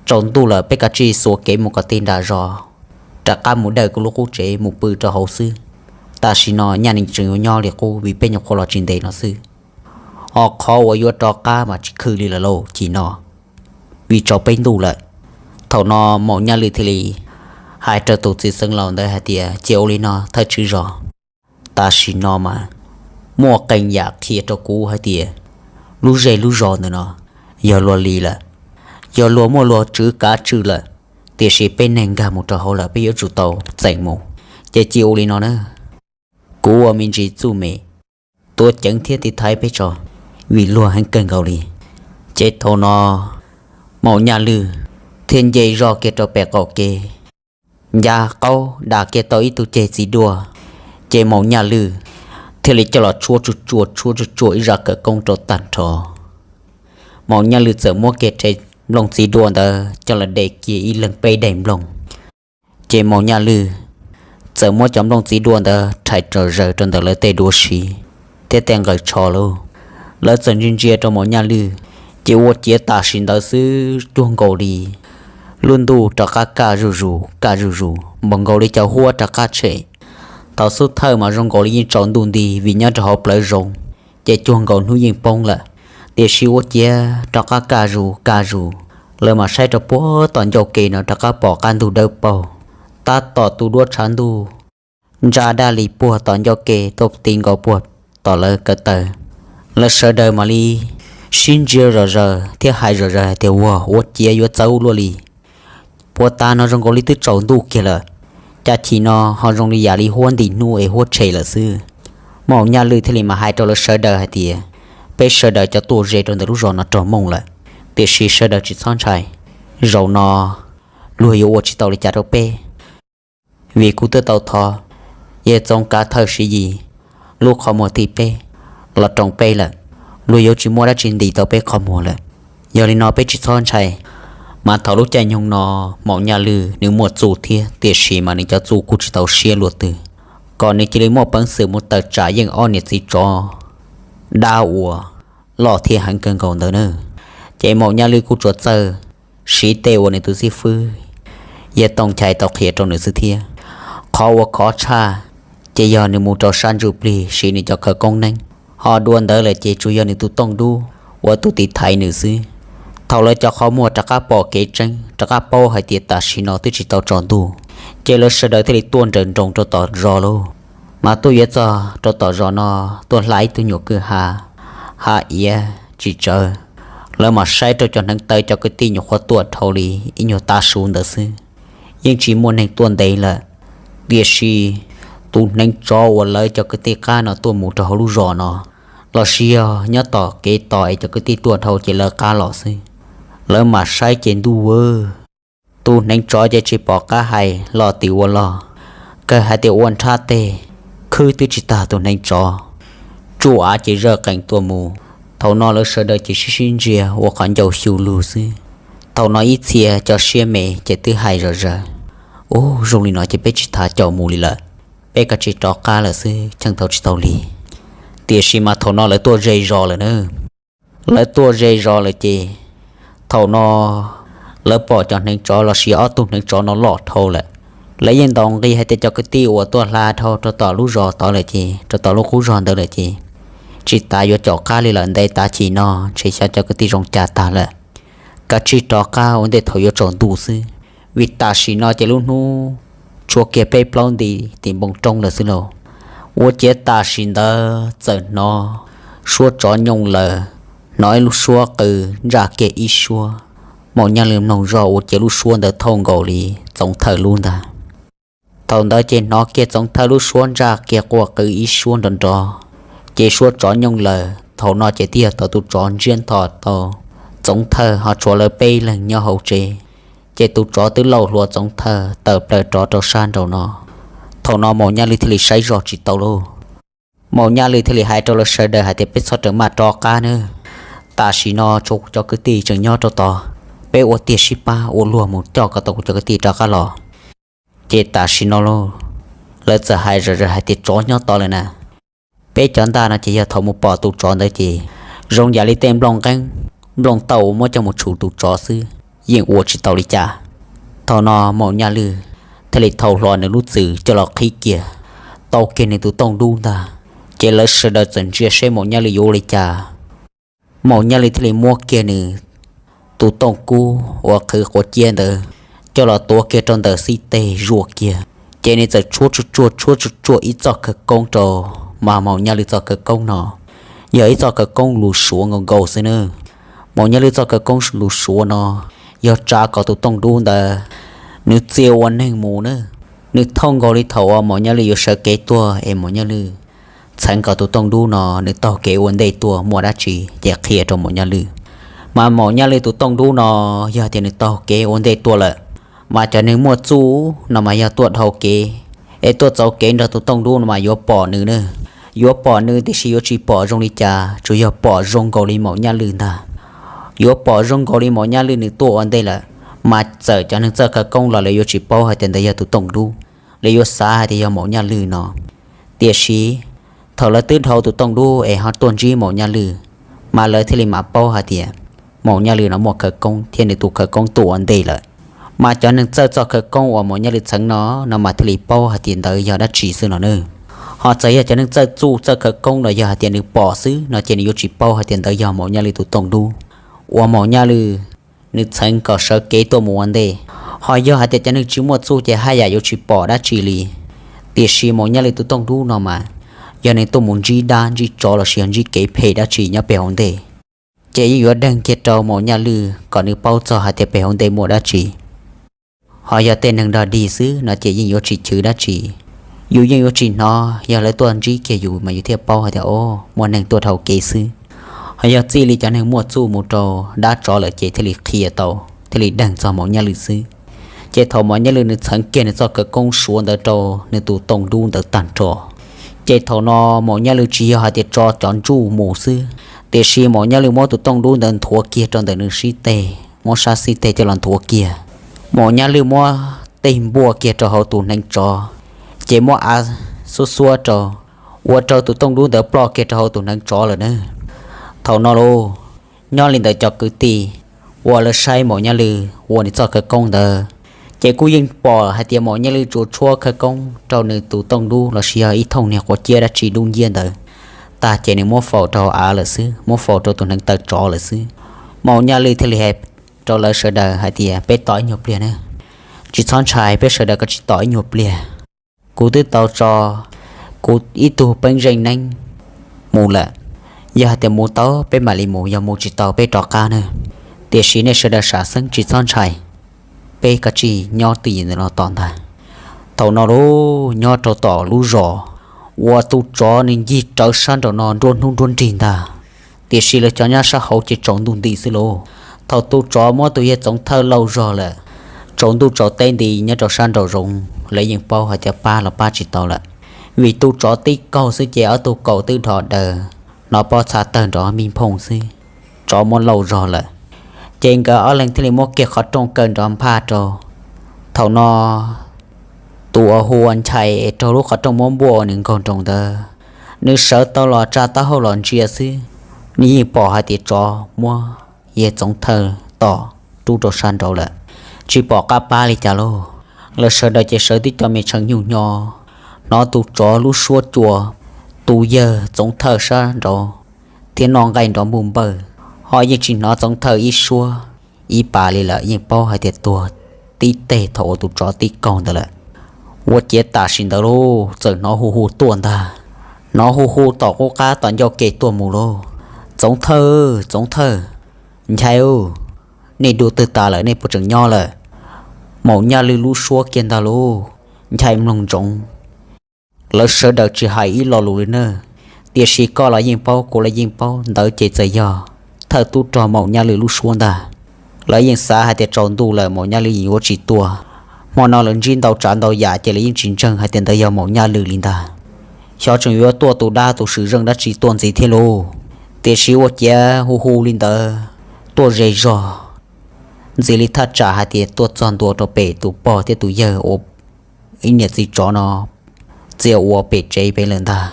Tsaus ntuj lawm peb kav tsij xuas kev mus kom tig nram zos, rov qab mus dawj kuv lub qub tsev mus pw rau hauv xwb. Tam sim no nyaj nees tseem yuav nyob li qub vim peb nyuam qhuav los tsis ntev no xwb. Ho qhov uas yuav rov qab mas tsis khwv li lawm lauj, chim no vim tsaus peb ntuj lawm. Thaum no Maum Nyaj Lwj thiaj li hais rau tus txiv xeev laus ntawd hais tias, cia ua li no thawj tswv zos, tam sim no mas muaj qee yam qhia rau kuv hais tias lub zej lub zos ntawm no yog luag li lawm. Yog luag muaj luag tswv kav tswj lawm, tiam sis peb neeg nkag mus rau hauv lawm peb yuav tsum tau txeem mus. Ces cia ua li no na, kuv ua me ntsis txuj mem tuav ceev thiab tiv thaiv peb tso, vim luag heev kawg nkaus li. Ces thaum no Maum Nyaj Lwj thiaj nce zog kiag rau pem qaum kev, ncav qaub dam kiag tau ib tug ceg txiv duaj. Ces Maum Nyaj Lwj thiaj li coj los tshuab tsuj tsuav tshuab tsuj tsuav ib zaj khawv koob rau tag nrho. Maum Nyaj Lwj txawm muab kiag rhe nplooj txiv duaj ntawd coj los de kiag ib leeg peb daim nplooj. Ces Maum Nyaj Lwj txawm muab cov nplooj txiv duaj ntawd rhais zom zaws rau ntawm lawv tej duav siv thiab tej nqaws tsho lauj. Lawv txawm ntsia ntsia rau Maum Nyaj Lwj, ces ua ciav tam sim ntawd xwb cuag nkaus li lub ntuj rov qab kaj zuj zus kaj zuj zus, npaum nkaus li cov huab rov qab tshem. Thaum xub thawj mas zoo nkaus li yeej tsaus ntuj nti vim nyob rau hauv plawv zoov, ces cuag nkaus hnub yeej poob lawm. Tiam sis ua ciav rov qab kaj zus kaj zus, lawv mam saib rau puag tom ncauj ke no rov qab pom qab ntug dawb paug, tab tom tu duab tshav ntuj ntsa daj li puag tom ncauj ke tuaj ti nkaus puag tom lawv ko taw. Lawv sawv daws mam li sib ntsia zom zaws thiab hais zom zaws hais tias, ua, ua ciav yuav txawv luaj li. Puag ta no zoo nkaus li twb tsaus ntuj kiag lawm, cas chim no ho zoo li yam li huab ntim hnub es huab tshem lawm xwb. Maum Nyaj Lwj thiaj li mam hais rau lawv sawv daws hais tias, peb sawv daws cov tuaj ze rau ntawm lub zos no raug mooj lawm, tiam sis sawv daws tsis txhob ntshai. Zaum no luag yuav ua tsis tau li cas rau peb, vim kuv twb tau thov Yawg Txoov Kav Thawj Siv Yis lub qhov muag thib peb los roos peb lawm, luag yuav tsis muaj dab tsi ntim tau peb qhov muag lawm. Yog li no peb tsis txhob ntshai. Mas thaum lub caij nyoog no Maum Nyaj Lwj nws muaj txuj thiab, tiam sis mas nws cov txuj kuj tsis tau siab luaj twg, kom nws cia li muaj peev xwm mus tawm tsam yeej ob niam txiv tsov dab uas loj thiab heev kawg nkaus ntawd na. Ces Maum Nyaj Lwj kuj tsuas txawj siv tej uas nws tus xib fwb Yawg Tooj Nchai tau qhia rau nws xwb thiab. Qhov uas khov tshaj ces yog nws mus rau sab ntsuj plig siv nws cov khawv koob neeb, ho dua ntawd lawm ces tsuas yog nws tus tooj dub ua tus tiv thaiv nws xwb. Thaum lawv cov qhov muag rov qab pom kev tseeb, rov qab paub hais tias tam sim no twb tsis tau tsaus ntuj, ces lawv sawv daws thiaj li tuaj nrawm nroos rau tom zos lauj. Mas tuaj yuav txog rau tom zos no, tuaj hla ib tug nyuam kwj ha, ha iav tsis tsawg. Lawv mam saib rau cov hneev taw cov kwv tij nyuam qhuav tuaj dhau li ib nyuag tav su ntawd xwb, yeej tsis muaj neeg tuaj ntev lawm. Tiam sis tus hneev tsov uas lawv cov kwv tij qab no tuaj mus rau hauv lub zos no, los sis yog nyob tom kev tos es cov kwv tij tuaj dhau ces lawv qab los xwb. Lawv mam saib ces ntuj aw, tus hneev tsov ces tsis pom qab hais, loj tim ua loj, Kawg hais tias ua nrhab teg, khwb twb tsis tag tus neev tsov, tsuj av ces zawj qees tuaj mus. Thaum no lawv sawv daws ces sib sib ntsia ua qhov ncauj xyu lug xwb. Thaum no ib txhia cov siab me ces twb hais zom zaws, Ub, zoo li no ces peb tsis tham caum mus li lawm, peb kav tsij rov qab lawm xwb, cheej tau tsis tau li. Tiam sis mas thaum no lawv tuaj ze zos lawm na. Lawv tuaj ze zos lawm ces thaum no lawv pom cov hneev tsov lossis ob tug hneev tsov no loj dhau lawm. Lawv yeej ntaus nqi hais tias cov kwv tij uas tuaj hla dhau rau tom lub zos tod lawm ces, rau tom lub qub zog ntawd lawm ces tsis tas yuav caum qab li lawm, ntev tav chim no ntshe xyov cov kwv tij zoo cas tag lawm. Kav tsij rov qab ua ntej thaum yuav tsaus ntuj xwb, vim tam sim no ces lub hnub tshuav kiag peb plaub nti tim npoo roob lawm xwb lauj. Ua ciav tam sim ntawd txawm hnov suab tsov nyooj lawm, hnov ib lub suab qw ntsaj kiag ib suab. Maum Nyaj Lwj mloog zog ua ciav lub suab ntawd thauj nkaus li Txoov Thawj lub ntag. Thaum ntawd ces hnov kiag Txoov Thawj lub suab ntsaj kiag quaj qw ib suab nrov nrov, ces suab tsov nyooj lawm. Thaum no ces twb yog thaum tus tsov ntsiab ntho tau Txoov Thawj ho tshuav lawv peb leeg nyob hauv tsev, ces tus tsov twb lauj hluas Txoov Thawj tawm plaws rov rau sab nraum no. Thaum no Maum Nyaj Lwj thiaj li saib zog tsis tau lauj. Maum Nyaj Lwj thiaj li hais rau lawv sawv daws hais tias, Peb txhob rawm maj rov qab nawb, tam sim no tshuav kuv cov kwv tij tseem nyob rau tod, peb ua tiag sib pab ua luag mus coj kom tau kuv cov kwv tij rov qab los. Ces tam sim no lauj, lawv txawm hais zom zaws hais tias, Tsov nyob tod lawm na. Peb cov ntaj no ces yog thaum mus pom tus tsov ntawd ces zoo yam li tej nplooj nqeeb nplooj tauj uas muab coj mus tshum tus tsov xwb, yeej ua tsis tau li cas. Thaum no Maum Nyaj Lwj thiaj li thau hlo nws lub txwm coj los qhib kiag, tau kiag nws tus tooj dub ntag. Ces lawv sawv daws txawm ntsia seb Maum Nyaj Lwj yuav ua li cas. Maum Nyaj Lwj thiaj li muab kiag nws tus tooj kub uas qhwv quav ciab ntawd coj los tuav kiag rau ntawm xib teg zuaj kiag, ces nws txawm tshuab tsuj tsuag tshuab tsuj tsuag ib txoj khawv koob rau. Mas Maum Nyaj Lwj txoj khawv koob no yog ib txoj khawv koob lus Suav nkaus nkaus xwb na. Maum Nyaj Lwj txoj khawv koob lus Suav no yog tsa kom tus tooj dub ntawd nws txia ua neeg mus na. Nws thauj nkaus li thaum uas Maum Nyaj Lwj yuav sawv kev tuaj es Maum Nyaj Lwj txheev kom tus tooj dub no nws taug kev ua ntej tuaj muaj dab tsi ces qhia rau Maum Nyaj Lwj. Mas Maum Nyaj Lwj tus tooj dub no yog tias nws taug kev ua ntej tuaj lawm, mas cov neeg muaj txuj no mas yog tuaj dhau kev es tuaj txaus kev nrog tus tooj dub no mas yuav pom nws na. Yuav pom nws tiam sis yuav tsis pom zoo li cas, tsuas yog pom zoo nkaus li Maum Nyaj Lwj ntag. Yuav pom zoo nkaus li Maum Nyaj Lwj nws tuaj ua ntej lawm, mas txawm cov neeg txawj khawv koob los lawv yuav tsis paub hais tias ntawd yog tus tooj dub, lawv yuav xav hais tias yog Maum Nyaj Lwj no. Tiam sis thaum lawv twb dhau tus tooj dub es ho tuaj ntsib Maum Nyaj Lwj, mas lawv thiaj li mam paub hais tias Maum Nyaj Lwj no muaj khawv koob thiab nws tus khawv koob tuaj ua ntej lawm. Mas cov neeg txawj txoj khawv koob uas Maum Nyaj Lwj txheev no, no mas thiaj li paub hais tias ntawd yog dab tsi xwb no na. Ho txawm yog cov neeg txawj txuj txawj khawv koob los yog hais tias nws pom xwb no ces nws yuav tsis paub hais tias ntawd yog Maum Nyaj Lwj tus tooj dub uas Maum Nyaj Lwj nws txheev kom sawv kev tuaj mus ua ntej. Ho yog hais tias cov neeg tsis muaj txuj ces haj yam yuav tsis pom dab tsi li. Tiam sis Maum Nyaj Lwj tus tooj dub no mas yog nws tuaj mus ntsib dab ntsib tsov lossis yog ntsib kev phem dab tsi nyob pem hauv ntej, ces yeej yuav deeg kiag rau Maum Nyaj Lwj kom nws paub txog hais tias pem hauv ntej muaj dab tsi. Ho yog tej neeg dog dig xwb no ces yeej yuav tsis chwv dab tsi. Yus yeej yuav tsis hnov, yog lawv tuaj ntsib kiag yus mas yus thiaj paub hais tias, o, muaj neeg tuaj dhau kev xwb. Ho yog txij li cov neeg muaj txuj mus rau dab tsov lawm ces thiaj li qhia tau, thiaj li deeg txog Maum Nyaj Lwj xwb. Ces thaum Maum Nyaj Lwj nws txheev kiag nws txoj khawv koob Suav ntawd rau nws tus tooj dub ntawd tag nrho, ces thaum no Maum Nyaj Lwj tsis yog hais tias tso cov ntsuj mus xwb, tiam sis Maum Nyaj Lwj muab tus tooj dub ntawd nthuav kiag rau ntawm nws xib teg, muab sab xib teg coj los nthuav kiag. Maum Nyaj Lwj muab tes npuaj kiag rau hauv tus hneev tsov, ces muab av xuab xuab rau, ua rau tus tooj dub ntawd ploj kiag rau hauv tus hneev tsov lawm na. Thaum no lauj, nyob li ntawd cov kwv tij uas lawv saib Maum Nyaj Lwj ua nws txoj khawv koob ntawd, ces kuj yeej pom hais tias Maum Nyaj Lwj tsuas tshuab khawv koob rau nws tus tooj dub lossis yog ib thooj niag quav ciab dab tsi dub nciab ntawd tag ces nws muab faus rau hauv av lawm xwb, muab faus rau tus hneev taw tsov lawm xwb. Maum Nyaj Lwj thiaj li hais rau lawv sawv daws hais tias, Peb tos ib nyuag pliag na, tsis txhob ntshai, peb sawv daws koj tsis tos ib nyuag pliag. Kuv twb tau tso kuv ib tug peeb zeej neeb mus lawm. Yog hais tias mus tau peb mam li mus, yog mus tsis tau peb rov qab na. Tiam sis nej sawv daws sam xeeb tsis txhob ntshai, peb koj tsij nyob twj ywm ntawm no tos ntag. Thaum no lauj, nyob rau tom lub zos uas tus tsov nws ncig rawv sab nraum no nruab hnub nruab nrig ntag, tiam sis lawv cov nyob sab hauv ces tsaus ntuj nti xwb lauj. Thaum tus tsov muab tus yawg Txoov Thawj lauj zog lawm, tsaus ntuj tsaus teb nti nyob rau sab nraum zoov, lawv yeej paub hais tias pab los pab tsis tau lawm. Vim tus tsov tib kaug xwb ces ob tug kaus twb dhos daws, hnov pob txha tawg nrov mij nphooj xwb, tsov muab lauj zog lawm. Ces nkawd ob leeg thiaj li muab kiag qhov rooj kaw nrov nphaj rau. Thaum no tus uas hu ua Nchai es raug lub qhov rooj muab npuaj ua nws nkaug nroos ntawd, nws sawv tau los tsa taub hau los ntsia xwb, nws yeej pom hais tias tsov muab yawg Txoov Thawj tom rub rau sab nraud lawm, tsis pom qab pab li cas lauj. Lawv sawv daws ces sawv tib co me tshee nyuj hnyo, hnov tus tsov lub suab cua tus yawg Txoov Thawj sab nraud thiab noj nqaij nrov npuj npawj, ho yeej tsis hnov Txoov Thawj ib suab ib pas li lawm, yeej paub hais tias tuag tib teg thaum uas tus tsov tib kaug ntawd lawm. Ua ciav tam sim ntawd lauj, txawm hnov hu hu tuaj ntag, hnov hu hu tom qub qab tom ncauj ke tuaj mus lauj. Txoov Thawj, Txoov Thawj, Nchai, nej dua twg tas lawm, nej puas tseem nyob lawm? Maum Nyaj Lwj lub suab kiag ntag lauj. Nchai mloog ntsoov, lawv sawv daws tsis hais ib lo lus li na, tiam sis koj los yeej paub, kuv los yeej paub, ntawd ces txawm yog thawj tub rog Maum Nyaj Lwj lub suab ntag. Lawv yeej xav hais tias tsaus ntuj lawm Maum Nyaj Lwj yeej yuav tsis tuaj. Hmo no lawv ntsib ntau tsav ntau yam ces lawv yeej tsis ntseeg hais tias ntawd yog Maum Nyaj Lwj li ntag. Xyov tseem yuav tuaj tus dab tus swm zeej dab tsi tuaj ntxiv thiab lauj. Tiam sis ua ciav hu hu li ntawd tuaj ze zog, ntxiv li thaj tsam hais tias tuaj txog ntua rau pem tus pog thiab tus yawg uas ib niam txiv tsov no txia ua pem tsev pem lawm ntag.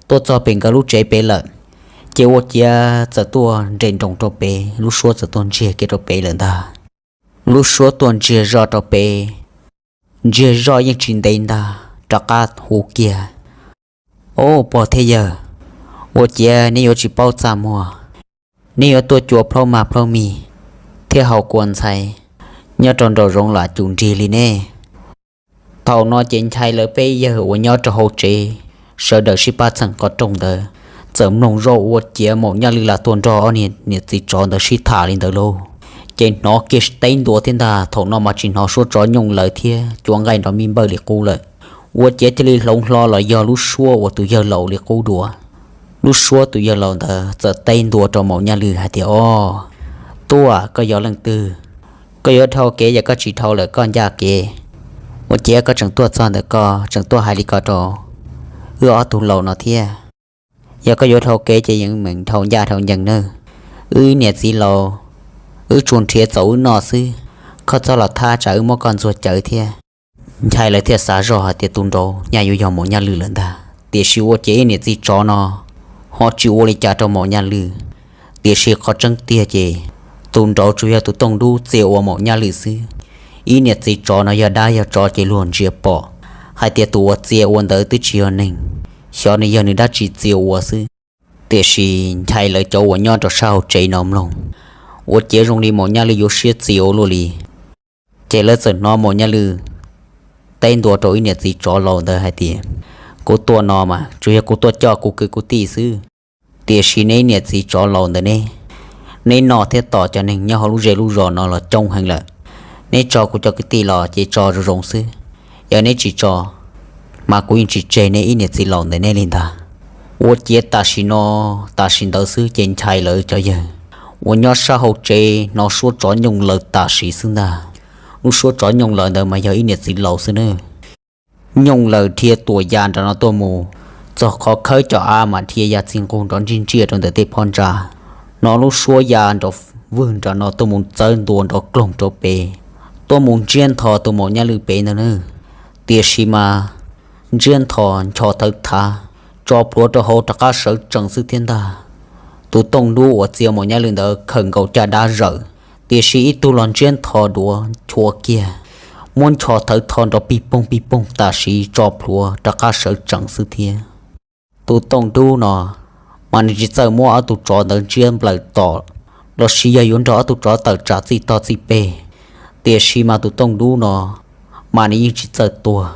Tuaj txog pem nkawd lub tsev pem lawm, ces ua ciav txawm tuaj nres nroos rau pem, lub suab txawm tuaj ntsiag kiag rau pem lawm ntag. Lub suab tuaj ntsiag zoj rau pem, ntsiag zoj yeej tsis ntev ntag rov qab hu kiag, Au pog thiab yawg, ua ciav neb yuav tsis paub txaj muag, neb yuav tuaj cua plaub mag plaub mig thiab haus kua ntxhais nyob rau nraum zoov lam cum nrig li ne. Thaum no ces Nchai lawv peb yawg uas nyob rau hauv tsev, sawv daws sib pab txheem qhov rooj ntawd, txawm mloog zoj ua ciav Maum Nyaj Lwj lam tuaj nrog ob niam txiv tsov ntawd sib tham li ntawd lauj. Ces hnov kiag teb ntua thiab ntag, thaum no mas tsis hnov suab tsov nyooj lawv thiab cua nqaij nrov mij npawj li qub lawm. Ua ciav cia li hloov hlo los yog lub suab uas tus yawg laus li qub dua. Lub suab tus yawg laus ntawd txawm teb ntua rau Maum Nyaj Lwj hais tias, Au, tuaj, koj yog leej twg? Koj yuav dhau kev, yog koj tsis dhau lawm koj ncaj kev. Ua ciav koj tseem tuaj txog ntawm ko, tseem tuaj hais li ko rau wb ob tug laus no thiab. Yog koj yuav dhau kev ces yeej meem dhau ncaj dhau ncees nawb. Wb niam txiv laus, wb tsuas nrhiav txaus wb noj xwb, koj txhob los thab tsam wb muab koj ntxuag cawv thiab. Nchai lawv thiaj xav zoj hais tias tus nraud nyaj yuav yog Maum Nyaj Lwj lawm ntag. Tiam sis ua ciav ib niam txiv tsov no ho tsis ua li cas rau Maum Nyaj Lwj. Tiam sis qhov tseeb tiag ces tus nraud tsuas yog tus tooj dub txia ua Maum Nyaj Lwj xwb. Ib niam txiv tsov no yog dab yog tsov ces luag ntsia pom hais tias tus uas txia ua ntawd twb tsis yog neeg, xyov nws yog nws dab tsi txia ua xwb. Tiam sis Nchai lawv cov uas nyob rau sab hauv tsev no mloog, ua ciav zoo li Maum Nyaj Lwj yuav siab txia ua luaj li. Ces lawv txawm hnov Maum Nyaj Lwj teb ntua rau ib niam txiv tsov laus ntawd hais tias, Kuv tuaj no mas tsuas yog kuv tuaj coj kuv kwv kuv tij xwb. Tiam sis neb niam txiv tsov laus ntawd ne, neb noj thiab tom cov neeg nyob hauv lub zej lub zos no los coob heev lawm. Neb tso kuv cov kwv tij los ces tso zoo zoo xwb, yog neb tsis tso mas kuv yeej tsis tseg neb ib niam txiv laus ntawm neb li ntag. Ua ciav tam sim no, tam sim ntawd xwb ces Nchai lawv cov yawg uas nyob sab hauv tsev hnov suab tsov nyooj lawv tam sim xwb ntag. Lub suab tsov nyooj lawv ntawd mas yog ib niam txiv laus xwb nawb. Nyooj lawv dhia tuam ya nram no tuaj mus, txog qhov khawb cov av mas dhia ya txij nqug nrov ntsij ntsiaj rau ntawm tej phab ntsa. Hnov lub suab ya nrov vwg nram no tuaj mus txawv ntua nrov kloog rau pem, tuaj mus ntsiab ntho tus Maum Nyaj Lwj pem ntag nawb. Tiam sis mas ntsiab ntho ncho thawv thav, tso plhuav rau hauv rov qab sawv tsees xwb thiab ntag. Tus tooj dub uas txia Maum Nyaj Lwj ntawd khawm nkaus caj dab zawm, tiam sis ib tug los ntsiab ntho duav chua kiag, muab ncho thawv tho nrov pig poog pig poog tam sim tso plhuav rov qab sawv tsees xwb thiab. Tus tooj dub no mas nws tsis txawj muab ob tug tsov ntawd ntsiab nplawm tom, los sis yog yuav nrog ob tug tsov tawm tsam txij tog txij peg. Tiam sis mas tus tooj dub no mas nws yeej tsis txawj tuag,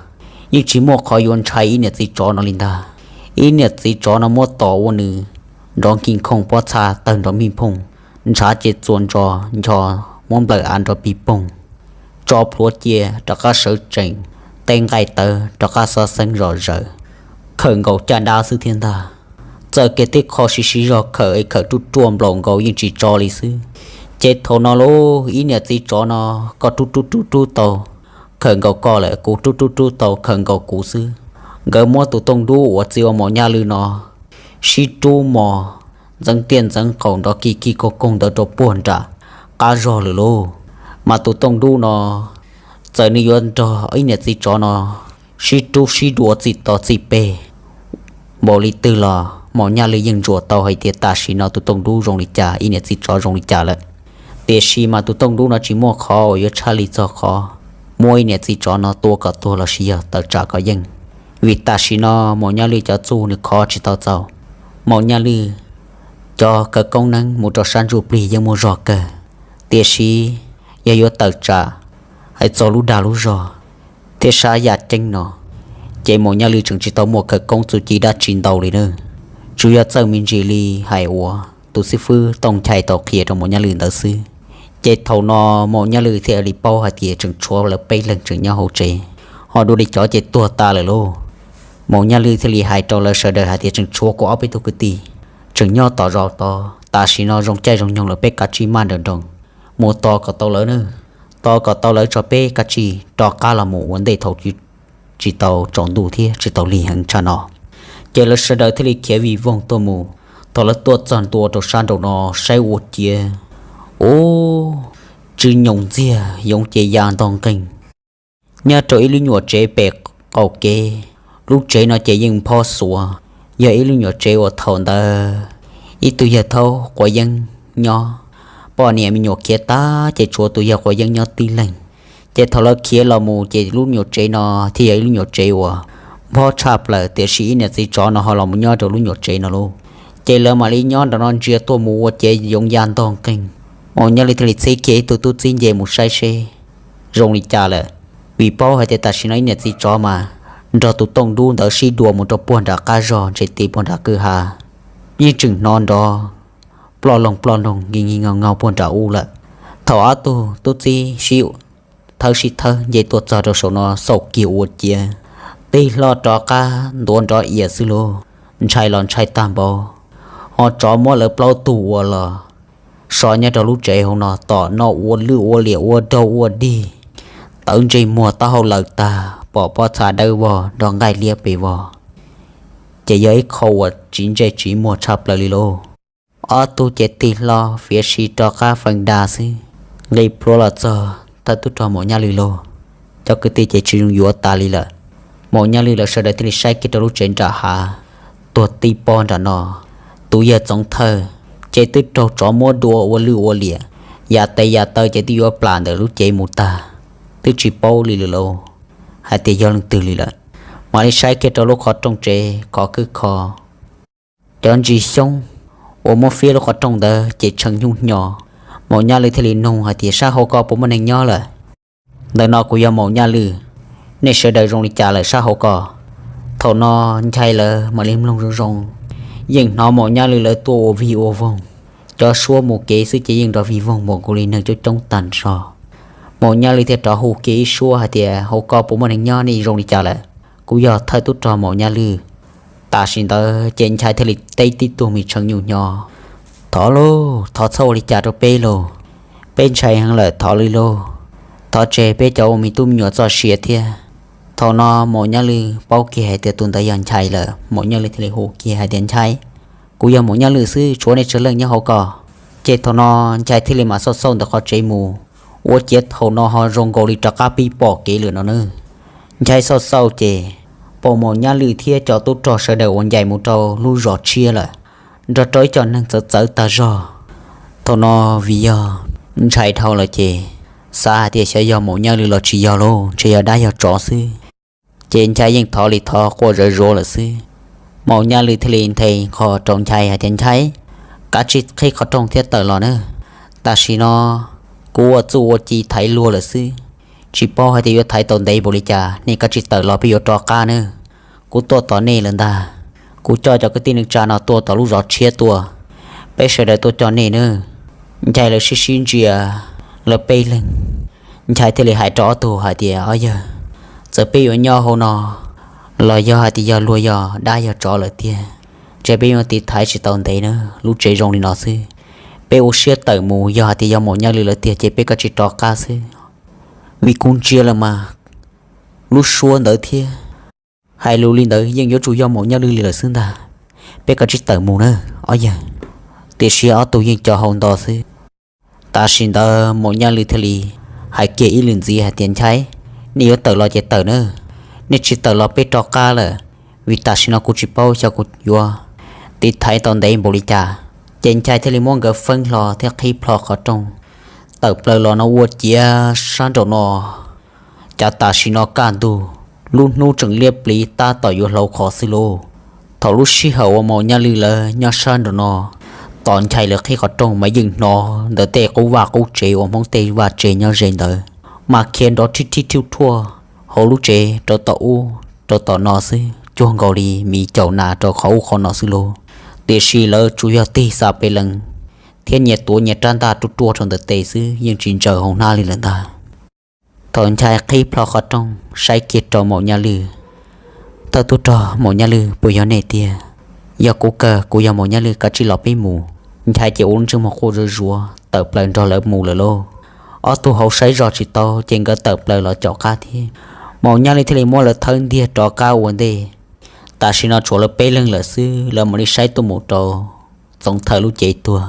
yeej tsis muaj qhov yuav ntshai ib niam txiv tsov no li ntag. Ib niam txiv tsov no muab tom ua nws nrov nkig nkhooj pob txha tawg nrov mij nphooj, ntshav ces txuas ntso ncho muab nplawm av nrov pig poog, tso plhuav cia rov qab sawv tsees, tej nqaij tawv rov qab xov xeeb zom zaws, khawm nkaus caj dab xwb thiab ntag. Txawm kiag tib qho siv siv zog khawm es khawm ruaj ruaj nplaum nkaus yeej tsis tso li xwb. Ces thaum no lauj, ib niam txiv tsov no koj rub rub rub rub tau, khaws nkaus koj lawm, kuv rub rub rub tau khaws nkaus kuv xwb. Nkawd muab tus tooj dub uas txi ua Maum Nyaj Lwj no sib rub mos ntxeev tiaj ntxeev qaum nrov kig kig koog koog ntawd rau puag nram qab zog lawm lauj. Mas tus tooj dub no txawm nws yuav nrog ib niam txiv tsov no sib rub sib dua txij tod txij peg npaum li twg los Maum Nyaj Lwj yeej ntsuas tau hais tias tam sim no tus tooj dub zoo li cas, ib niam txiv tsov zoo li cas lawm. Tiam sis mas tus tooj dub no tsis muaj qhov uas yuav tshaj li txog qhov muab ib niam txiv tsov no tua kom tuag los sis yog tawm tsam kom yeej. Vim tam sim no Maum Nyaj Lwj cov txuj nws khov tsis tau txaus. Maum Nyaj Lwj cov khawv koob neeb mus rau sab ntsuj plig yeej muaj zog kawg, tiam sis yog yuav tawm tsam hais txog lub dag lub zog thiab sab yaj ceeb no, ces Maum Nyaj Lwj tseem tsis tau muaj khawv koob txuj ci dab tsi ntau li na. Tsuas yog txawj me ntsis li hais uas tus xib fwb Tooj Nchai tau qhia rau Maum Nyaj Lwj ntawd xwb. Ces thaum no Maum Nyaj Lwj thiaj li paub hais tias tseem tshuav lawv peb leeg tseem nyob hauv tsev, ho dua li cov ces tuag tas lawm lauj. Maum Nyaj Lwj thiaj li hais rau lawv sawv daws hais tias tseem tshuav kuv ob peb tug kwv tij tseem nyob tom zos tod, tam sim no zoo caij zoo nyoog lawm, peb kav tsij maj nrawm nroos mus tos kom tau lawv na, tos kom tau lawv tso peb kav tsij rov qab los mus ua ntej thaum tsis tau tsaus ntuj thiab tsis tau lig heev tshaj no. Ces lawv sawv daws thiaj li khiav vij voog tuaj mus. Thaum lawv tuaj txog ntua rau sab nraum no saib ua ciav, ub, tsw nyoos ntxiag yoov ces ya ntog nqeeg. Nyob rau ib lub nyuam tsev pem qaum kev, lub tsev no ces yeej phob xuav, yog ib lub nyuam tsev uas thaum ntawd ib tug yawg thaub quav yeeb nyob, poj niam me nyuam khiav tag ces tshuav tus yawg quav yeeb nyob tib leeg. Ces thaum lawv khiav los mus ces lub nyuam tsev no thiaj yog ib lub nyuam tsev uas phob tshaj plaws, tiam sis ib niam txiv tsov no ho los mus nyob rau lub nyuam tsev no lauj. Ces lawv mam li nyob nram no ntsia tuaj mus ua ciav yoov ya ntog nqeeg. Maum Nyaj Lwj thiaj li txib kiag ib tug tub txib nce mus saib seb zoo li cas lawm, vim paub hais tias tam sim no ib niam txiv tsov mas nrog tus tooj dub ntawd sib dua mus rau puag nram qab zog ntshe ti puag nram kwj ha, yeej tseem hnov nrov ploj loog ploj noog nkig nkig nkaug nkaug puag nram ub lawm. Thaum ob tug tub txib sib thawb sib thawb nce tuaj txog rau saum no xauj kiag ua ciav, tig hlo rov qab ntuav nrov iav xwb lauj. Ntshai los ntshai tag npaum, ho tsov muab lawv plaub tug ua los so nyob rau lub tsev hauv no tom no ua lwj ua liam ua raug ua dig, tawv ntsej muag taub hau lawm tag, pom pob txha dawb vog nrog nqaij liab pes vog, ces yog ib qho uas tsiv ntsej tsiv muag tshaj plaws li lauj. Ob tug ces tig hlo fiav si rov qab feem da xwb, nqis plhuav los txog thawj tub rog Maum Nyaj Lwj lauj. Cov kwv tij ces tsis zoo yuav tas li lawm. Maum Nyaj Lwj lawv sawv daws thiaj li saib kiag rau lub tsev nram hav, tuag tib pob nram no. Tus yawg txoov thawj ces twb raug tsov muab dua ua lwj ua liam, yam tes yam taw ces twb yuav plam ntawm lub cev mus tag, twb tsis paub li lawm lauj, hais tias yog leej twg li lawm. Mam li saib kiag rau lub qhov rooj tsev khov kwb kho, cov ntsis xyoob uas muab fiab lub qhov rooj ntawd ces tshee nyuj hnyo. Maum Nyaj Lwj thiaj li nug hais tias, sab hauv ko puas muaj neeg nyob lawm? Ntawm no kuv yog Maum Nyaj Lwj, nej sawv daws zoo li cas lawm sab hauv ko? Thaum no Nchai lawv mam li mloog zoo zoo, yeej hnov Maum Nyaj Lwj lawv tuaj ua vig ua voog, cov suab mus kev xwb ces yeej nrov vig voog npaum nkaus li neeg coob coob tag nrho. Maum Nyaj Lwj thiaj rov hu kiag ib suab hais tias, hauv ko puas muaj neeg nyob, nej zoo li cas lawm? Kuv yog thawj tub rog Maum Nyaj Lwj. Tam sim ntawd ces Nchai thiaj li teb tib tug me tshee nyuj hnyo, thov lauj, thov txhob ua li cas rau peb lauj, peb ntshai heev lawm, thov li lauj, thov tseg peb cov ua me tub me nyuam txoj sia thiab. Thaum no Maum Nyaj Lwj paub kiag hais tias tus ntawd yog Nchai lawm, Maum Nyaj Lwj thiaj li hu kiag hais tias, Nchai, kuv yog Maum Nyaj Lwj xwb, tshuav nej tsawg leej nyob hauv ko? Ces thaum no Nchai thiaj li mam xauj xauj ntawm qhov tsev mus, ua ciav thaum no ho zoo nkaus li rov qab pib pom kev lawm no na. Nchai xauj xauj ces pom Maum Nyaj Lwj thiab cov tub rog sawv daws uas ncaim mus rau lub zos tshiab lawm, nrog rau ib co neeg txawv txawv tag zog. Thaum no vim yog ntshai dhau lawm ces xav hais tias xyov yog Maum Nyaj Lwj los tsis yog lauj, ntshe yog dab yog tsov xwb. Ces Nchai yeej thov li thov quaj zawv zuav lawm xwb. Maum Nyaj Lwj thiaj li nthe nqho rau Nchai hais tias, Nchai, kav tsij qhib qhov rooj thiab tawm los na. Tam sim no kuv ua txuj ua ci thaiv luag lawm xwb, tsis paub hais tias yuav thaiv tau ntev npaum li cas, nej kav tsij tawm los peb yuav rov qab na. Kuv tuaj tos nej lawm ntag. Kuv coj cov kwv tij neej tsa no tuaj tom lub zos tshiab tuaj, peb sawv daws tuaj coj nej na. Nchai lawv sib sib ntsia, lawv peb leeg. Nchai thiaj li hais rau ob tug hais tias, ob yawg, txawm peb yuav nyob hauv no los yog hais tias yog luag yog dab yog tsov lawm tiag, ntshe peb yuav tiv thaiv tsis tau ntev na, lub tsev zoo li no xwb. Peb ua siab tawm mus, yog hais tias yog Maum Nyaj Lwj lawm tiag ces peb kav tsij rov qab xwb. Vim kuv ntsia lawm mas lub suab ntawd thiab. Hais lus li ntawd yeej yuav tsum yog Maum Nyaj Lwj li lawm xwb ntag. Peb kav tsij tawm mus na, ob yawg. Tiam sis ob tug yeej co hau nto xwb. Tam sim ntawd Maum Nyaj Lwj thiaj li hais kiag ib lwm ntxiv hais tias, Nchai, nej yuav tawm los ces tawm na, nej tsis tawm los peb rov qab lawm, vim tam sim no kuv tsis paub xyov kuv yuav tiv thaiv tau ntev npaum li cas. Ces Nchai thiaj li muab nkawd feeb hlo thiab qhib plho qhov rooj tawm plaws los no ua ciav sab nraum no. Cas tam sim no kaj ntug, lub hnub tseem liab pliv tab tom yuav hlau qhov xwb lauj. Thaum lub sij hawm uas Maum Nyaj Lwj lawv nyob sab nraum no tos Nchai lawv qhib qhov rooj mas yeej hnov ntawm tej qub vaj qub tsev uas Hmoob tej vaj tsev nyob ze ntawd mas khiav nrov rhib rhib rhuj rhuaj hauv lub tsev rau tom ub rau tom no xwb, cuag nkaus li miv caum nas rau qhov ub qhov no xwb lauj. Tiam sis lawv tsuas yog tig xa pes lees thiab nyias tuav nyias rab ntaj ruaj ruaj rau ntawm tes xwb, yeej tsis ntsaws hauv hnab li lawm ntag. Thaum Nchai qhib plho qhov rooj saib kiag rau Maum Nyaj Lwj, Thawj tub rog, Maum Nyaj Lwj puas yog nej tiag? Yog kuv kawg, kuv yog Maum Nyaj Lwj, kav tsij los peb mus. Nchai ces ua lub ntsej muag quaj zuav zuav tawm plaws nrog lawv mus lawm lauj. Ob tug hauv saib zog tsis tau ces nkawd tawm plaws los caum qab thiab. Maum Nyaj Lwj thiaj li muab lawv thawb ntiag rov qab ua ntej. Tam sim no tshuav lawv peb leeg lawm xwb, lawv mam li saib tuaj mus rau Txoov Thawj lub cev tuag.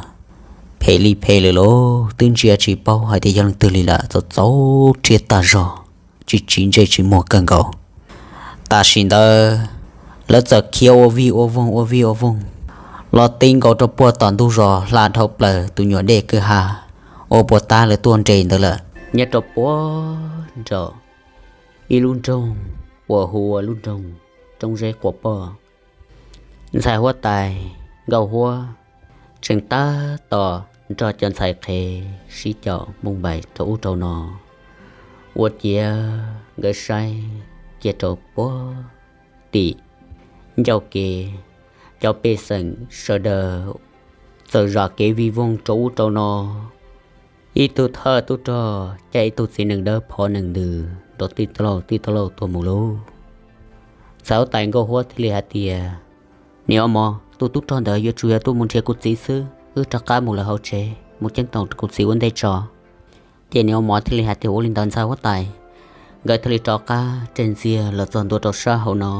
Phem li phem lawm lauj, twb ntsia tsis paub hais tias yog leej twg li lawm, txaus txaus rhiab tag zog, tsis tsim ntsej tsis muag kawg nkaus. Tam sim ntawd lawv txawm khiav ua vij ua voog ua vij ua voog los ti nkaus rau puag tom ntug zos hla dhau plaws tus nyuam dej kwj ha uas puag ta lawv tuaj nres ntawd lawm. Nyob rau puag nraum ib lub nroog uas hu ua lub nroog Roob Zeb Quas Poj, ntxhais huab tais Nkauj Huab tseem tab tom nrog cov ntxhais qhev sib caum moo npais rau ub rau no. Ua ciav nkawd saib kiag rau puag tim ncauj kev, cov pej xeem sawv daws txawm zam kev vij voog rau ub rau no. Ib tug thawj tub rog caij ib tug txiv nees dawb phov nees ntws nrov tij tauj lauj tij tauj lauj tuaj mus lauj. Ntxhais huab tais Nkauj Huab thiaj li hais tias, Niam Ua Mov, tus tub rog ntawd yuav tsum yog tuaj mus nrhiav kuv txiv xwb, wb rov qab mus lawv hauv tsev mus ceeb toom kuv txiv ua ntej tso. Ces niam Ua Mov thiaj li hais tias, Ua li ntawd ntxhais huab tais. Nkawd thiaj li rov qab tseg ntxiag los txog ntua rau sab hauv no.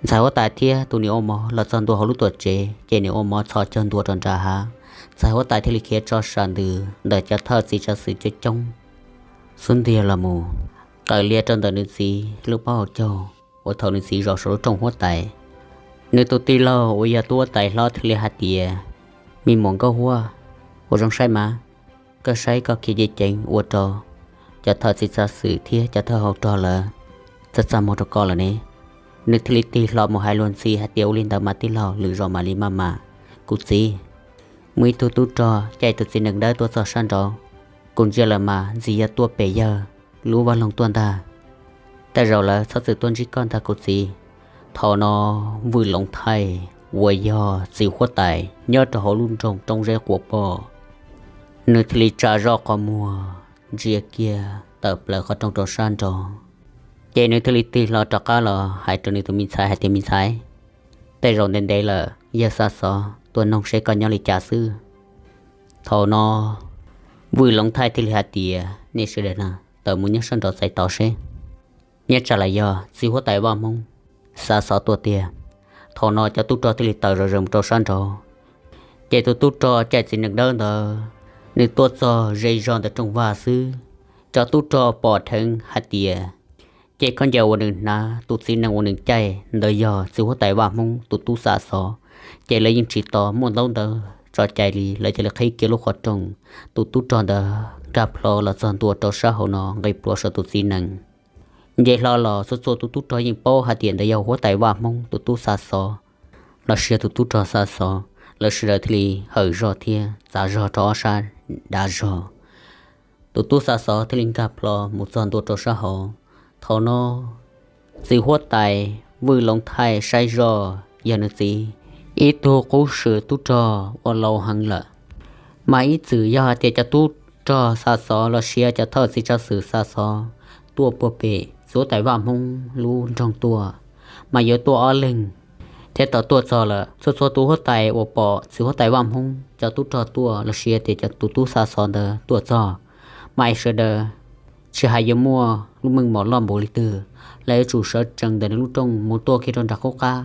Ntxhais huab tais thiab tus niam Ua Mov los txog ntua hauv lub tuam tsev, ces niam Ua Mov txhos caug ntua rau nram hav. Ntxhais huab tais thiaj li khiav tso sam ntws ntawm cov thawj txiv tsav xwm coob coob xub ntiag los mus, qaws lias rau ntawm nws txiv lub pob hauv caug uas thaum nws txiv zaum saum lub rooj huab tais. Nws tus tij laug uas yog tub huab tais hlob thiaj li hais tias, Me muam Nkauj Huab, ua zoo saib mas, koj saib koj khiav ceev ceev ua rau cov thawj txiv tsav xwm thiab cov thawj hauv rog lawv txaj txaj muag rau koj lawm ne. Nws thiaj li tig hlo mus hais luag ntxhi hais tias, Ua li ntawd mas tij laug, lwm zaus mam li maj mam. Kuv txiv, muaj ib tug tub rog caij tus txiv nees dawb tuaj txog sab nraud, kuv ntsia lawm mas ntxim yog tuaj pem yawg lub vaj loog tuaj ntag. Tej zaum lawv txhob txwm tuaj ntsib koj ntag kuv txiv. Thaum no Vwj Loov Thaij uas yog txiv huab tais nyob rau hauv lub nroog Roob Zeb Quas Poj, nws thiaj li tsa zoj qhov muag ntsia kiag tawm plaws qhov rooj rau sab nraud. Ces nws thiaj li tig hlo rov qab los hais rau nws tus me ntxhais hais tias, Me ntxhais, tej zaum ntev ntev lawm yawg xa xov tuaj noog seb koj nyob li cas xwb. Thaum no Vwj Loov Thaij thiaj li hais tias, Nej sawv daws na, tawm mus nyob sab nraud txais tos seb, nyob tsam los yog txiv huab tais Vaj Hmoob xa xov tuaj tiag. Thaum no cov tub rog thiaj li tawm zom zaws mus rau sab nraud. Ces tus tub rog caij txiv nees dawb ntawd, nws tuaj txog ze zog ntawm rooj vag xwb, cov tub rog pom dheev hais tias, ces khaub ncaws uas nws hnav, tus txiv nees uas nws caij ntawd yog txiv huab tais Vaj Hmoob tus tub xa xov. Ces lawv yeej tsis tos muaj ntaub ntawv tso cai li, lawv cia li qhib kiag lub qhov rooj. Tus tub rog ntawd nkag plho los txog ntua rau sab hauv no nqis plhuav saum tus txiv nees. Nce hlo los txhua txhua tus tub rog yeej paub hais tias ntawd yog huab tais Vaj Hmoob tus tub xa xov los sis yog tus tub rog xa xov. Lawv sawv daws thiaj li hawm zog thiab txav zog rau ob sab dav zog. Tus tub xa xov thiaj li nkag plho mus txog ntua rau sab hauv. Thaum no txiv huab tais Vwj Loov Thaij saib zoj yog nws txiv ib tug qub swm tub rog uas laus heev lawm. Mas ib txwm yog hais tias cov tub rog xa xov los sis cov thawj txiv tsav xwm xa xov tuaj puag pem txiv huab tais Vaj Hmoob lub nroog tuaj, mas yuav tuaj ob leeg. Thiab thaum tuaj txog lawm, txhua txhua tus huab tais uas pom txiv huab tais Vaj Hmoob cov tub rog tuaj los sis tias cov tus tub xa xov ntawd tuaj txog, mas sawv daws tsis hais yuav muaj lub meej mom loj npaum li twg, los yuav tsum sawv tsees ntawm nws lub rooj mus tuaj kiag rau nram qub qab,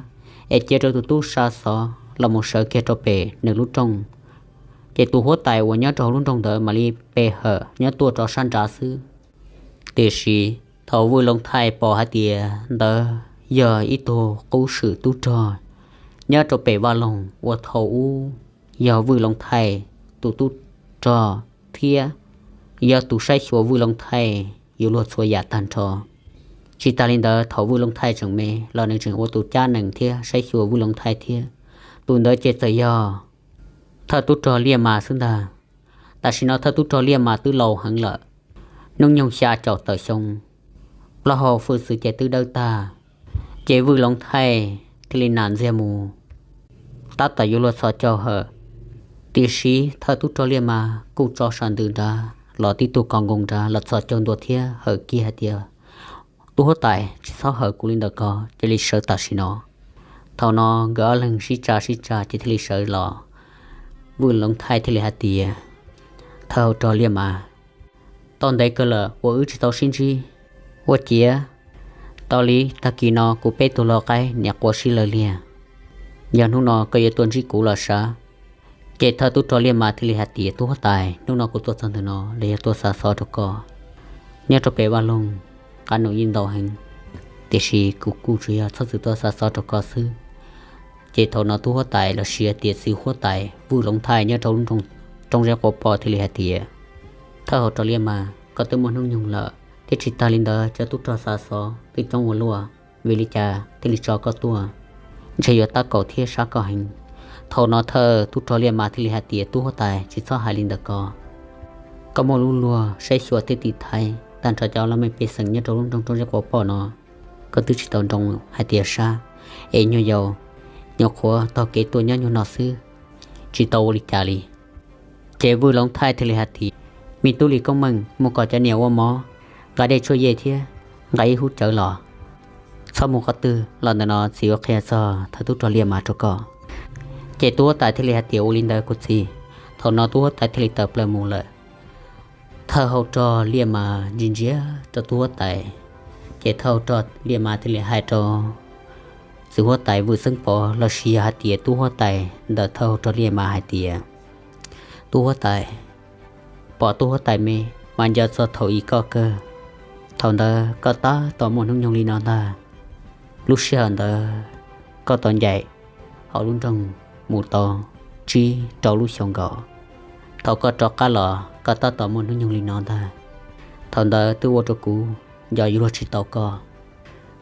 es cia rau tus tub xa xov los mus sawv kiag rau pem nws lub rooj. Ces tus huab tais uas nyob rau hauv lub nroog ntawd mam li pe hawm nyob tuaj rau sab nrad xwb. Tiam sis thaum Vwj Loov Thaij pom hais tias ntawd yog ib tug qub swm tub rog nyob rau pem vaj loog uas thaum ub yog Vwj Loov Thaij tus tub rog thiab yog tus saib xyuas Vwj Loov Thaij yuav luag txhua yam tag nrho. Tsis tas li ntawd, thaum Vwj Loov Thaij tseem me los nws tseem ua tus cab nees thiab saib xyuas Vwj Loov Thaij thiab. Tus ntawd ces txawm yog thawj tub rog Liaj Mas xwb ntag. Tam sim no thawj tub rog Liaj Mas twb laus heev lawm, hnub nyoog xya caum tawm xyoo, plaub hau hwj txwv ces twb dawb tag. Ces Vwj Loov Thaij thiaj li nam ntxiag mus, tab tom yuav luag txhos caug hawm. Tiam sis thawj tub rog Liaj Mas kuj tso sam ntws nrad los tib tug kos nkoos nrad los txhos caug ntua thiab hawm kiag hais tias, Tub huab tais, tsis txhob hawm kuv li ntawm ko, cia li sawv tam sim no. Thaum no nkawd ob leeg sib tsa sib tsa ces thiaj li sawv los. Vwj Loov Thaij thiaj li hais tias, Thawj hauv rog Liaj Mas, tau ntev kawg lawm uas wb tsis tau sib ntsib. Ua ciav tau li tag kis no kuv peb tug lau qaib niam quas sib law liag, yog hnub no koj yuav tuaj ntsib kuv los sav. Ces thawj tub rog Liaj Mas thiaj li hais tias, Tub huab tais, hnub no kuv tuaj txog ntawm no los yog tuaj xa xov rau koj. Nyob rau pem vaj loog qab num yeej ntau heev, tiam sis kuv kuj tsuas yog txhob txwm tuaj xa xov rau koj xwb. Ces thaum no tub huab tais los sis tias txiv huab tais Vwj Loov Thaij nyob rau lub roob zeb quav poj thiaj li hais tias, Thawj hauv rog Liaj Mas, koj twb muaj hnub nyoog lawm, thiab tsis tas li ntawd cov tub rog xa xov twb coob ua luaj, vim li cas thiaj li tso koj tuaj? Ntshe yuav tab kaum thiab sab koj heev. Thaum no thawj tub rog Liaj Mas thiaj li hais tias, Tub huab tais, tsis txhob hais li ntawm ko. Koj muaj lub luag saib xyuas thiab tiv thaiv tag nrho cov laj mej pej xeem nyob rau lub nroog roob zeb quav poj no, koj twb tsis tau nroo hais tias sab, es nyuag yaus nyuam qhuav taug kev tuaj nyob nyuag no xwb, tsis tau ua li cas li. Ces Vwj Loov Thaij thiaj li hais tias, Me tub Lis Koob Meej, mus kom cov niam ua mov, nqa dej tshuaj yej thiab nqa ib hub cawv los. Txhob mus qhov twg los, ntawm no txiv yuav qhia txog thawj tub rog Liaj Mas rau koj. Ces tub huab tais thiaj li hais tias, Ua li ntawd kuv txiv. Thaum no tub huab tais thiaj li tawm plaws mus lawm. Thawj hauv rog Liaj Mas ntsia ntsia rau tub huab tais, ces thawj hauv rog Liaj Mas thiaj li hais rau txiv huab tais Vwj Xeeb Pov los sis yog hais tias tub huab tais ntawm thawj hauv rog Liaj Mas hais tias, Tub huab tais, pom tub huab tais me mas nco txog thaum ub koj kawg. Thaum ntawd koj tab tom muaj hnub nyoog li no ntag. Lub sij hawm ntawd koj tau ncaim hauv lub nroog mus tau tsib rau lub xyoo nkaus. Thaum koj rov qab los koj tab tom muaj hnub nyoog li no ntag. Thaum ntawd twb ua rau kuv nco yuav luag tsis tau koj.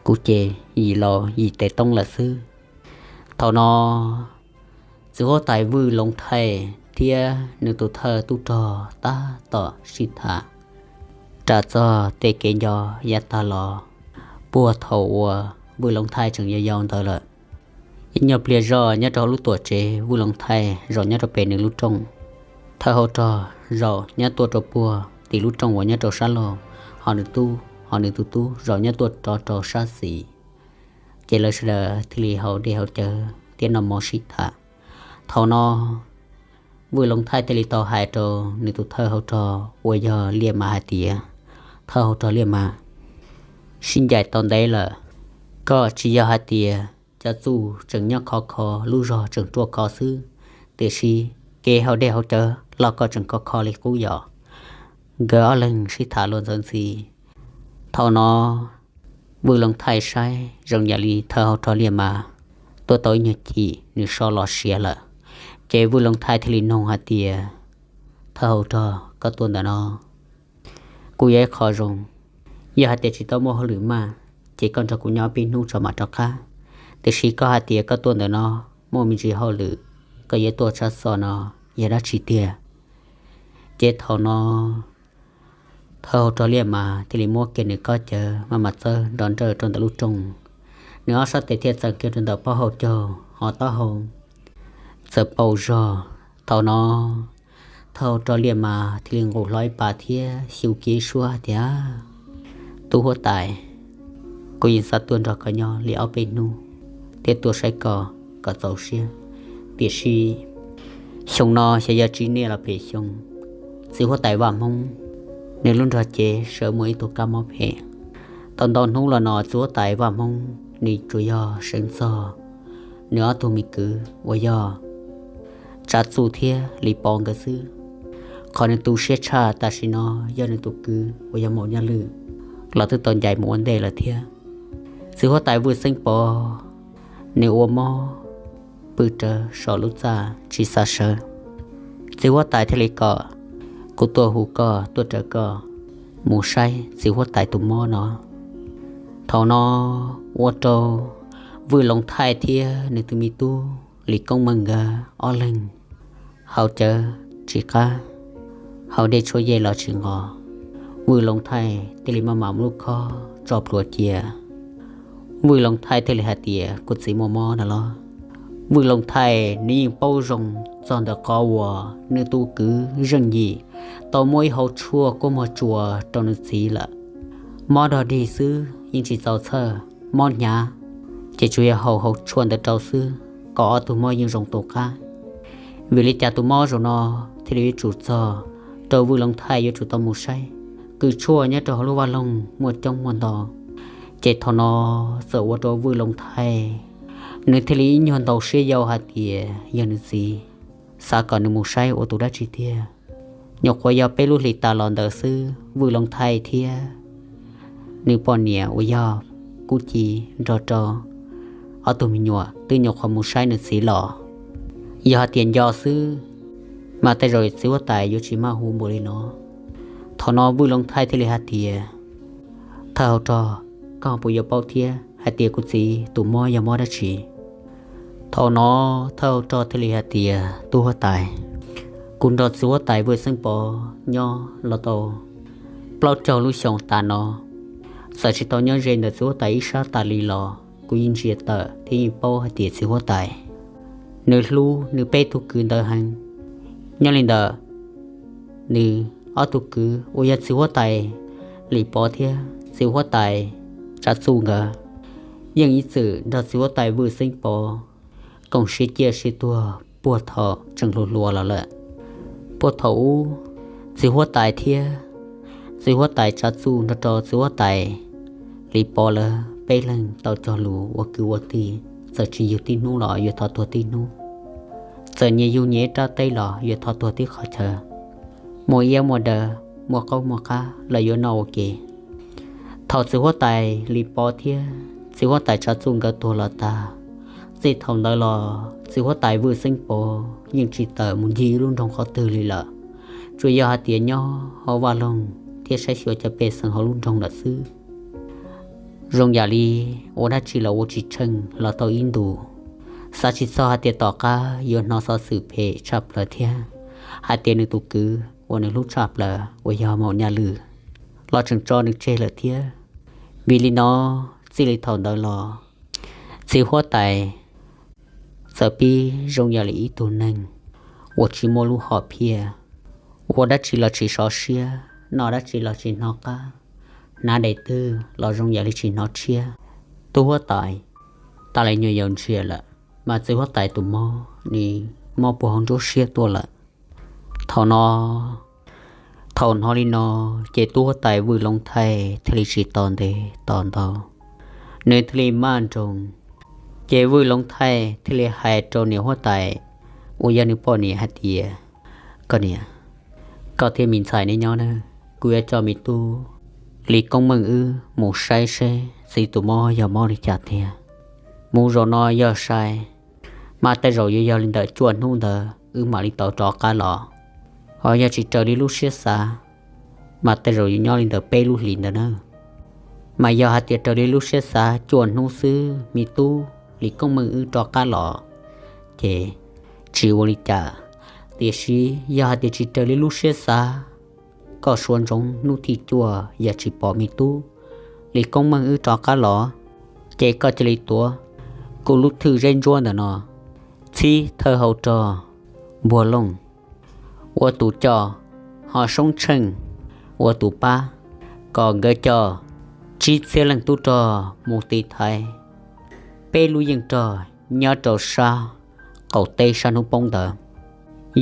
Kuv ces yim laus yim tes toob lawm xwb. Thaum no txiv huab tais Vwj Loov Thaij thiab nws tus thawj tub rog tab tom sib tham ras txog tej kev nco yav tag los puag thaum uas Vwj Loov Thaij tseem yau yau ntawd lawm. Ib nyuag pliag zoj nyob rau hauv lub tuam tsev, Vwj Loov Thaij zaum nyob rau pem nws lub rooj, thawj hauv rog zaum nyob tuaj rau puag tim lub rooj uas nyob rau sab laug, ho nws tub, ho nws tus tub zaum nyob tuaj rov rau sab xis. Ces lawv sawv daws thiaj li haus dej haus cawv thiab noj mov sib tham. Thaum no Vwj Loov Thaij thiaj li tau hais rau nws tus thawj hauv rog uas yog Liaj Mas hais tias, Thawj hauv rog Liaj Mas, sib ncaim tau ntev lawm, koj tsis yog hais tias cov txuj tseem nyob khov kho, lub zog tseem ruaj khov xwb, tiam sis kev haus dej haus cawv los koj tseem khov kho li qub yom? Nkawd ob leeg sib tham luag ntxawv ntxhi. Thaum no Vwj Loov Thaij saib zoo yam li thawj hauv rog Liaj Mas tuaj tau ib nyuag chim nws so los siav lawm. Ces Vwj Loov Thaij thiaj li noog hais tias, Thawj hauv rog, koj tuaj ntawm no kuj yog ib qho zoo. Yog hais tias tsis tau muaj hauj lwm maj, ces koj nrog kuv nyob peb hnub tso mam rov qab. Tiam sis koj hais tias koj tuaj ntawm no muaj me ntsis hauj lwm, koj yuav tuaj tshaj xov no yog dab tsi tiag? Ces thaum no thawj hauv rog Liaj Mas thiaj li muab kiag nws kob cawv maj mam txawb nrov nrawj rau ntawm lub rooj. Nws ob sab tes thiaj txeem kiag rau ntawm pob hauv caug, ho taub hau txawm paus zog. Thaum no thawj hauv rog Liaj Mas thiaj li nqus hlo ib pas thiab xyu kiag ib suab tias, Tub huab tais, kuv yeej xav tuaj nrog koj nyob li ob peb hnub thiab tuaj saib koj kom txaus siab. Tiam sis xyoo no xyov yog tsis niaj los phem xyoo, txiv huab tais Vaj Hmoob nws lub nrog cev sawv muaj ib tug kab mob phem, Tau ntau hnub los no txiv huab tais Vaj Hmoob nws tsuas yog seev txog nws ob tug me kwv uas yog Tsav Txuj thiab Lis Pov nkawd xwb. Qhov nws tu siab tshaj tam sim no yog nws tus kwv uas yog Maum Nyaj Lwm los twb tau ncaim mus ua ntej lawm thiab. Txiv huab tais Vwj Xeeb Pov nws ua mob pw rawv saum lub txaj tsis xav sawv. Txiv huab tais thiaj li kom kuv tuaj hu koj tuaj raws koj mus saib txiv huab tais tus mob no. Thaum no ua rau Vwj Loov Thaij thiab nws tus me tub Lis Koob Meej nkawd ob leeg haus cawv tsis qab, haus dej tshuaj yej los tsis nqos. Vwj Loov Thaij thiaj li maj mam muab lub khob tso plhuav cia. Vwj Loov Thaij thiaj li hais tias, kuv txiv muaj mob no los? Vwj Loov Thaij nws yeej paub zoo txog ntawm qhov uas nws tus kwv Zeej Yim tau muab ib hauv tshuaj kuab muag tsuas rau nws txiv lawm. Mob dog dig xwb yeej tsis txaus txhawj, mob hnyav ces tsuas yog haus hauv tshuaj ntawd rau xwb kom ob tug mob yeej zoo tu qab. Vim li cas tus mob zaum no thiaj li yuav tsum txog rau Vwj Loov Thaij yuav tsum tau mus saib? Kws tshuaj nyob rau hauv lub vaj loog muaj coob muaj ntau, ces thaum no txawm ua rau Vwj Loov Thaij nws thiaj li ib nyuag ntaus siab yau hais tias yog nws txiv xav kom nws mus saib ua tus dab tsi tiag. Nyuam qhuav yog peb lub hlis tas los ntawd xwb, Vwj Loov Thaij thiab nws poj niam uas yog Kub Ci nrog rau ob tug me nyuam twb nyuam qhuav mus saib nws txiv los. Yog hais tias nco xwb mas tej zaum txiv huab tais yuav tsis maj huv npaum li no. Thaum no Vwj Loov Thaij thiaj li hais tias, thawj hauv rog, koj puas yuav paub thiab hais tias kuv txiv tus mob yog mob dab tsi? Thaum no thawj hauv rog thiaj li hais tias, tub huab tais, kuv nrog txiv huab tais Vwj Xeeb Pov nyob los tau plaub caug lub xyoo tas no, txawm tsis tau nyob ze ntawm txiv huab tais ib sab tas li los kuv yeej ntsia tawm thiab yeej paub hais tias txiv huab tais nws hlub nws peb tug kwv ntawd heev. Nyob li ntawd, nws ob tug kwv uas yog txiv huab tais Lis Pov thiab txiv huab tais Tsav Txuj nkawd yeej ib txwm nrog txiv huab tais Vwj Xeeb Pov koom siab ciaj siab tuag puag thaum tseem hluas hluas los lawm. Puag thaum ub, txiv huab tais thiab txiv huab tais Tsav Txuj nrog rau txiv huab tais Lis Pov lawv peb leeg tau cog lus ua kwv ua tij, txawm tsis yug tib hnub los yuav thov tuag tib hnub, txawm nyias yug nyias ib rab teb los yuav thov tuag tib qhov chaw, muaj iab muaj daw, muaj qaub muaj qab los yuav noj ua ke. Thaum txiv huab tais Lis Pov thiab txiv huab tais Tsav Txuj nkawd tuag los tag, txij thaum ntawd los txiv huab tais Vwj Xeeb Pov yeej tsis tawm mus ncig ib lub nroog qhov twg li lawm, tsuas yog hais tias nyob hauv vaj loog thiab saib xyuas cov pej xeem hauv lub nroog lawm xwb. Zoo yam li ua dab tsi los ua tsis tsheej los tau ib ntus, xav tsis txog hais tias tom qab yuav hnov xov xwm phem tshaj plaws thiab hais tias nws tus kwv uas nws hlub tshaj plaws uas yog Maum Nyaj Lwm los tseem tso nws tseg lawm thiab. Vim li no, txij li thaum ntawd los txiv huab tais txawm pib zoo yam li ib tug neeg uas tsis muaj lub hom phiaj, ua dab tsi los tsis sov siab, noj dab tsi los tsis hnov qab, hnav daim twg los zoo yam li tsis hnov tshiab. Tub huab tais tas li nyuag yaus ntsiag lawm, mas txiv huab tais tus mob nws mob puag hauv nruab siab tuaj lawm. Thaum no, thaum hnov li no, ces tub huab tais Vwj Loov Thaij thiaj li tsis tos ntev tos ntau, nws thiaj li maj nroos. Ces Vwj Loov Thaij thiaj li hais rau niam huab tais uas yog nws poj niam hais tias, koj niam, koj thiab me ntxhais neb nyob na, kuv yuav coj me tub Lis Koob Meej wb mus saib seb txiv tus mob yog mob li cas tiag. Mus zaum no yog sai, mas tej zaum yuav yog li ntawm cuaj hnub ntawd wb mam li tau rov qab los. Ho yog tsis raws li lub siab xav, mas tej zaum yuav nyob li ntawm peb lub hlis ntawd na. Mas yog hais tias raws li lub siab xav cuaj hnub xwb me tub Lis Koob Meej wb rov qab los, ces tsis ua li cas. Tiam sis yog hais tias tsis raws li lub siab xav, koj suav ntsoov hnub thib cuaj yog tsis pom me tub Lis Koob Meej wb rov qab los, ces koj cia li tuav kuv lub thwj zeb ntsuab ntawm no, txhib thawj hau rog Npuag Looj ua tus coj, ho Soob Tsheej ua tus pab, kom nkawd coj tsib txhiab leej tub rog mus tiv thaiv peb lub yeej rog nyob rau sab qaum teb sab hnub poob ntawd.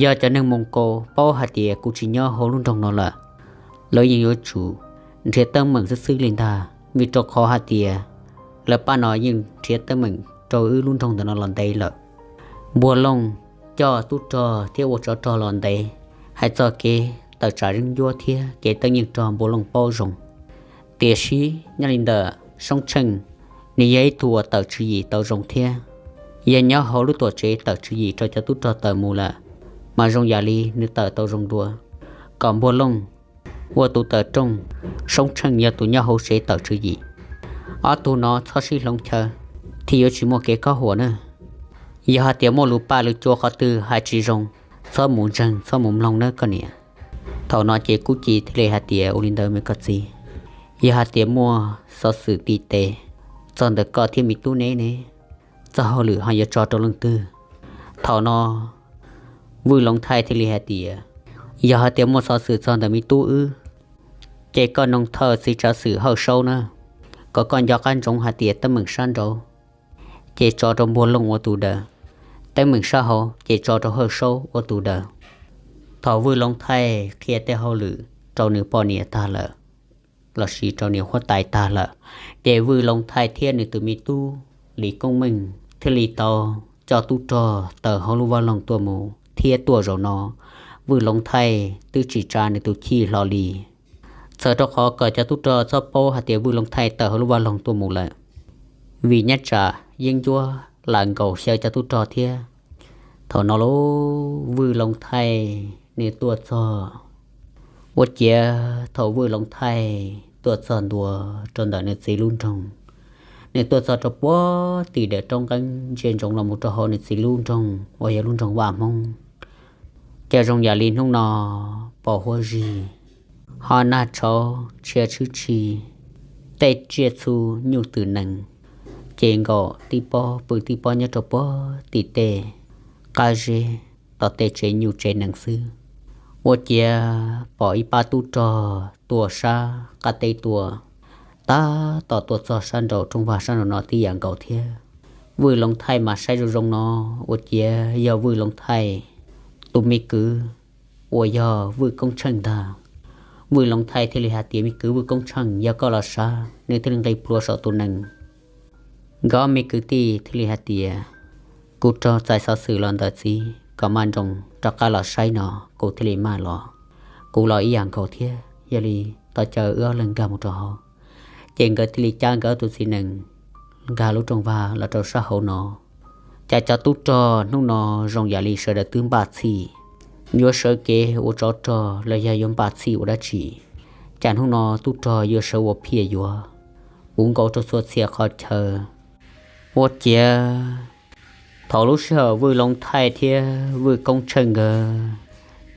Yog cov neeg Moos Kaus paub hais tias kuv tsis nyob hauv lub nroog no lawm, lawv yeej yuav tsum nrhiav teeb meem xwb xwb li ntag. vim rau qhov hais tias lawv pab no yeej nrhiav teeb meem rau wb lub nroog ntawm no los ntev lawm. Npuag Looj coj tub rog thiab ua tsov rog los ntev, hais txog kev tawm tsam yeeb ncuab thiab kev teeb yeej rog Npuag Looj paub zoo. Tiam sis nyob li ntawm Soob Tsheej, nws yog ib tug uas tawm tswv yim tau zoo thiab. Yog nyob hauv lub tuam tsev tawm tswv yim rau cov tub rog tawm mus lawm, mas zoo yam li nws tawm tau zoo dua. Kom Npuag Looj ua tus tawm rooj, Soob Tsheej yog tus nyob hauv tsev tawm tswv yim. Ob tug no txhob sib hloov chaw, thiaj yuav tsis muaj kev khob huam na. Yog hais tias muaj lus paj lus cua qhov twg hais tsis zoo, txhob mus ntseeg txhob mus mloog nawb koj niam. Thaum no ces Kub Ci thiaj li hais tias, ua li ntawd me koj txiv, yog hais tias muaj xov xwm tim tes txog ntawm koj thiab me tub neb ne, txoj hauj lwm ho yuav tso rau leej twg? Thaum no Vwj Loov Thaij thiaj li hais tias, yog hais tias muaj xov xwm txog ntawm me tub wb, ces koj noog thawj txiv tsav xwm Hawj Saub na, kom koj nco qab ntsoov hais tias teeb meem sab nraud ces tso rau Npuag Looj ua tus daws, teeb meem sab hauv ces tso rau Hawj Saub ua tus daws. Thaum Vwj Loov Thaij qhia tej hauj lwm rau nws poj niam tag lawm, lossis rau niam huab tais tag lawm, ces Vwj Loov Thaij thiab nws tus me tub Lis Koob Meej thiaj li tau coj tub rog tawm hauv lub vaj loog tuaj mus thiab tuaj zaum no. Vwj Loov Thaij twb tsis tsa nws tus chij hlo li, txawm rau qhov kom cov tub rog txhob paub hais tias Vwj Loov Thaij tawm hauv lub vaj loog tuaj mus lawm, vim nyob tsam yeeb ncuab lam nkaum xyaw cov tub rog thiab. Thaum no lauj, Vwj Loov Thaij nws tuaj txog. Ua ciav thaum Vwj Loov Thaij tuaj txog ntua rau ntawm nws txiv lub nroog, nws tuaj txog rau puag tim daim roob nqeeb ntsia ntsoov los mus rau hauv nws txiv lub nroog uas yog lub nroog Vaj Hmoob, ces zoo yam li hnub no pos huab zig, ho nag tshauv tshia tshwb tshis, tej tsiaj txhu nyuj twm nees, ces nkaum tib pob pw tib pob nyob rau puag tim tej qab zeb tom tej tsev nyuj tsev nees xwb. Ua ciav pom ib pab tub rog tuaj sab qab teb tuaj, tab tom tuaj txog sab nraum rooj vag sab nraum no tib yam nkaus thiab. Vwj Loov Thaij mas saib zoo zoo no, ua ciav yog Vwj Loov Thaij tus me kwv uas yog Vwj Koob Tsheej ntag. Vwj Loov Thaij thiaj li hais tias, me kwv Vwj Koob Tsheej, yog koj los sav, nws thiaj li nqis plhuav saum tus nees. Nkawd ob me kwv tij thiaj li hais tias, kuv raug txais xov xwm los ntawm txiv kom maj nroos rov qab los saib no, kuv thiaj li maj los. Kuv los ib yam nkaus thiab, yog li tos caw wb ob leeg nkag mus rau hauv. Ces nkawd thiaj li cab nkawd ob tug txiv nees nkag lub rooj vag los rau sab hauv no. Cas cov tub rog hnub no zoo yam li sawv daws twb npaj txhij yuav sawv kev ua tsov rog los yog yuav npaj txhij ua dab tsi. Cas hnub no tub rog yuav sawv ua phiaj yuav puv nkaus rau txhua txhia qhov chaw. Ua ciav thaum lub sij hawm Vwj Loov Thaij thiab Vwj Koob Tsheej nkawd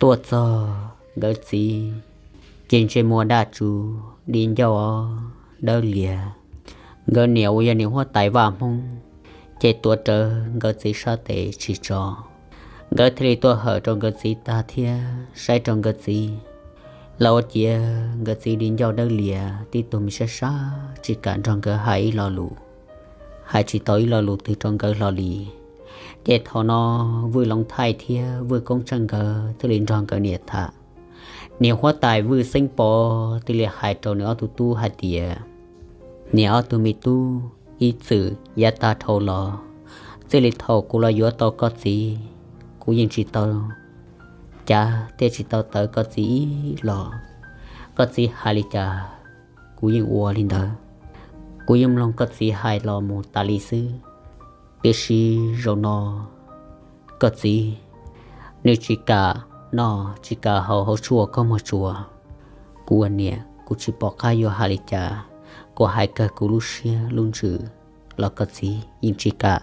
tuaj txog nkawd txiv, ces ntsej muag daj tsuv di ncauj dawb lias. Nkawd niam uas yog niam huab tais Vaj Hmoob, ces tuav rawv nkawd txiv sab tes tsis tso. Nkawd thiaj li tuaj hawm rau nkawd txiv tag thiab saib rau nkawd txiv los ua ciav nkawd txiv di ncauj dawb lias tib tug me sab sab, tsis kam nrog nkawd hais ib lo lus, hais tsis tau ib lo lus twg rau nkawd hlo li. Ces thaum no Vwj Loov Thaij thiab Vwj Koob Tsheej nkawd thiaj li nrog nkawd niam tham. Niam huab tais Vwj Xeeb Pov thiaj li hais rau nws ob tug tub hais tias, niam, ob tug me tub, ib txwm yav tag dhau los, txij li thaum kuv los yuav tau koj txiv, kuv yeej tsis tau cav thiab tsis tau tawv koj txiv ib los. Koj txiv hais li cas kuv yeej ua li ntawd, kuv yeej mloog koj txiv hais los mus tas li xwb. Tiam sis zaum no koj txiv nws tsis kam noj tsis kam haus hauv tshuaj khaub muag tsua. Kuv ua niam kuv tsis pom qab yuav hais li cas, kuv hais kawg kuv lub siab lub ntsws los koj txiv yeej tsis kam.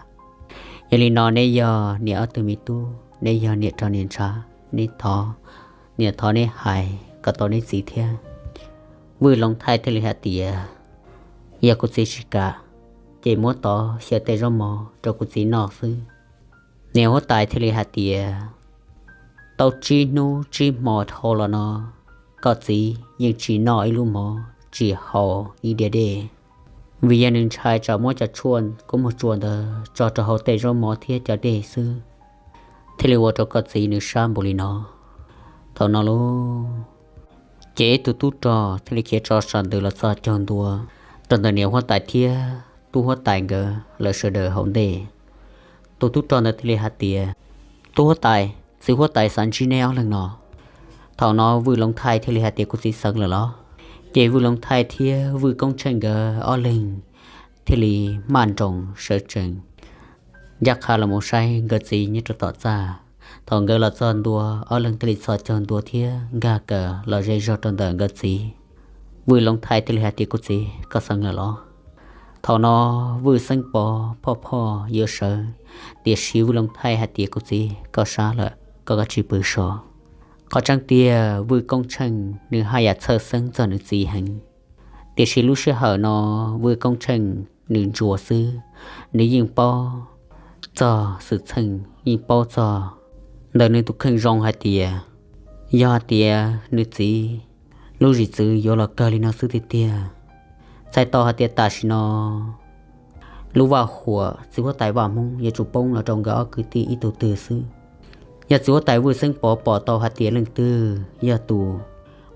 Yog li no neb yog niam ob tug me tub, neb yog niam rog niam ntshav, neb thov, niam thov neb hais kom tau neb txiv thiab. Vwj Loov Thaij thiaj li hais tias, yog kuv txiv tsis kam, ces muab tod xyaw tej zaub mov rau kuv txiv noj xwb. Niam huab tais thiaj li hais tias, tau tsib hnub tsib hmo dhau los no, koj txiv yeej tsis noj ib lub mov tsis haus ib diav dej, vim yog nws ntshai tsam muab cov tshuaj khaub muag tsua ntawd tso rau hauv tej zaub mov thiab cov dej xwb, thiaj li ua rau koj txiv nws sab npaum li no. Thaum no lauj, ces ib tug tub rog thiaj li khiav tso sam ntws los txog caug ntua, rau ntawm niam huab tais thiab tub huab tais nkawd lawv sawv daws hauv ntej. Tus tub rog ntawd thiaj li hais tias, Tub huab tais, txiv huab tais xav ntsib neb ob leeg no. Thaum no Vwj Loov Thaij thiaj li hais tias, Kuv txiv xeev lawm los? Ces Vwj Loov Thaij thiab Vwj Koob Tsheej nkawd ob leeg thiaj li maj nroos sawv tsees ncaj qha los mus saib nkawd txiv nyob rau tom txaj. Thaum nkawd los txog ntua, ob leeg thiaj li txhos caug ntua thiab nkag kawm los ze zog rau ntawm nkawd txiv. Vwj Loov Thaij thiaj li hais tias, Kuv txiv, koj xeev lawm los? Thaum no Vwj Xeeb Pov phoj phoj yuav sawv, tiam sis Vwj Loov Thaij hais tias, Kuv txiv, koj sab lawm, koj kav tsij pw so. Qhov tseeb tiag Vwj Koob Tsheej nws haj yam txhawj xeeb txog nws txiv heev, tiam sis lub sij hawm no Vwj Koob Tsheej nws ntsuas xwb, nws yeej paub txog xwm txheej, yeej paub txog ntawm nws tus kheej zoo hais tias yog hais tias nws txiv lub zim txwv yuav los kawg li no xwb tiag tiag, txhais tau hais tias tam sim no lub vaj huam txiv huab tais Vaj Hmoob yuav tsum poob los rau nkawd ob kwv tij ib tug twg xwb. Yog txiv huab tais Vwj Xeeb Pov pom tau hais tias leej twg yog tus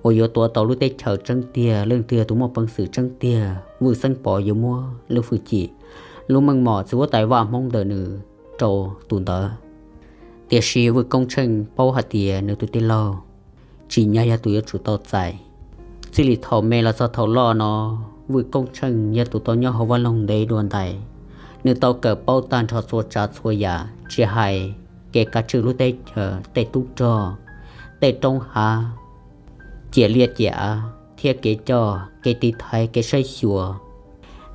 uas yuav tuav tau lub teb chaws tseeb tiag, leej twg yog tus muaj peev xwm tseeb tiag, Vwj Xeeb Pov yuav muab lub hwj chim, lub meej mom txiv huab tais Vaj Hmoob ntawm nws rau tus ntawd. Tiam sis Vwj Koob Tsheej paub hais tias nws tus tij laug tsim nyog yog tus yuav tsum tau txais. Txij li thaum me los txog thaum loj no, Vwj Koob Tsheej yog tus tau nyob hauv vaj loog ntev dua ntais. Nws tau kawm paub tag nrho txhua tsav txhua yam, tsis hais kev kav tswj lub teb chaws, tej tub rog, tej roob hav, ciam liaj ciam av, thiab kev coj, kev tiv thaiv, kev saib xyuas,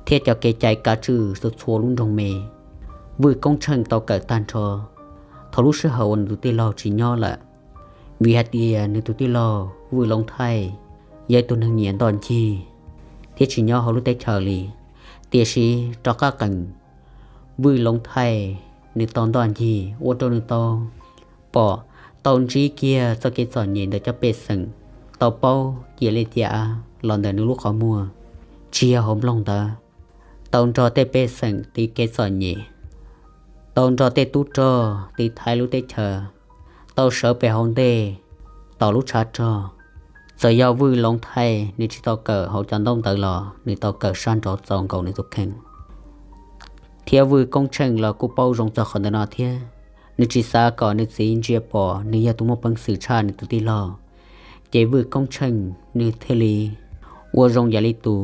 thiab cov kev cai kav tswj txhua txhua lub nroog me. Vwj Koob Tsheej tau kawm tag nrho thaum lub sij hawm uas nws tus tij laug tsis nyob lawm, vim hais tias nws tus tij laug Vwj Loov Thaij yog ib tug neeg nyiam ntoj ncig thiab tsis nyob hauv lub teb chaws li. Tiam sis rov qab qees, Vwj Loov Thaij nws tau ntoj ncig ua rau nws tau pom, tau ntsib kiag txoj kev txom nyem ntawm cov pej xeem, tau paub ciam liaj ciam av los ntawm nws lub qhov muag, tsis yog hauv nplooj ntawd, tau nrog tej pej xeem tiv kev txom nyem, tau nrog tej tub rog tiv thaiv lub teb chaws, tau sawv pem hauv ntej tos lub tshav rog. Txawm yog Vwj Loov Thaij nws tsis tau kawm hauv cov ntaub ntawv los nws tau kawm sab nraud txaus nkaus nws tus kheej. Thiab Vwj Koob Tsheej los kuj paub zoo txog qhov ntawm no thiab, nws tsis xav kom nws txiv ntsia pom nws yog tus muaj peev xwm tshaj nws tus tij laug. Ces Vwj Koob Tsheej nws thiaj li ua zoo yam li tus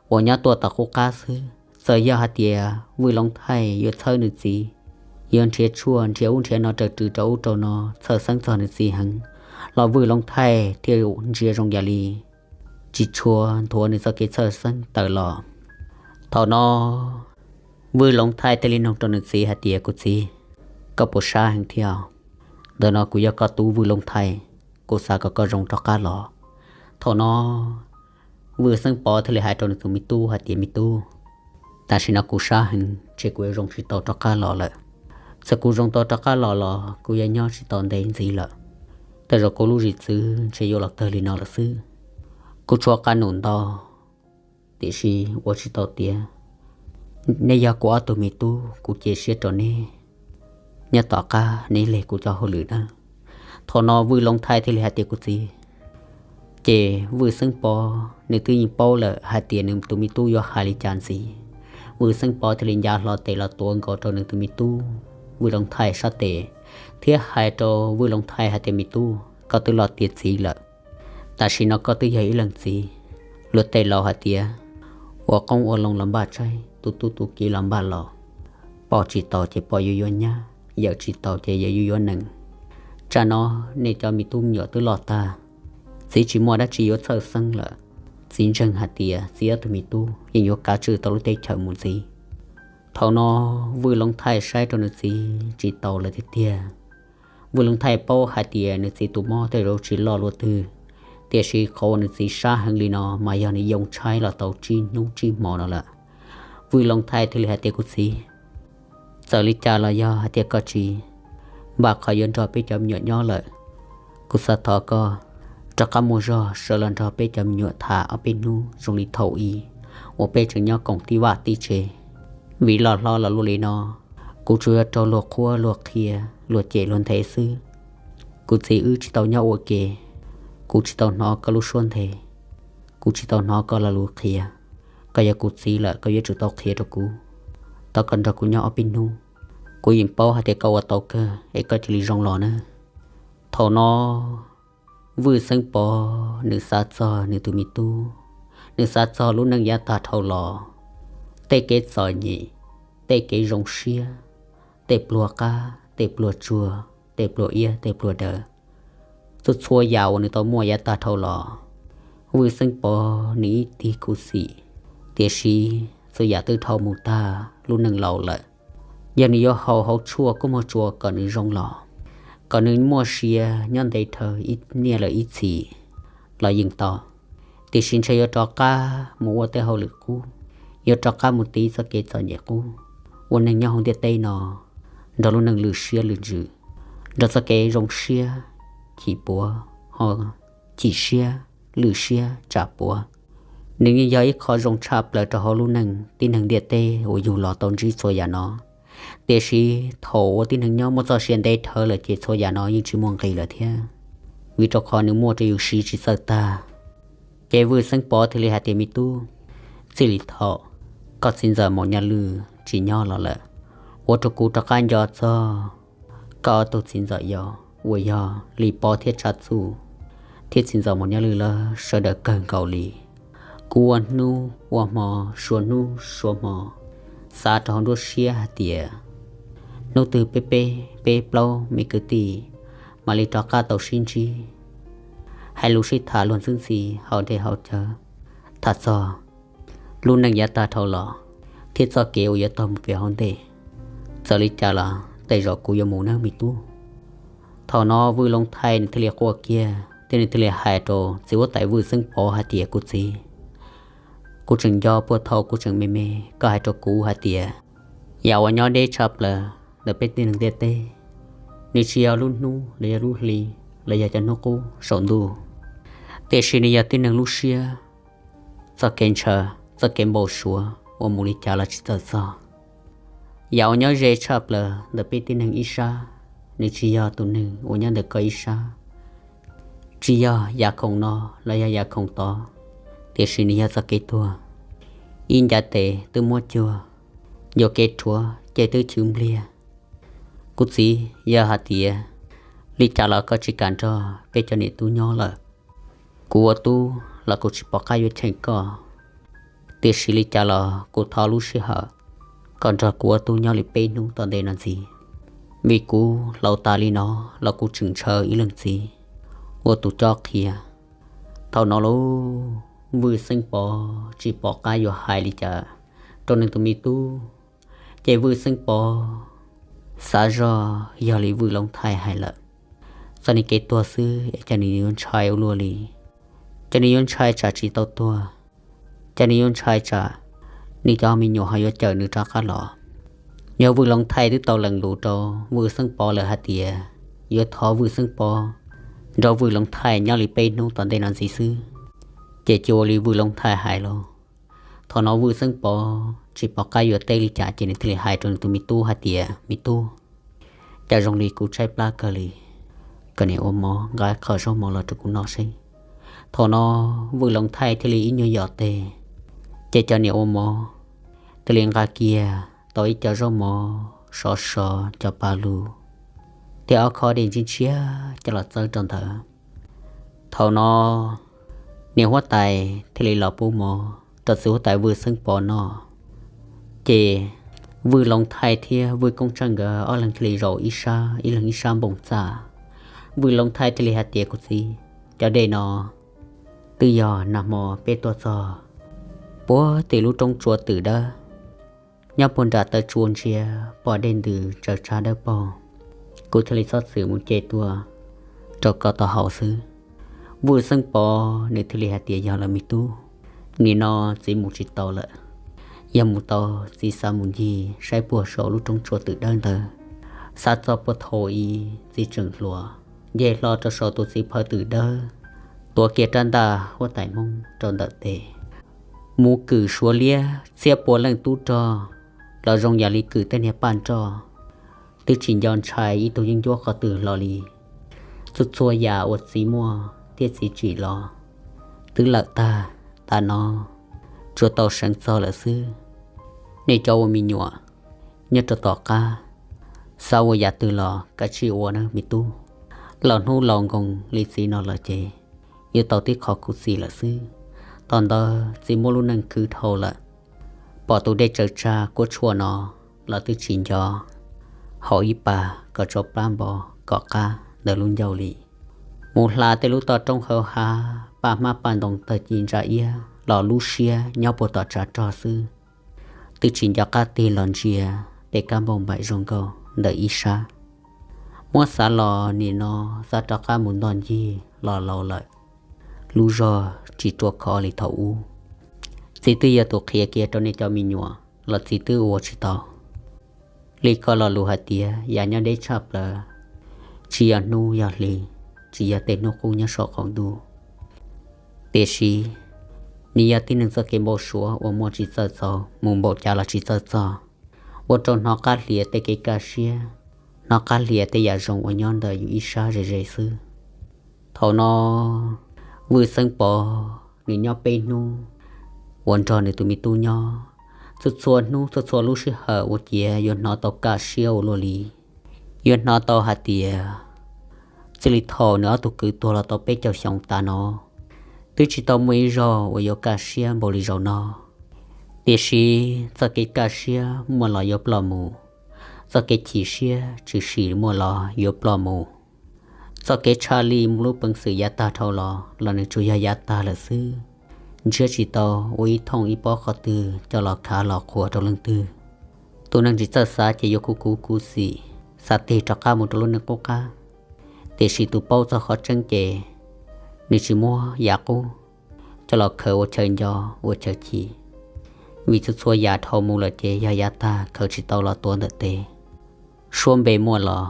uas nyob tuaj tom qub qab xwb. Txawm yog hais tias Vwj Loov Thaij yuav txhawb nws txiv, yuav nrhiav tshuaj nrhiav ub nrhiav no raws rw rau ub rau no txhawj xeeb txog nws txiv heev, los Vwj Loov Thaij thiaj ntsia zoo yam li tsis tshua nthuav nws txoj kev txhawj xeeb tawm los. Thaum no Vwj Loov Thaij thiaj li nug rau nws txiv hais tias, Kuv txiv, koj puas sab heev thiab? Ntawm no kuv yog koj tub Vwj Loov Thaij, kuv xav kom koj zoo rov qab los. Thaum no Vwj Xeeb Pov thiaj li hais rau nws tus me tub hais tias, Me tub, tam sim no kuv sab heev, ntshe kuv yuav zoo tsis tau rov qab los lawm. Txawm kuv zoo tau rov qab los los kuv yuav nyob tsis tau ntev ntxiv lawm. Tej zaum kuv lub zim txwv ntshe yuav los kawg li no lawm xwb. Kuv tshuav qab num ntau, tiam sis ua tsis tau tiav. Neb yog kuv ob tug me tub, kuv cia siab rau neb, nyob tom qab neb leg kuv cov hauj lwm nawb. Thaum no Vwj Loov Thaij thiaj li hais tias, Kuv txiv. Ces Vwj Xeeb Pov nws twb yeej paub lawm hais tias nws tus me tub yuav hais li cas ntxiv. Vwj Xeeb Pov thiaj li ncav hlo tes los tuav nkaus rau nws tus me tub Vwj Loov Thaij sab tes, thiab hais rau Vwj Loov Thaij hais tias, Me tub, koj twb los tiav txiv lawm. Tam sim no koj twb yog ib leej txiv. Luag tej laus hais tias, ua qoob ua loo los npaj tsaib, tu tub tu kiv los npaj laus. Poj tsis taus ces poj yuav yuav nyab, yawm tsis taus ces yawm yuav yuav nees. Tsam no nej cov me tub me nyuam twb loj tag, txiv tsis muaj dab tsi yuav txhawj xeeb lawm. Txiv ntseeg hais tias txiv ob tug me tub yeej yuav kav tswj tau lub teb chaws mus ntxiv. Thaum no Vwj Loov Thaij saib rau nws txiv tsis taus lawm tiag tiag. Vwj Loov Thaij paub hais tias nws txiv tus mob tej zaum tsis loj luaj twg, tiam sis qhov uas nws txiv sab heev li no mas yog nws yoo tshaib los tau tsib hnub tsib hmo no lawm. Vwj Loov Thaij thiaj li hais tias, Kuv txiv, txawm li cas los yog hais tias koj tsis npaj qhov yuav nrog peb cov me nyuam nyob lawm, kuv xav thov koj rov qab muaj zog sawv los nrog peb cov me nyuam tham ob peb hnub zoo li thaum ub uas peb tseem nyob koom tib vaj tib tsev. Vim loj hlob los luaj li no, kuv tsuas yuav raug luag qhuab luag qhia, luag cem luag nthe xwb. Kuv txiv, wb tsis tau nyob ua ke, kuv tsis tau hnov koj lub suab nthe, kuv tsis tau hnov koj lo lus qhia. Koj yog kuv txiv lawm, koj yuav tsum tau qhia rau kuv, thov koj nrog kuv nyob ob peb hnub. Kuv yeej paub hais tias koj ua tau kawg es koj cia li zoo los na. Thaum no Vwj Xeeb Pov nws xav txog nws tus me tub, nws xav txog lub neej yav tag dhau los, tej kev txom nyem, tej kev zoo siab, tej pluag qab, tej pluag tsuag, tej pluag iab, tej pluag daws, txhua txhua yam uas nws tau muaj yav tag dhau los, Vwj Xeeb Pov nws ib tig khuv xim. Tiam sis txhua yam twb dhau mus tag, lub neej laus lawm. Yog nws yuav haus hauv tshuaj kub muag tsua kom nws zoo los, kom nws muaj sia nyob ntev dhawv ib niaj lawm ib txhis los yeej tau. Tiam sis ntshe yuav rov qab mus ua tej hauj lwm qub, yuav rov qab mus tiv txoj kev txom nyem qub, ua neeg nyob hauv ntiaj teb no nrog lub neej lwj siab lwj ntsws, nrog txoj kev zoo siab chim puav, ho chim siab lwj siab tsam puav. Nws yeej yog ib qho zoo tshaj plaws rau hauv lub neej tib neeg ntiaj teb uas yug los tau ntsib txhua yam no. Tiam sis thaum ua tib neeg nyob muaj txoj sia ntev dhawv lawm ces txhua yam no yeej tsis muaj nqis lawm thiab, vim rau qhov nws muaj rau yus siv tsis txawj tag. Ces Vwj Xeeb Pov thiaj li hais tias, me tub, txij li thaum koj txiv ntxawm Maum Nyaj Lwj tsis nyob los lawm, ua rau kuv rov qab nco txog koj ob tug txiv ntxawm yau uas yog Lis Pov thiab Tshav Txuj, thiab txiv ntxawm Maum Nyaj Lwj lawv sawv daws kawg nkaus li. Kuv ua hnub ua hmo, suav hnub suav hmo, xav rau hauv nruab siab hais tias hnub twg peb peb peb plaub me kwv tij mam li rov qab tau sib ntsib, hais lus sib tham luag ntxwb ntxhi hauv dej hauv cawv, tham txog lub neej yav tag dhau los thiab txoj kev uas yuav tau mus pem hauv ntej, txawm li cas los tej zaum kuv yuav mus nawb me tub. Thaum no Vwj Loov Thaij nws thiaj li quaj kiag thiab nws thiaj li hais rau txiv huab tais Vwj Xeeb Pov hais tias, kuv txiv, kuv tseem nco puag thaum kuv tseem me me koj hais rau kuv hais tias yam uas nyob deb tshaj plaws ntawm peb tib neeg ntiaj teb, nws tsis yog lub hnub los yog lub hli los yog cov hnub qub saum ntuj, tiam sis nws yog tib neeg lub siab, txoj kev ntshaw, txoj kev npau suav uas mus li cas los tsis txawj txog. Yam uas nyob ze tshaj plaws ntawm peb tib neeg ib sab, nws tsis yog tus neeg uas nyob ntawm koj ib sab, tsis yog yam khoom no los yog yam khoom tod, tiam sis nws yog txoj kev tuag. Ib ncav tes twb muab cuag, yuam kev rhuav ces twb chwv npliag. Kuv txiv, yog hais tias li cas los koj tsis kam nrog peb cov niam tub nyob lawm. Kuv ua tub los kuv tsis pom qab yuav cheem koj, tiam sis li cas los kuv thov lub sij hawm koj nrog kuv ua tub nyob li peb hnub tom ntej no ntxiv, vim kuv laus tas li no los kuv tseem ntshaw ib leej txiv ua tus cob qhia. Thaum no lauj, Vwj Xeeb Pov tsis pom qab yuav hais li cas rau nws tus me tub, ces Vwj Xeeb Pov xav zoj yog li Vwj Loov Thaij hais lawm, txoj niag kev tuag xwb es cas nws yuav ntshai ua luaj li, cas nws yuav ntshai tsam tsis tau tuag, cas nws yuav ntshai tsam nws cov me nyuam ho yuav cawm nws rov qab los. Yog Vwj Loov Thaij twb tau lees lus rau Vwj Xeeb Pov lawm hais tias yuav thov Vwj Xeeb Pov nrog Vwj Loov Thaij nyob li peb hnub tom ntej no ntxiv xwb, ces cia ua li Vwj Loov Thaij hais lauj. Thaum no Vwj Xeeb Pov tsis pom qab yuav teb li cas ces nws thiaj li hais rau nws tus me tub hais tias, me tub, cas zoo li kuv tshaib plab kawg li, koj niam ua mov nqa qho zaub mov los rau kuv noj seb. Thaum no Vwj Loov Thaij thiaj li ib nyuag yos tes, ces cov niam ua mov thiaj li nqa kiag tau ib co zaub mov sov sov cov pa lug thiab ob khob dej ntshiab ntshiab coj los txawb rau ntawd. Thaum no niam huab tais thiaj li los pub mov rau txiv huab tais Vwj Xeeb Pov noj. Ces Vwj Loov Thaij thiab Vwj Koob Tsheej nkawd ob leeg thiaj li zaum ib sab, ib leeg ib sab npoo txaj. Vwj Loov Thaij thiaj li hais tias, kuv txiv, cov dej no twb yog nag hmo peb tuaj txog puag tim lub roob tsua twm dawb, nyob puag nram taw tsua ntsia pom dej ntws tsaws tsag dawb paug, kuv thiaj li txhob txwm mus ce tuaj rau koj tau haus xwb. Vwj Xeeb Pov nws thiaj li hais tias, yog lawm me tub, nim no txiv mus tsis tau lawm. Yog mus tau, txiv xav mus ncig saib puag saum lub roob tsua twm dawb ntawd, xav txog puag thaum ub txiv tseem hluas, nce hlo rau saum tus txiv phaw twm dawb, tuav kiag rab ntaj huab tais Hmoob rau ntawm tes, mus kwm Suav liab txhiab pua leej tub rog los zoo yam li kwm tej niag paj nroj, twb tsis nco ntshai ib tug yeeb ncuab qhov twg hlo li. Txhua txhua yam uas txiv muaj thiab txiv tsim los twb lawm tag. Tav no tsuas tau seev txog lawm xwb. Nej cov ua me nyuam nyob rau tom qab, xav ua yam twg los kav tsij ua nawb me tub. Laus hnub laus nkoos li txiv no lawm ces yuav tau tib qho khuv xim lawm xwb. Tom ntawd txiv muab lub neej khwv dhau lawm, pom tus dej tsaws tsag kuab tshuaj no los twb tsis nco, haus ib pas kom tsau plab npo kom qab ntawm lub ncauj li. Mus hla tej lub toj roob hauv hav, paj hmab paj ntoo tawg ci ntsa iab los lub siab nyob puag tom tshav rog xwb, twb tsis nco qab tig los ntsia tej kab npauj npaim zoo nkauj ntawm ib sab. Muab xav los nim no xav rov qab mus ntoj ncig los laus lawm, lub zog tsis ruaj khov li thaum ub. Txiv twb yog tus qhia kiag rau nej cov me nyuam los txiv twb ua tsis tau. Li koj lo lus hais tias yam nyob deb tshaj plaws, tsis yog hnub yog hli, tsis yog tej hnub qub nyob saum qaum ntuj, tiam sis nws yog tib neeg txoj kev npau suav uas muaj tsis txawj txaus mus npaum cas los tsis txawj txog, ua rau hnov qab hlias tej kev kaj siab, hnov qab hlias tej yam zoo uas nyob ntawm yus ib sab ze ze xwb. Thaum no Vwj Xeeb Pov nws nyob peb hnub uas nrog nws tus me tub nyob, txhua txhua hnub txhua txhua lub sij hawm ua ciav yuav hnov tau kaj siab ua luaj li. Yuav hnov tau hais tias txij li thaum nws ob tug kwv tuag los tau peb caug xyoo tas no, twb tsis tau muaj ib zaug uas yuav kaj siab npaum li zaum no. Tiam sis txoj kev kaj siab muaj los yuav ploj mus, txoj kev chim siab tshwm sim muaj los yuav ploj mus. Txoj kev tshaj lij lub peev xwm yav tag dhau los los nws tsuas yog yav tag lawm xwb, ntsiab tsis tau ua ib thooj ib pob qhov twg coj los khav los qhuas rau leej twg. Tus neeg tsis txawj xav ces yuav khuv kuv khuv xim, xav tig rov qab mus rau lub neej qub qab. Tiam sis tus paub txog qhov tseeb ces nws tsis muab yam qub coj los khaws ua chaw nco ua chaw chim, vim txhua txhua yam dhau mus lawm ces yog yav tag khaws tsis tau los tuav ntawm tes. Suab npe muaj los,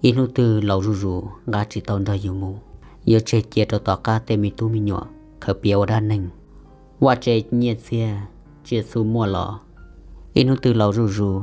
ib hnub twg laus zuj zus nqa tsis tau nrog yus mus, yuav tseg cia rau tom qab tej me tub me nyuam khaws piav ua dab neeg. Vaj tse nyiaj txiag tsiaj txhu muaj los, ib hnub twg laus zuj zus